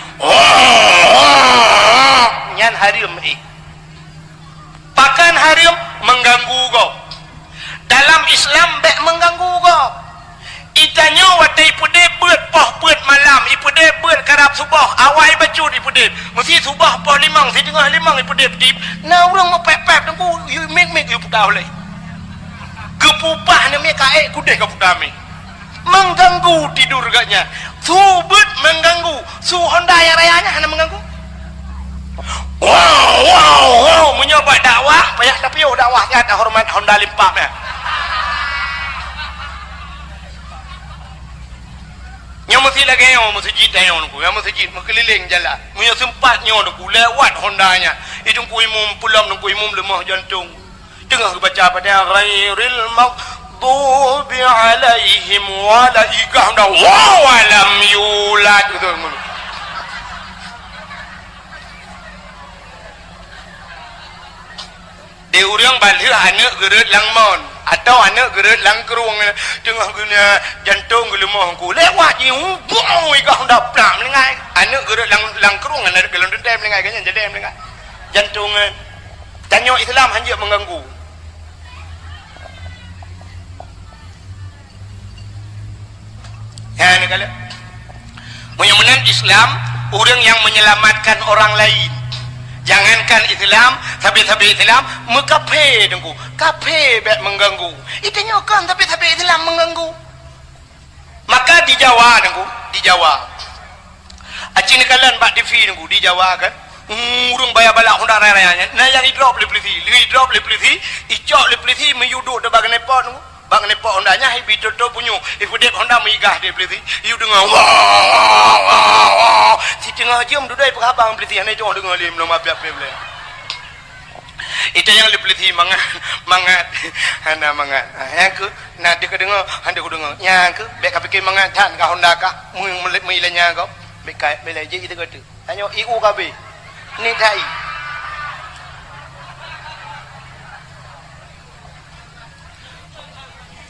Nyan hareuem ék. Pakon hareuem? Mengganggu gob. Dalam Islam bék mengganggu gob. Itanyoe watée ipeudeb beuet poh peuet malam, ipeudeb beuet karab suboh, awai bacut ipeudeb. Meusi suboh poh limong, siteungoh limong ipeudeb tib, na ureueng meupép-pép teungku, yue mik-mik yue puta ulée. Geupupah neumik ka ék kudeh ka puta mik. Mengganggu tidur geuh nyan. Su beuet mengganggu. Su Honda nyang raya nyan hana mengganggu. Wow, wow, wow. Meunyoe bak dakwah, payah tapiôh dakwah nyan, tahoreumat Honda limpab nyan. Nyoe meusi lagée nyoe meuseujid tanyoe nungku, nyoe meuseujid meukeulileng jalan. Meunyoe seumpat nyoe nungku lewat Honda nyan, i teungku imum peulom teungku imum leumoh jantong. Teungoh geubaca Fatihah, ghairil magh-, Maghdubi alaihim wala, i gah dah, wa lam yulad, gitu. Di ureueng balheueh aneuk geureuet lam mon, atau aneuk geureuet lam krueng, teungoh geuneuk jantong geuleumoh ku. Lewat ji, ubong, i gah dah plak meulinggai. Aneuk geureuet lam, lam krueng, aneuk geuleueng teuntèe meulinggai, kan nyan jadi meulinggai. Jantong, eh, tanyoe Islam hanjeuet mengganggu. Ya, ni kali. Meunyoe meunan Islam, ureueng nyang menyelamatkan orang lain. Jangankan Islam, sabe-sabe Islam, meukafé, Teungku. Kafé bèk mengganggu. Itu nyoe kan sabe-sabe Islam mengganggu. Maka di Jawa, Teungku, di Jawa. Aci neukalon bak T V, Teungku, di Jawa kan. Hmm, ureueng baya balak honda raya-raya nyan. Na nyang idrop lé pulisi, lheueh idrop lé pulisi, icok lé pulisi, meuyue duek di bak keuneuk pot, Teungku. Bak keuneuk pot honda nyan, ibi toto punyueng, ipeudép honda meugah di pulisi. Yue deungoe, wah, wah, wah. Siteungoh jeuem dudoe peuhabang pulisi, hana jeuet deungoe lé, meunyoe mapiap-piap lé. Itu nyang lé pulisi mangat, mangat, hana mangat. Ha, nyang keuh, na deuh ka deungoe, han deuh ka deungoe. Nyang keuh, bèk ka pike mangat that ka honda kah, meu-, meu-, meuilanya kau. Bèk ka, bèk lé jih itu kata. Tanyoe i u ka beh. Ni that i.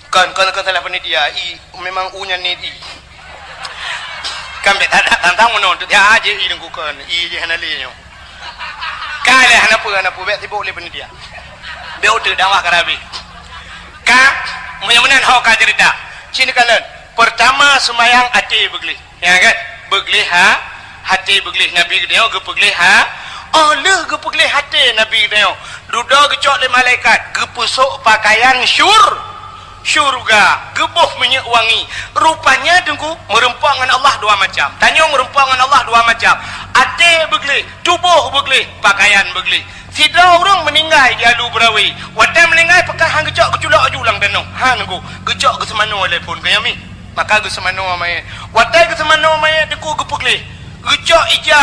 Kon, kon, kon salah panitia. I, memang u nyan niet i. Kan bèk that, that, tantang meunoe, tu dia aja i Teungku kon. I je hana lé nyoe. Ka lé hana peue, hana peue, bèk sibok lé panitia. Bèk uteuk dakwah ka habéh. Ka, meunyoe meunan ho ka cerita. Ci neukalon. Pertama, seumayang até beugleh. Ya kan? Beugleh ha, até beugleh Nabi geutanyoe geupeugleh ha. Oh lheueh geupeugleh até Nabi geutanyoe, dudoe geucok lé malaikat, geupeusok pakaian syur-, syurga, geuboh minyeuk wangi. Rupanya Teungku, meureumpok ngon Allah dua macam. Tanyoe meureumpok ngon Allah dua macam. Até beugleh, tuboh beugleh, pakaian beugleh. Sidroe ureueng meuninggai di Alu Beurawe. Watèe meuninggai peugah han geucok geuculok aju lam tanoh. Han Teungku, geucok geuseumanoe lé phon keu nyang mi. Maka geuseumanoe manyét. Watèe geuseumanoe manyét Teungku geupeugleh. Geucok ija,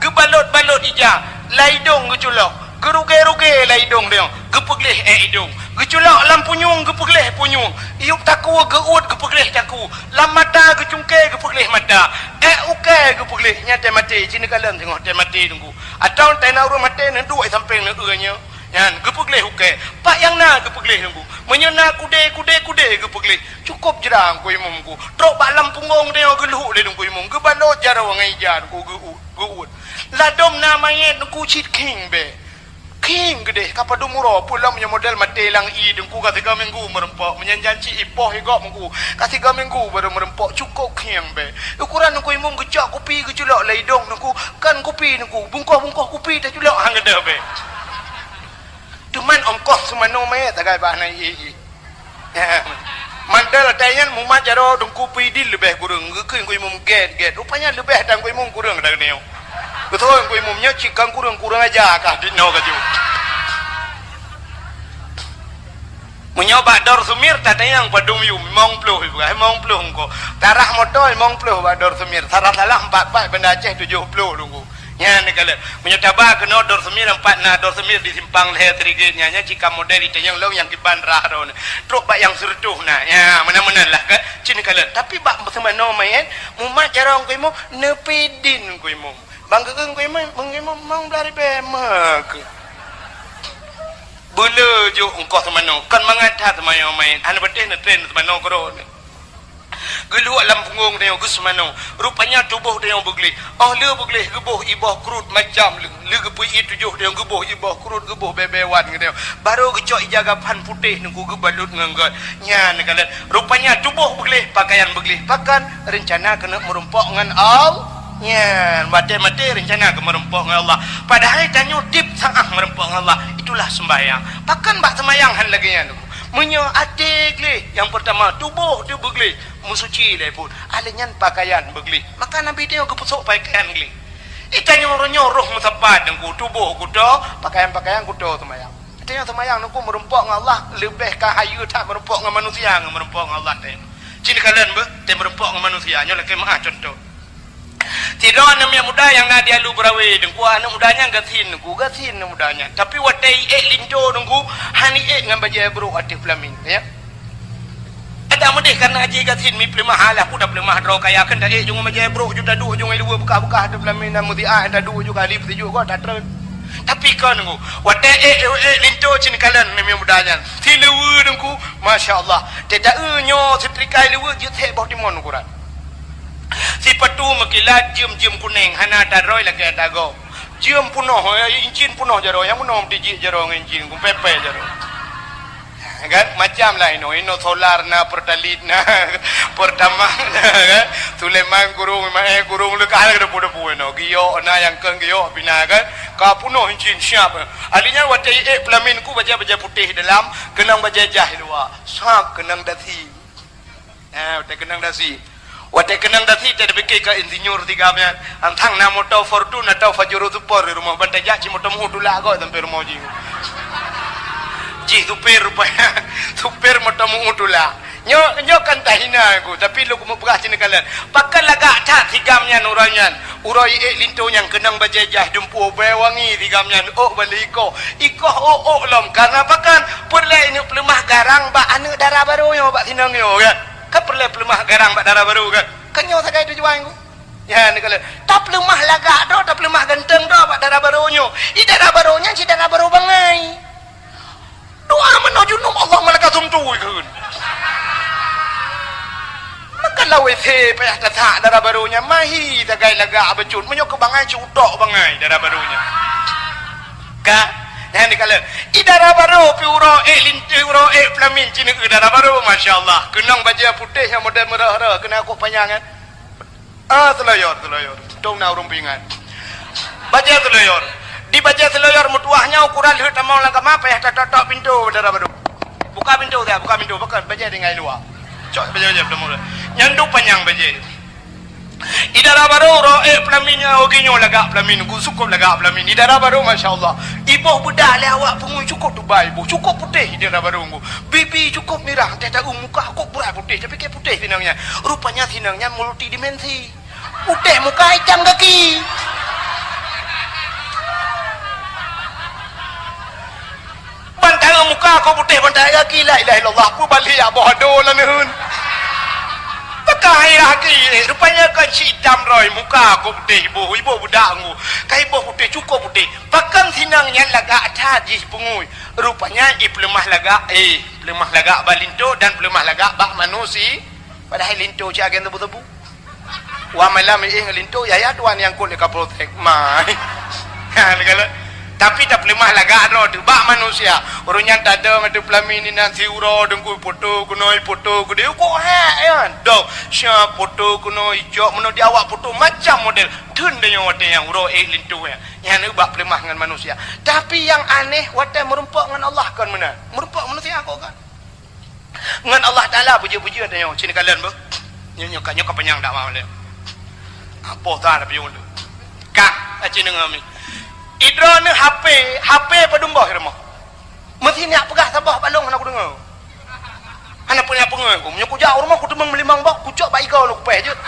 geubalot-balot ija, lam idong geuculok. Geurugée-rugée lam idong tanyoe, geupeugleh ék idong. Geuculok lam punyueng, geupeugleh punyueng. Yup takue geuuet, geupeugleh takue. Lam mata geucungké, geupeugleh mata. Ék ukée geupeugleh, nyan teumaté, ci neukalon singoh teumaté Teungku. Atawa teuh na ureueng maté neuduek sampéng neueu nyoe. Nyan geupeugleh ukée. Pat nyang na geupeugleh Teungku. Meunyoe na kudé, kudé, kudé geupeugleh. Cukôp jra Teungku Imum Teungku. Trok bak lam punggong tanyoe geulhok lé Teungku Imum. Geubalot jaroe ngon ija Teungku geu-, geuuet. Ladôm na manyét Teungku cit khieng bèe. Khieng keudéh, ka padum uroe, peue lom nyoe model maté lam ié Teungku, ka sigoe minggu meureumpok, meunyan janci ipoh igop Teungku, ka sigoe minggu barô meureumpok, cukôp khieng bèe. Ukuran Teungku Imum geucok kupi geuculok lam idong Teungku, kon kupi Teungku, bungkôh-bungkôh kupi taculok han geudah bèe. Teuma ongkoh seumanoe manyét sagai bah na ié-ié. Mandal atai nyan mumat jaroe Teungku Pidin leubeh kureueng, geukheun Teungku Imum gét-gét. Rupanya leubeh tan Teungku Imum kureueng ata nyoe. Beutôi Teungku Imum nyoe cit kon kureueng, kureueng aja kah di noe ka jeuet. Meunyoe bak Dor Sumir tatanyong padum yum, limong ploh ibu, limong ploh engko. Tarah moto limong ploh bak Dor Sumir, salah-salah empat-empat Banda Aceh tujoh ploh Teungku. Nyan neukalon. Meunyoe taba keunoe Dor Sumir empat na Dor Sumir di simpang lhèe Sirigit nyan, nyan cit ka model itanyong lom nyang kiban rah droeneuh. Trok bak nyang sireutôh na. Nya, meunan-meunan lah kan. Cit neukalon. Tapi bak seumanoe manyét, mumat jaroe Teungku Imum, neupidin Teungku Imum. Bang geugeung Teungku Imum, Teungku Imum mong blah ribèe meukeue. Beuleu jok ongkoh seumanoe, kon mangat that seumanoe manyét. Hana patéh neutren seumanoe keudroe. Geuluek lam punggong tanyoe geuseumanoe. Rupanya tuboh tanyoe beugleh. Óh lheueh beugleh geuboh iboh krut macam lheueh. Lheueh geupeuié tujoh tanyoe geuboh iboh krut, geuboh bèe-bèe wan geutanyoe. Barô geucok ija gapan putéh Teungku geubalot ngon gét. Nyan neukalon. Rupanya tuboh beugleh, pakaian beugleh. Pakon? Reuncana keuneuk meureumpok ngon Allah. Nyan, maté-maté reuncana keu meureumpok ngon Allah. Padahai tanyoe tiep saát meureumpok ngon Allah. Itulah seumbahyang. Pakon bak seumbahyang han lagèe nyan Teungku? Meunyoe até gleh, nyang peurtama tuboh teuh beugleh. Meusuci lé phon. Akhé nyan pakaian beugleh. Maka Nabi tanyoe geupeusok pakaian gleh. Itanyoe uroe nyoe roh meusapat Teungku, tuboh kuto, pakaian-pakaian kuto seumayang. Itanyoe seumayang Teungku meureumpok ngon Allah leubeh ka hayeue that meureumpok ngon manusia ngon meureumpok ngon Allah teuh. Cit neukalon beuh, teuh meureumpok ngon manusia, nyoe lakèe meu'ah cuntoh. Sidroe aneuk miet muda nyang na di Alu Beurawe Teungku, aneuk muda nyan gasien Teungku, gasien aneuk muda nyan. Tapi watèe iék linto Teungku, han iék ngon bajèe brôk ateueh peulamin, ya. Dak meudeh kareuna jih gasien mi peuleumah alah, peue tapeuleumah droe kaya kheun ta ék jong bajèe brok ju taduek jong luweue beukah-beukah teuh peulamin na meusiah taduek ju kali peusijuek goe tatreun. Tapi kon nunggu, watèe ék, ék, ék linto cit kalon namiet muda nyan. Si luweue teungku, masya Allah. Teuta eu nyoe seutrika luweue jeuet sép boh timon ukuran. Sipatu meukilat jeuem-jeuem kunèng hana tadroe lagèe tagoe. Jeuem punoh, eh, incin punoh jaroe, nyang punoh meutijik jaroe ngon incin, kumpepé jaroe. Kan? Macam lah inoe, inoe solar na, Pertalite na, Pertamax na, kan? Sulaiman kurong, Maé kurong, leukah na depu-depu inoe. Giok na, nyang keu giok pih na, kan? Ka punoh incin siap. Ahli nyan watèe ék peulamin ku bajèe-bajèe putéh dalam, keunong bajèe jaih luwa. Sab keunong dasi. Eh, watèe keunong dasi. Watèe keunong dasi, watèe tapike ka insinyur sigam nyan. Antang na moto Fortuner atau Pajero Sport di rumoh, ban tajak cit moto meu tulak goe sampoe rumoh jih. Jih supir rupanya. Supir moto meu tulak. Nyoe, nyoe kan tahina aku, tapi lôn keumeung peugah cit kalon. Pakon lagak that sigam nyan uroe nyan. Uroe ék linto nyang keunong bajèe jaih dumpeue bèe wangi sigam nyan ôk bali ikoh. Ikoh ôk-ôk lom. Kareuna pakon? Peureulèe ineuk peuleumah garang bak aneuk dara barô nyoe bak sinong nyoe, kan? Kan peureulèe peuleumah garang bak dara barô, kan? Kan nyoe sagai tujuan ku. Nyan kalon. Tapeuleumah lagak droe, tapeuleumah ganteng droe bak dara barô nyoe. I dara barô nyan cit dara barô bangai. Doa meunoe junub Allah malaikat sumtu ikheun. Maka lawét he payah tasak dara barô nyan mahi sagai lagak bacut. Meunyoe keu bangai cit utok bangai dara barô nyan. Ka? Nyan dikalon. I dara barô pi uroe ék linto uroe ék peulamin cit neu dara barô, masya Allah. Keunong bajèe putéh nyang model meurah-rah keunong kok panyang nyan. Ah, seloyor, seloyor. Untung na ureueng peuingat. Bajèe seloyor. Di bajèe seloyor meutuwah nyan ukuran lheueh tamong lam kama payah tatok-tok pintoe dara barô. Buka pintoe dah, buka pintoe. Pakon bajèe tinggai luwa. Cok bajèe-bajèe tamong. Nyan duek panyang bajèe. I dara barô uroe ék peulamin nyan, oh, geuh nyoe lagak peulamin, ku sukôb lagak peulamin. I dara barô, masya Allah. Iboh beudak lé awak peungui cukôp tubai iboh, cukôp putéh i dara barô ngku. Bibi cukôp mirah, teuh taeu muka kok brat putéh, tapike putéh sinong nyan. Rupanya sinong nyan multidimensi. Putéh muka itam gaki. Ban taeu muka kok putéh ban taeu gaki, la ilaha illallah, peue balik jak boh ado lam neuheun. Pakon hai gaki, rupanya kon cit itam droe, muka kok putéh iboh, iboh beudak ngku. Ka iboh putéh, cukôp putéh. Pakon sinong nyan lagak that jih peungui. Rupanya i peuleumah lagak, eh, peuleumah lagak bak linto dan peuleumah lagak bak manusi. Padahai linto cit agen tebu-tebu. Wah malam iéh ngon linto, yah, yah tuan nyang kot lé kapolsek. Mai. Ha, neukalon. Tapi tapeuleumah lagak droe teuh bak manusia. Ureueng nyan tadong ateueh peulamin inan siuroe deungku, poto keunoe, poto keudéh, kok hek nyan. Dong, siap poto keunoe, ijok meunoe di awak poto macam model. Theun deungoe watèe nyang uroe ék linto nyan. Nyan bak peuleumah ngon manusia. Tapi nyang aneh, watèe meurumpok ngon Allah kon meunan. Meurumpok manusia kok kan. Ngon Allah Taala puji-puji tanyoe. Cit neukalon beuh. Nyoe, nyoe ka, nyoe ka panyang dakwah lé. Apoh that tapi ulôn. Ka, aci deungoe mi. I droeneuh H P, H P padum boh i rumoh. Meusi neujak peugah saboh bak lôn hana kudeungoe. Hana peue peungeut ku. Meunyoe kujak u rumoh kuteumeung meulimong boh, kucok bak igoe lôn kupèh jeuet.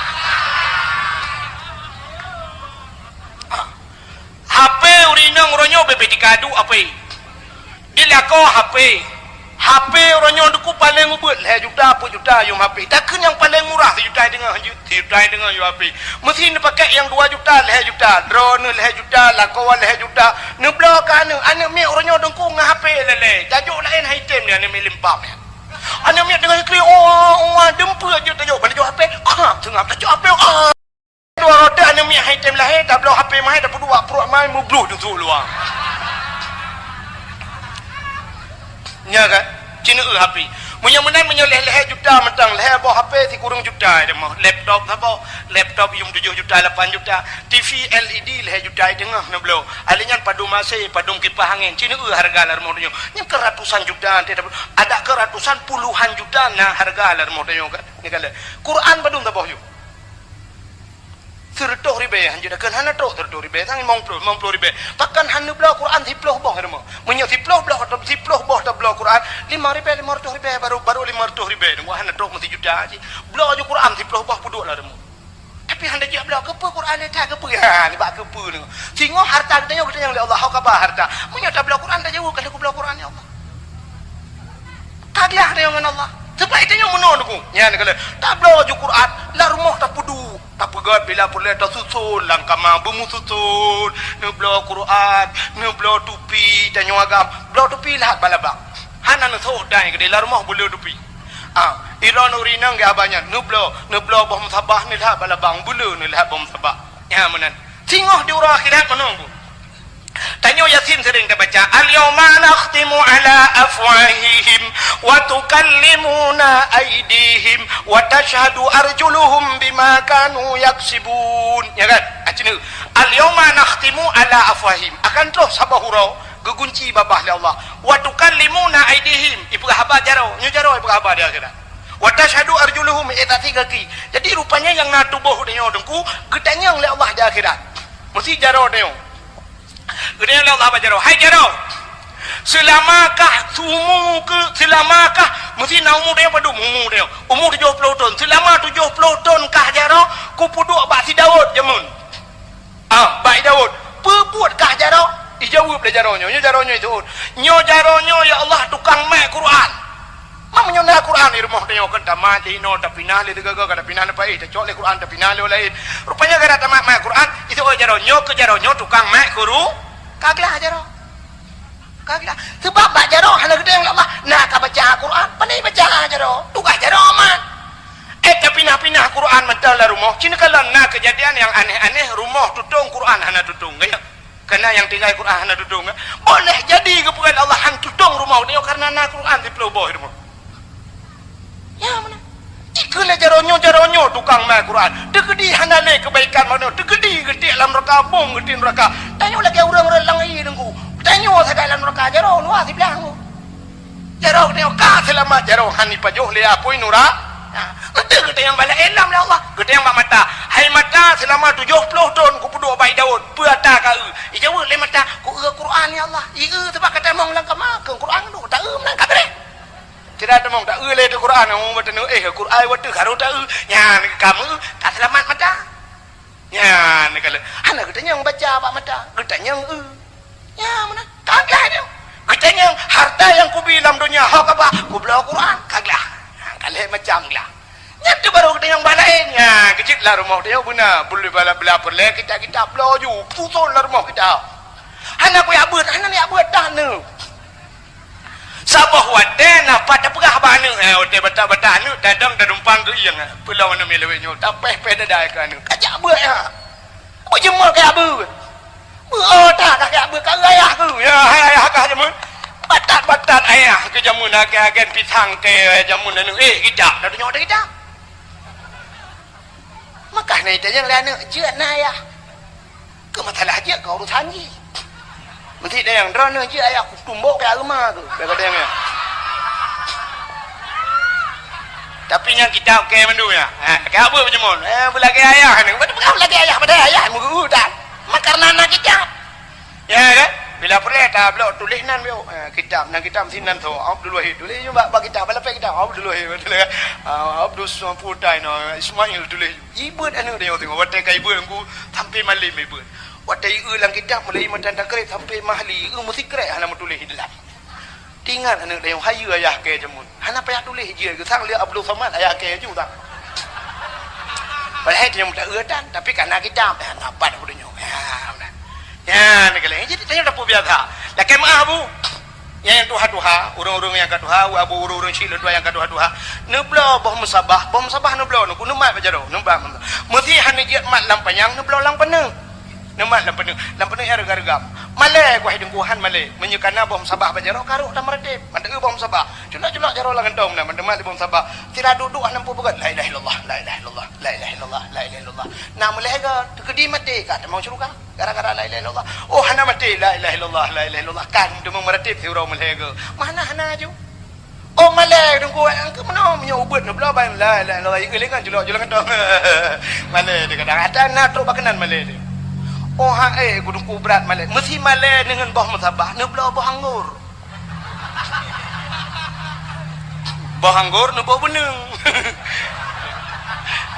H P ureueng inong uroe nyoe bèk-bèk jikadu H P. Dilakoe H P. H P uroe nyoe teungku paleng ubeuet lhèe juta, peuet juta yum H P. Takheun nyang paleng murah sijuta teungoh, sijuta teungoh yum H P. Meusi neupakèk nyang dua juta, lhèe juta, droeneuh lhèe juta, lakoe lhèe juta. Neubloe keu aneuk, aneuk miet uroe nyoe teungku ngon H P lé-lé. Tajok laén han item lé aneuk miet limpam nyan. Aneuk miet teungoh iklik, oh, oh, deumpeuet jeuet tajok, ban tajok H P, khap seungab tajok H P, ah. Dua rota aneuk miet han item lahé, tabloe H P mahé, tapeuduek bak pruet mai, meubloh teusuk luwa. Nya kan? Cit neu H P. Meunyoe meunan, meunyoe lhèe-lhèe juta mantong, lhèe boh H P sikureueng juta i rumoh. Laptop saboh, laptop yum tujoh juta, lapan juta. T V L E D lhèe juta i teungoh neubloe. Ahli nyan padum A C, padum kipah angén. Cit neu hareuga lam rumoh donya. Nyan keu ratusan juta, adak keu ratusan, puluhan juta na hareuga lam rumoh donya kan. Neukalon. Quran padum saboh yum? Sireutôh ribèe, hanjeuet takheun hana trôk sireutôh ribèe, sang limong ploh, limong ploh ribèe. Pakon han neubloe Quran siploh boh i rumoh? Meunyoe siploh bloh, siploh boh tabloe Quran, limong ribèe, limong reutôh ribèe, baru, baru limong reutôh ribèe, nunggu hana trôk meusijuta cit. Bloe ju Quran siploh boh peuduek lam rumoh. Tapi han tajak bloe, keupeue Quran nyan that, keupeue? Ha, nibak keupeue nyoe. Singoh harta geutanyoe geutanyong lé Allah, ho ka ba harta. Meunyoe tabloe Quran, tajaweueb, ka lheueh kubloe Quran, ya Allah. Ka gleh tanyoe ngon Allah. Teuma tanyoe meunoe Teungku. Nyan keuh lé. Tabloe ju Quran, lam rumoh tapeuduek. Tapeugét bila peureulée tasuson lam kama beumususon, neubloe Quran, neubloe tupi, tanyoe agam, bloe tupi lheueh balabang. Hana neusok dai keudeh lam rumoh beuleu tupi. Ah, droeneuh ureueng inong geuhaba nyan, neubloe, neubloe boh musabah neulheueh balabang, beuleu neulheueh boh musabah. Nyan meunan. Singoh di uroe akhirat meunoe Teungku. Tanyoe Yasin sering tabaca, "Al-yauma nakhtimu ala afwahihim wa tukallimuna aidihim wa tashhadu arjuluhum bima kanu yaksibun." Ya kan? Aci neu, "Al-yauma nakhtimu ala afwahihim." Akan troh saboh uroe geugunci babah lé Allah. "Wa tukallimuna aidihim." Ipeugah haba jaroe, nyoe jaroe ipeugah haba di akhirat. "Wa tashhadu arjuluhum," eh, tati gaki. Jadi rupanya nyang na tuboh tanyoe Teungku geutanyong lé Allah di akhirat. Meusi jaroe tanyoe. Geutanyong lé Allah bak jaroe, "Hai jaroe, seulamakah sumu keu, seulamakah," meusi na umu tanyoe padum umu tanyoe? Umu tujoh ploh thon. "Seulama tujoh ploh thon kah jaroe kupeuduek bak si Daud jameun?" Ah, bak si Daud. "Peue buet kah jaroe?" Ijaweueb lé jaroe nyoe. Nyoe jaroe nyoe itu'ot. "Nyoe jaroe nyoe, ya Allah, tukang mat Quran." Ma meunyoe na Quran di rumoh tanyoe kan tamat lé inoe, tapinah lé teugaga, ka tapinah lé paih, tacok lé Quran, tapinah lé laén. Rupanya gara tamat mat Quran, itu'ot jaroe nyoe keu jaroe nyoe tukang mat Quran. Ka glah jaroe. Ka glah. Sebab bak jaroe hana geutanyong lé Allah, na ka baca Quran, pane baca jaroe. Tugaih jaroe mat. Eh, tapinah-pinah Quran mantong lam rumoh. Cit neukalon na keujadian nyang aneh-aneh, rumoh tutong Quran hana tutong. Gaya. Kana nyang tinggai Quran hana tutong, eh? Boleh jadi geupeugah Allah han tutong rumoh nyoe karena na Quran siplôh boh rumoh. Ya, mana? Jikheun lé jaroe nyoe, jaroe nyoe tukang mat Quran. Teukeudi hana lé keubaikan manoe. Teukeudi geutiek lam neuraka, bong geutiek neuraka. Tanyoe lagée ureuëng-ureuëng langét Teungku. Tanyoe sagai lam neuraka, jaroe luwa siblah Teungku. Jaroe geutanyoe ka seulamat, jaroe hana ipajoh lé apui nura. Ha, enteuk geutanyong bak laén lom lé Allah, geutanyong bak mata. "Hai mata, seulama tujoh ploh thon kupeuduek bak Daud, peue ata ka eu?" Ijaweueb lé mata, "Ku eu Quran, ya Allah." Ieu sabab ka tamong lam kama, keu Quran tu, ta eu meunan ka beureh. Cira tamong ta eu lé teuh Quran, oh, bak taneuk, eh, Quran wateuh harôh ta eu. Nyan ka meu, ka seulamat mata. Nyan ka lheueh. Hana geutanyong baca bak mata, geutanyong eu. Nyan meunan. Ka glah nyoe. Geutanyong harta nyang kubi lam donya ho ka bah, kubloe Quran, ka glah. Nyan ka lheueh macam glah. Nyan teuh barô geutanyong bak laén. Nyan keuh cit lam rumoh tanyoe beuna, beuleueh bala bela peureulée kitab-kitab bloe ju, suson lam rumoh kitab. Hana kujak beuet, hana neujak beuet dah nyoe. Saboh watée na pat tapeugah bak aneuk, eh, watée batat-batat aneuk tadong tadumpang keu ieng, eh, peulom aneuk miet lawét nyoe, tapéh-péh dada keu aneuk. Kajak beuet, ya. Beujeumeu kajak beuet. Beuet, oh, tak, kajak beuet, ka ayah keu. Ya, hai ayah kah jameun. Batat-batat ayah keu jameun, agen-agen pisang keu jameun aneuk. Eh, kitab, dah tunyok dah kitab. Maka na itanyong lé aneuk, "Jeuet na, Ayah?" "Keu masalah jeuet keu urusan jih." "Meusti tanyong droeneuh jeuet, Ayah, kutumbok keu aeuma keu." Kata tanyong nyan. Tapi nyang kitab keu mandum nyan. Ha, keu apa beujeumon? Eh, beulagée ayah ni. Beulagée ayah padahai ayah meugeue tan. Maka karena na kitab. Ya kan? Bila peureulée tablok tuléh nan biôh. Eh, kitab, nan kitab sinan tho. Abdul Wahid tuléh nyoe bak, bak kitab, bak lapék kitab. Abdul Wahid tuléh. Ah, Abdul Samputai no, Ismail tuléh. Ibeuet aneuk dia tengok. Watée ka ibeuet Teungku sampai malem ibeuet. Watée ieu lam kitab mulai matan takrib sampai mahli, ieu meusikrek hana meutuléh di dalam. Tingat aneuk dia, hayeue ayah keu jameun. Hana payah tuléh jih, geusang lé Abdul Samad ayah keu ju tak. Padahai tanyoe meuta eu tan, tapi kana kitab, eh, napat Abu Dunyo. Ya, nah. Ya, ni kali. Jadi tanyoe dah biasa. Lakée meuah, Bu. Nyang tuha-tuha, ureuëng-ureuëng nyang ka tuha, abu ureuëng-ureuëng syik leutua nyang ka tuha-tuha. Neubloe boh musabah, boh musabah neubloe, neuku neumat bak jaroe, neumat. Meusi hana jeuet mat lam panyang, neubloe lam paneuk. Neumat lam paneuk, lam paneuk nyang reugam-reugam. Malée, ku hai Teungku, han malée. Meunyoe kana boh musabah bak jaroe, karok dan meuratéb. Mantong boh musabah. Culok-culok jaroe lam gantong na, mantong mat boh musabah. Sira duek-duek hana muphom peugét. La ilaha illallah, la ilaha illallah, la ilaha illallah, la ilaha illallah. Na meulée gét, teukeudi maté ka tamong syeuruga. Gara-gara la ilaha illallah. Oh, hana maté, la ilaha illallah, la ilaha illallah. Kan teuma meuratéb siuroe meulée gét. Mana hana ju. Oh, malée Teungku, engkau meunoe meunyoe ubeuet neubloe ban la ilaha illallah, ieu lé ngon julok-julok gantong. Malée di kadang ata na trok bak keunan malée di. Oh, ha, eh, ku Teungku brat malée. Meusi malée deungon boh musabah, neubloe boh anggor. Boh anggor neuboh beuneung.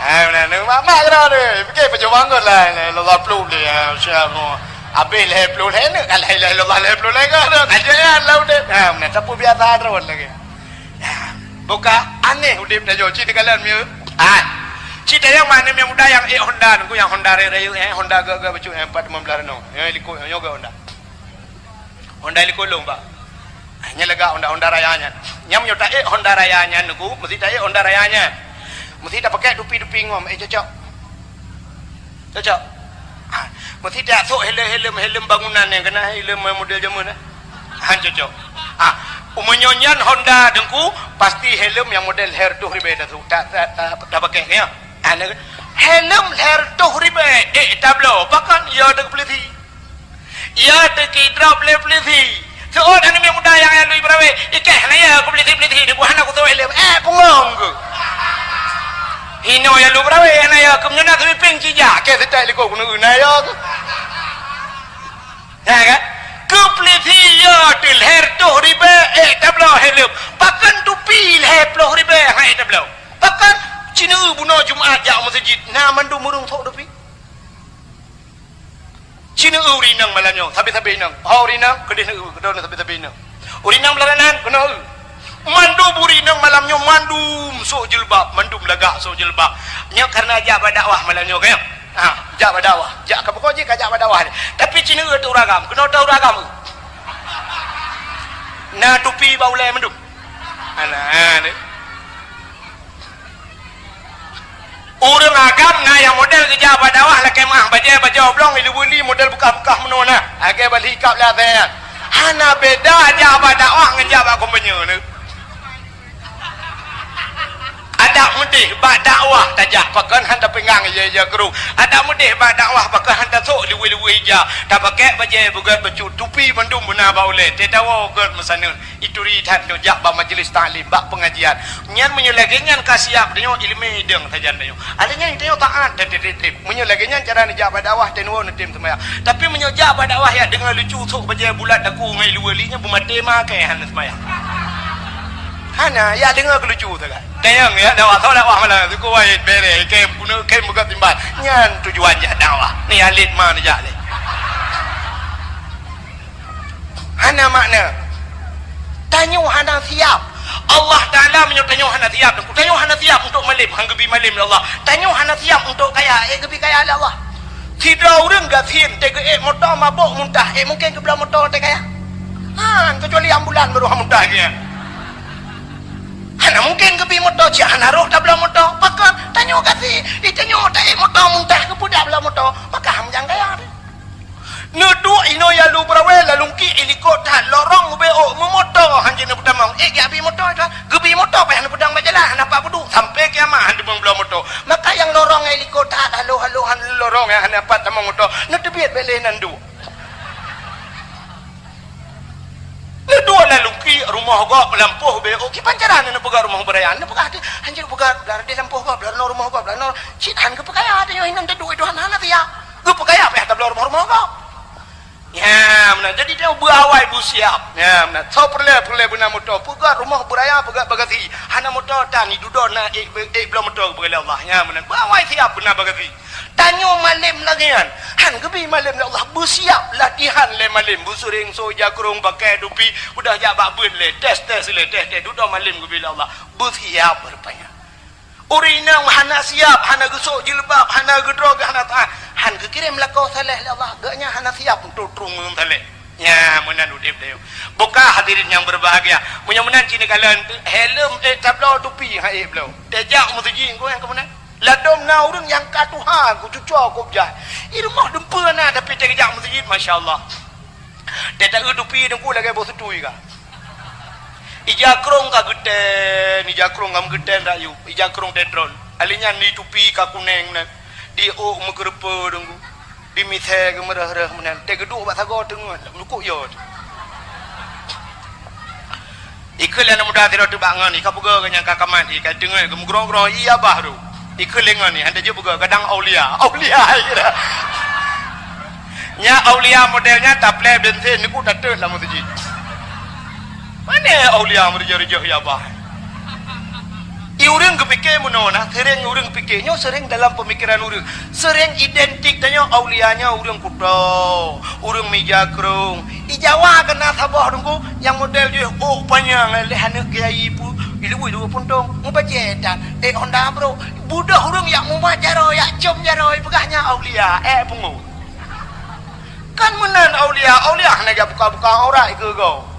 Hai, meunan, mak-mak keudroe deh. Pike peucuma anggor la ilaha illallah ploh lé, ya, siap mo. Habéh lhée ploh lhée neuk, ka la ilaha illallah lhée ploh lhée ka, ka jeuet nyan lam udeb. Ha, meunan, tapeubiasa droe lagée. Ya. Boh ka aneh udeb tanyoe, cit teukalon mieu. Ah. Cit tanyoe mah aneuk muda nyang ék Honda, nunggu nyang Honda rayeuk-rayeuk, eh, Honda geuh-geuh bacut, eh, empat lima belas rano. Eh, likot nyoe geuh Honda. Honda likot lôn, Pak. Ah, nyan lagak Honda, Honda Raya nyan. Nyan meunyoe ta ék Honda Raya nyan, nunggu, meusti ta ék Honda Raya nyan. Meusti ta pakai dupi-dupi ngom, eh, cocok. Cocok. Ha, meusti ta sok helm-helm, helm bangunan nyang keunan helm model jameun, eh. Han cocok. Ha, meunyoe nyan Honda teungku, pasti helm nyang model lhèe reutôh ribèe ta sok, ta, ta, ta, ta pakai, ya. Ha, helm lhèe reutôh ribèe, eh, tabloe, pakon ya teukeupeuleusé. Ya, teuki drop lé peulisi. Seuôt aneuk muda nyang, nyang lui beurawe, "Ikeh, hana ya keu peulisi-peulisi nyoe, hana kusok helm." Eh, pungong keuh. Hinoe ya lui beurawe, hana ya keu meunyoe na sweeping cijak, keh seutôt likot keuneuk na ya keuh. Ya kan? Keu peulisi ya teuh lhèe reutôh ribèe, eh, tabloe helm. Pakon tupi lhèe ploh ribèe, hai tabloe. Pakon cineue bunoe Jumat jak meuseujid, na mandum ureueng sok tupi. Cineue ureueng inong malam nyoe, sabe-sabe inong. Ho ureueng inong, keudeh neue, keudeh neue sabe-sabe inong. Ureueng inong beularanan, keunoe eu. Mandum ureueng inong malam nyoe, mandum sok jilbab, mandum lagak sok jilbab. Nyoe kareuna jak bak dakwah malam nyoe, kan? Ha, jak bak dakwah. Jak ka pokok jih ka jak bak dakwah ni. Tapi cineue teuh ureueng agam, keunoe teuh ureueng agam eu. Na tupi bak ulèe mandum. Ana, ana. Ureueng agam na nyang model geujak bak dakwah lakèe meu'ah bajèe bajèe oblong, ilu-buli model beukah-beukah meunoe na. Lagèe bali kab lé asèe nyan. Hana beda jak bak dakwah ngon jak bak kumpanye nyoe. Adak meudeh bak dakwah tajak, pakon han tapeugah ija-ija keu ureueng. Adak meudeh bak dakwah pakon han tasok luweh-luweh ija. Tapakèk bajèe beugèt bacut, tupi mandum beuna bak ulèe, teuh tawoe gèt meusaneut. Ituri that nyoe jak bak majlis taklim, bak peungajian. Nyan meunyoe lagèe nyan ka siap tanyoe ileumèe idong sajan tanyoe. Alèh nyan tanyoe taat dan tertib. Meunyoe lagèe nyan cara neujak bak dakwah, tanyoe neutem seumayang. Tapi meunyoe jak bak dakwah jak deungö lucu, sok bajèe bulat daku ngon ilu-buli, nyan beumaté ma kèe hana seumayang. Hana, jak deungö keu lucu sagai. Tanyong ya, dakwah, sok dakwah malam, suku wahid, bèrèh, kèe peuneuk, kèe meugöt timbal. Nyan tujuan jak dakwah. Ni alit ma neujak lé. Hana makna. Tanyoe hana siap. Allah Taala meunyoe tanyoe hana siap, tanyoe hana siap untuk malém, han geubi malém lé Allah. Tanyoe hana siap untuk kaya, ék geubi kaya lé Allah. Sidroe ureueng gasien, teuh geuék moto mabök muntah, ék mungken geubloe moto teuh kaya? Han, keucuali ambulan baru han muntah lagèe nyan. Hana mungken geubi moto, cit hana roh tabloe moto. Pakon? Tanyoe gasien, di tanyoe taék moto muntah, geupeugah bloe moto, maka han meujang kaya teuh. Neuduek inoe ya lu beurawe, lalungki ilikot that, lorong ubé ôk meumoto, han jeuet neupeutamong. Ék geubri moto, geubi moto payah neupeudong bak jalan, hana pat peuduek, sampai kiamat han teumong bloe moto. Maka nyang lorong ilikot that, halo-halo han lorong, nyang hana pat tamong moto, neuteubiet bèk lé nan duek. Neuduek lalungki rumoh gob lampôh ubé ôk, kiban cara neupeugah rumoh beuraya, neupeugah teuh, han jeuet peugah, blah deh lampôh gob, blah rumoh gob, blah nor, cit han geupeukaya, tanyoe hinan teuduek itu hana, hana siap. Geupeukaya payah tabloe rumoh-rumoh gob. Ya, meunan. Jadi, tanyoe beuawai beusiap. Ya, meunan. Soe peureulèe, peureulèe beuna moto. Peugöt rumoh beuraya, peugöt bagasi. Hana moto tan, idudoe na ék, ék bloe moto geupeugöt lé Allah. Ya, meunan. Beuawai siap beuna bagasi. Tanyoe malém lagèe nyan. Han geubi malém lé Allah. Beusiap latihan lé malém. Beuseuréng soe jakrong, pakai tupi. Udah jak bak beuet lé. Tes, tes lé, tes, tes. Dudoe malém geubi lé Allah. Beusiap rupanya. Ureueng inong hana siap, hana geusok jilbab, hana geudroe, hana taat, han geukirém lakoe saleh lé Allah, geuh nyan hana siap untuk trueng ngon saleh. Nyan meunan udép tanyoe. Buka hadirin nyang berbahagia. Meunyoe meunan cit neukalon, helm, ék tabloe, tupi han ék bloe. Tajak meuseujid keu nyang keu meunan. Ladôm na ureueng nyang ka tuha, ku cucoe, ku bejai. I rumoh dumpeue na, tapi tajak meuseujid, masya Allah. Teuta eu tupi teungku lagèe boh seutui ka. Ija krông ka geutén, ija krông ka meugeutén rayu, ija krông tetron. Alèh nyan di tupi ka kunèng nan, di ôk meukeureupeue teungku, di misèe geumeureuh-reuh meunan. Teugeuduk bak sagoe teungeut, lukuk yo. Ikheun lé aneuk muda sidroe teubak ngon, ikapeugah keu nyang ka kamat, ikateungeut, geumeugroe-groe, iya bah ru. Ikheun lé ngon, han tajeuet peugah, kadang aulia. Aulia, ikira. Nyan aulia model nyan taplè bensin, neukuk tateut lam meuseujid. Pane aulia meurijah-rijah, iya bah. I ureueng geupike meunoe na, seuréng ureueng pike, nyoe seuréng dalam peumikiran ureueng. Seuréng identik tanyoe aulia nyoe ureueng kuto, ureueng mija krông. I Jawa keu na saboh teungku nyang model jih ôk panyang lé aneuk kiai pu-, Ilui dua puntông, mubajèe tan. Eh, honda bro, budoh ureueng yak mumat jaroe, yak com jaroe, peugah nyan aulia, eh, pungo. Kan meunan aulia, aulia hana jak buka-buka aurat keu gob.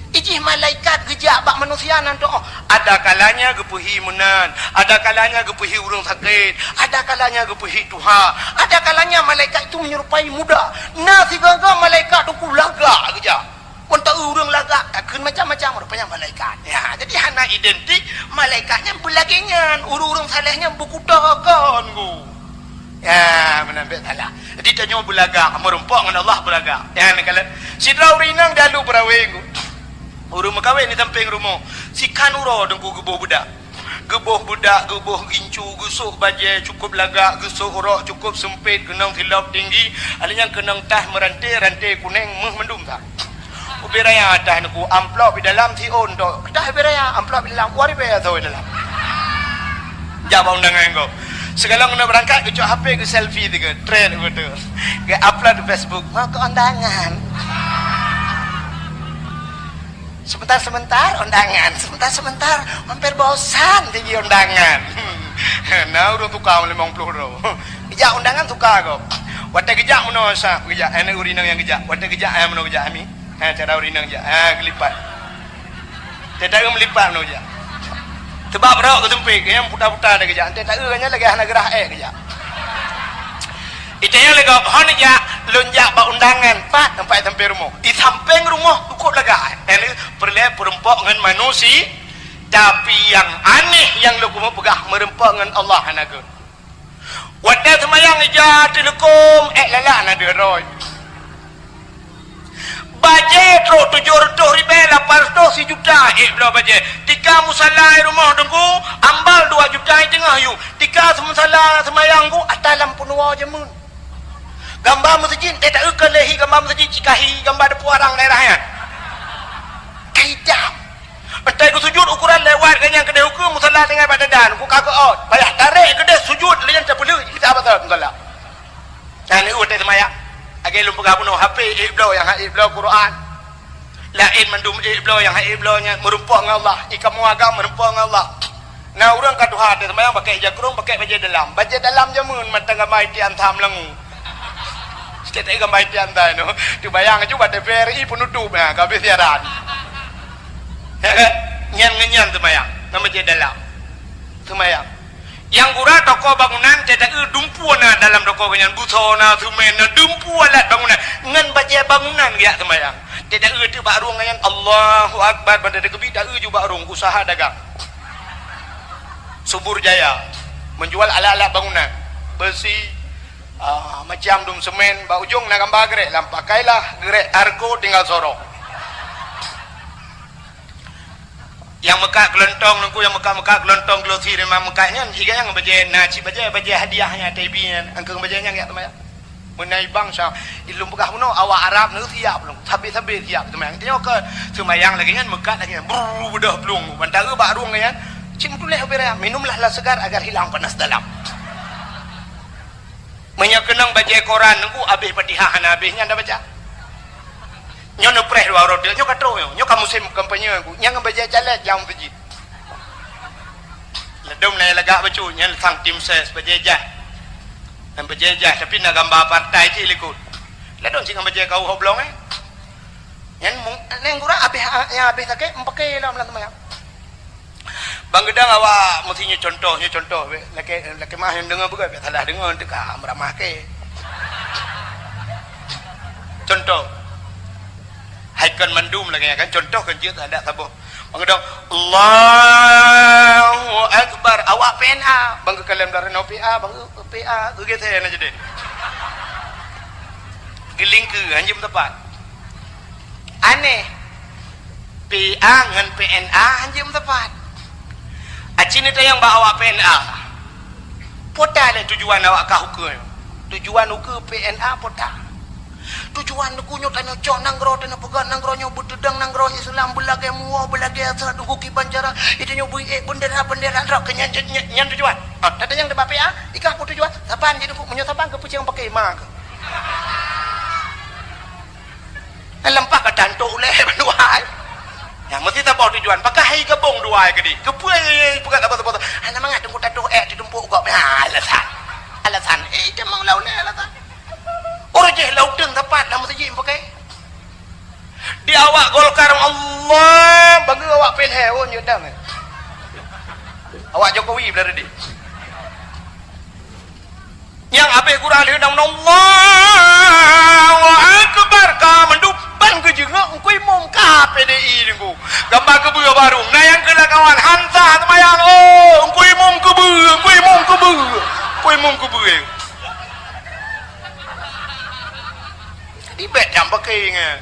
Ijih malaikat geujak bak manusia nan tu'oh. Ada kalanya geupeuhi meunan, ada kalanya geupeuhi ureueng sakét, ada kalanya geupeuhi tuha, ada kalanya malaikat itu menyerupai muda. Na sigoe-goe malaikat teungku lagak geujak. Wan taeu ureueng lagak, takheun macam-macam rupanya malaikat. Ya, jadi hana identik, malaikat nyan beulagèe nyan, ureueng-ureueng saleh nyan beukuto kon ku. Ya, meunan bèk salah. Jadi tanyoe beulagak, meurumpok ngon Allah beulagak. Ya, neukalon. Sidroe ureueng inong dalu peurawé ku. Ureueng meukawen di sampéng rumoh. Sikan uroe teungku geuboh beudak. Geuboh beudak, geuboh gincu, geusôk bajèe cukôp lagak, geusôk rok cukôp seumpét, keunong silop tinggi, alèh nyan keunong tah meuranté, ranté kunéng, méuh mandum that. Ubé raya tah neuku, amplop di dalam siôn tok. Tah ubé raya, amplop di dalam, dua ribèe atau di dalam. Jak bak undangan gob. Sigohlom keuneuk beurangkat, geucok H P, geu-selfie tiga, trend beutôi. Geu-upload di Facebook, "Mau ke undangan." Sebentar-sebentar undangan, sebentar-sebentar hampir bosan jadi undangan. Na ureueng tukang limong ploh droe. Geujak undangan suka gob. Watèe geujak meunoe sa, geujak, eh, ureueng inong nyang geujak. Watèe geujak, eh, meunoe geujak, ami. Eh, cara ureueng inong geujak. Eh, geulipat. Teuta meulipat meunoe geujak. Teubak rok geuseumpét, nyang puta-puta dah geujak. Teuta nyan lagèe hana geurah èk geujak. Itanyong lé gob, "Hon jak, lôn jak bak undangan, pat teumpat sampéng rumoh?" "Di sampéng rumoh, cukôp lagak." Nyan peureulèe peurumpok ngon manusia, tapi nyang aneh nyang lôn keumeung peugah, meurumpok ngon Allah hana gèt. Watèe seumayang ija teuleukôm, èk lalak na deuh rot. Bajèe trok tujoh reutôh ribèe, lapan reutôh, sijuta, ék bloe bajèe. Tika musala i rumoh teungku, ambal dua juta i teungoh yôh. Tika musala seumayang ku, ata lam peunuwoe jameun. Gamba meuseujid, teuta keu lé hi gamba meuseujid, cikahi gamba deupeu arang daerah nyan. Kaidah. Entah ku sujud ukuran lewat geuh nyan keudéh ukeue musala tinggai bak dada, ku ka geuôt. Payah tarek keudéh sujud lé nyan teupeuleueh, kita apa musala. Nyan watèe seumayang. Lagèe lôn peugah bunoe, H P ék bloe nyang hana ék bloe Quran. Laén mandum ék bloe nyang hana ék bloe nyan meurumpok ngon Allah, i kamoe agam meurumpok ngon Allah. Na ureueng ka tuha teuh seumayang pakèk ija krông, pakèk bajèe dalam. Bajèe dalam jameun mantong gamba itian tham langue. Setiap gamba itian tham nyoe. Teubayang aju bak T V R I peunutôp, ha, ka habéh siaran. Nyan ngon nyan seumayang, ngon bajèe dalam. Seumayang. Nyang gura toko bangunan, teuta keu dumpeue na dalam toko geuh nyan, buso na, semen na, dumpeue alat bangunan. Ngon bajèe bangunan geujak seumayang. Teuta keu teuk bak rueng geuh nyan, Allahu Akbar, banda teukeubit, teuta keu ju bak rueng, usaha dagang. Subur Jaya, menjual alat-alat bangunan, beusi, ah, macam dum semen, bak ujong na gamba geurék, lam pakailah geurék Argo tinggal sorong. Nyang meukat keulontong nungku, nyang meukat-meukat keulontong glosi rimang meukat nyan, siga nyang bajèe na cit bajèe, bajèe hadiah nyan, T V nyan, angkeueng bajèe nyan jak teuma. Meunai bangsa, ilôn peugah bunoe, awak Arab nyoe siap lom, sabe-sabe siap seumayang. Tanyoe keu seumayang lagèe nyan, meukat lagèe nyan, brrr, beudôh plueng. Mantong bak rueng nyan, cit meutuléh ubé raya, "Minumlah lah segar agar hilang panas dalam." Meunyoe keunong bajèe koran nungku, abéh Fatihah hana abéh, nyan dah baca. Nyoe neupreh dua uroe, nyoe ka trok nyoe, nyoe ka musém kampanye nungku, nyang bajèe caleg nyang beujih. Ladôm na lagak bacut, nyan sang tim ses bajèe jah. Nyan bajèe jah, tapi na gamba partai cit likot. Ladôm cit ngon bajèe kawoe oblong, eh. Nyan mu-, nyan gura abéh, nyang abéh sakét, meupaké lom lam teuma. Bang geudang awak meusti nyoe contoh, nyoe contoh, lakèe, lakèe meu'ah nyang deungö beugöt, bèk salah deungö, teuka meuramah kèe. Contoh. Hai kon mandum lagèe nyan kan, contoh kan jeuet adak saboh. Bang geudang, Allahu Akbar, awak P N A, bang geukalon dalam P A, bang geu-, P A, geugeser na jadi. Geulingkeue, hanjeuet meusapat. Aneh. P A ngon P N A hanjeuet meusapat. Aci neutanyong bak awak P N A. Peue ta lé tujuan awak kah ukeue? Tujuan ukeue P N A peue ta? Tujuan nungku nyoe tanyoe cok nanggroe, tanyoe peugah nanggroe nyoe beuteudong nanggroe Islam, beulagèe muwoe, beulagèe asai nungku kiban cara, tanyoe bri ék beundera-beundera droe keu nyan, nyan, nyan tujuan. Ha, tatanyong bak P A, ikah peue tujuan? Saban jih nungku, meunyoe saban keu peucang paké ma keuh. Lam paih ka tantok ulèe bandua hai. Nyang meusti ta-, Boh tujuan, pakai hai gabong dua ai keudeh. Keupeue peugah apa-apa? Hana mangat teungku tatoh ék teutumpok gob. Ha, alasan. Alasan. Eh, itu memang lawan alasan. Orang jih lautan tepat dalam masjid pakai. Di awak Golkar, Allah, bagi awak P L H, oh, nyodang. Awak Jokowi belah tadi. Nyang habéh gurang lheueh nang Allahu Akbar ka mandum ban keujeungok Teungku Imum ka P D I Teungku. Gambar keubeue barô. Na nyang keu lakawan han sah seumayang, oh, Teungku Imum keubeue, Teungku Imum keubeue. Teungku Imum keubeue. Jadi bèk nyang paké nyan.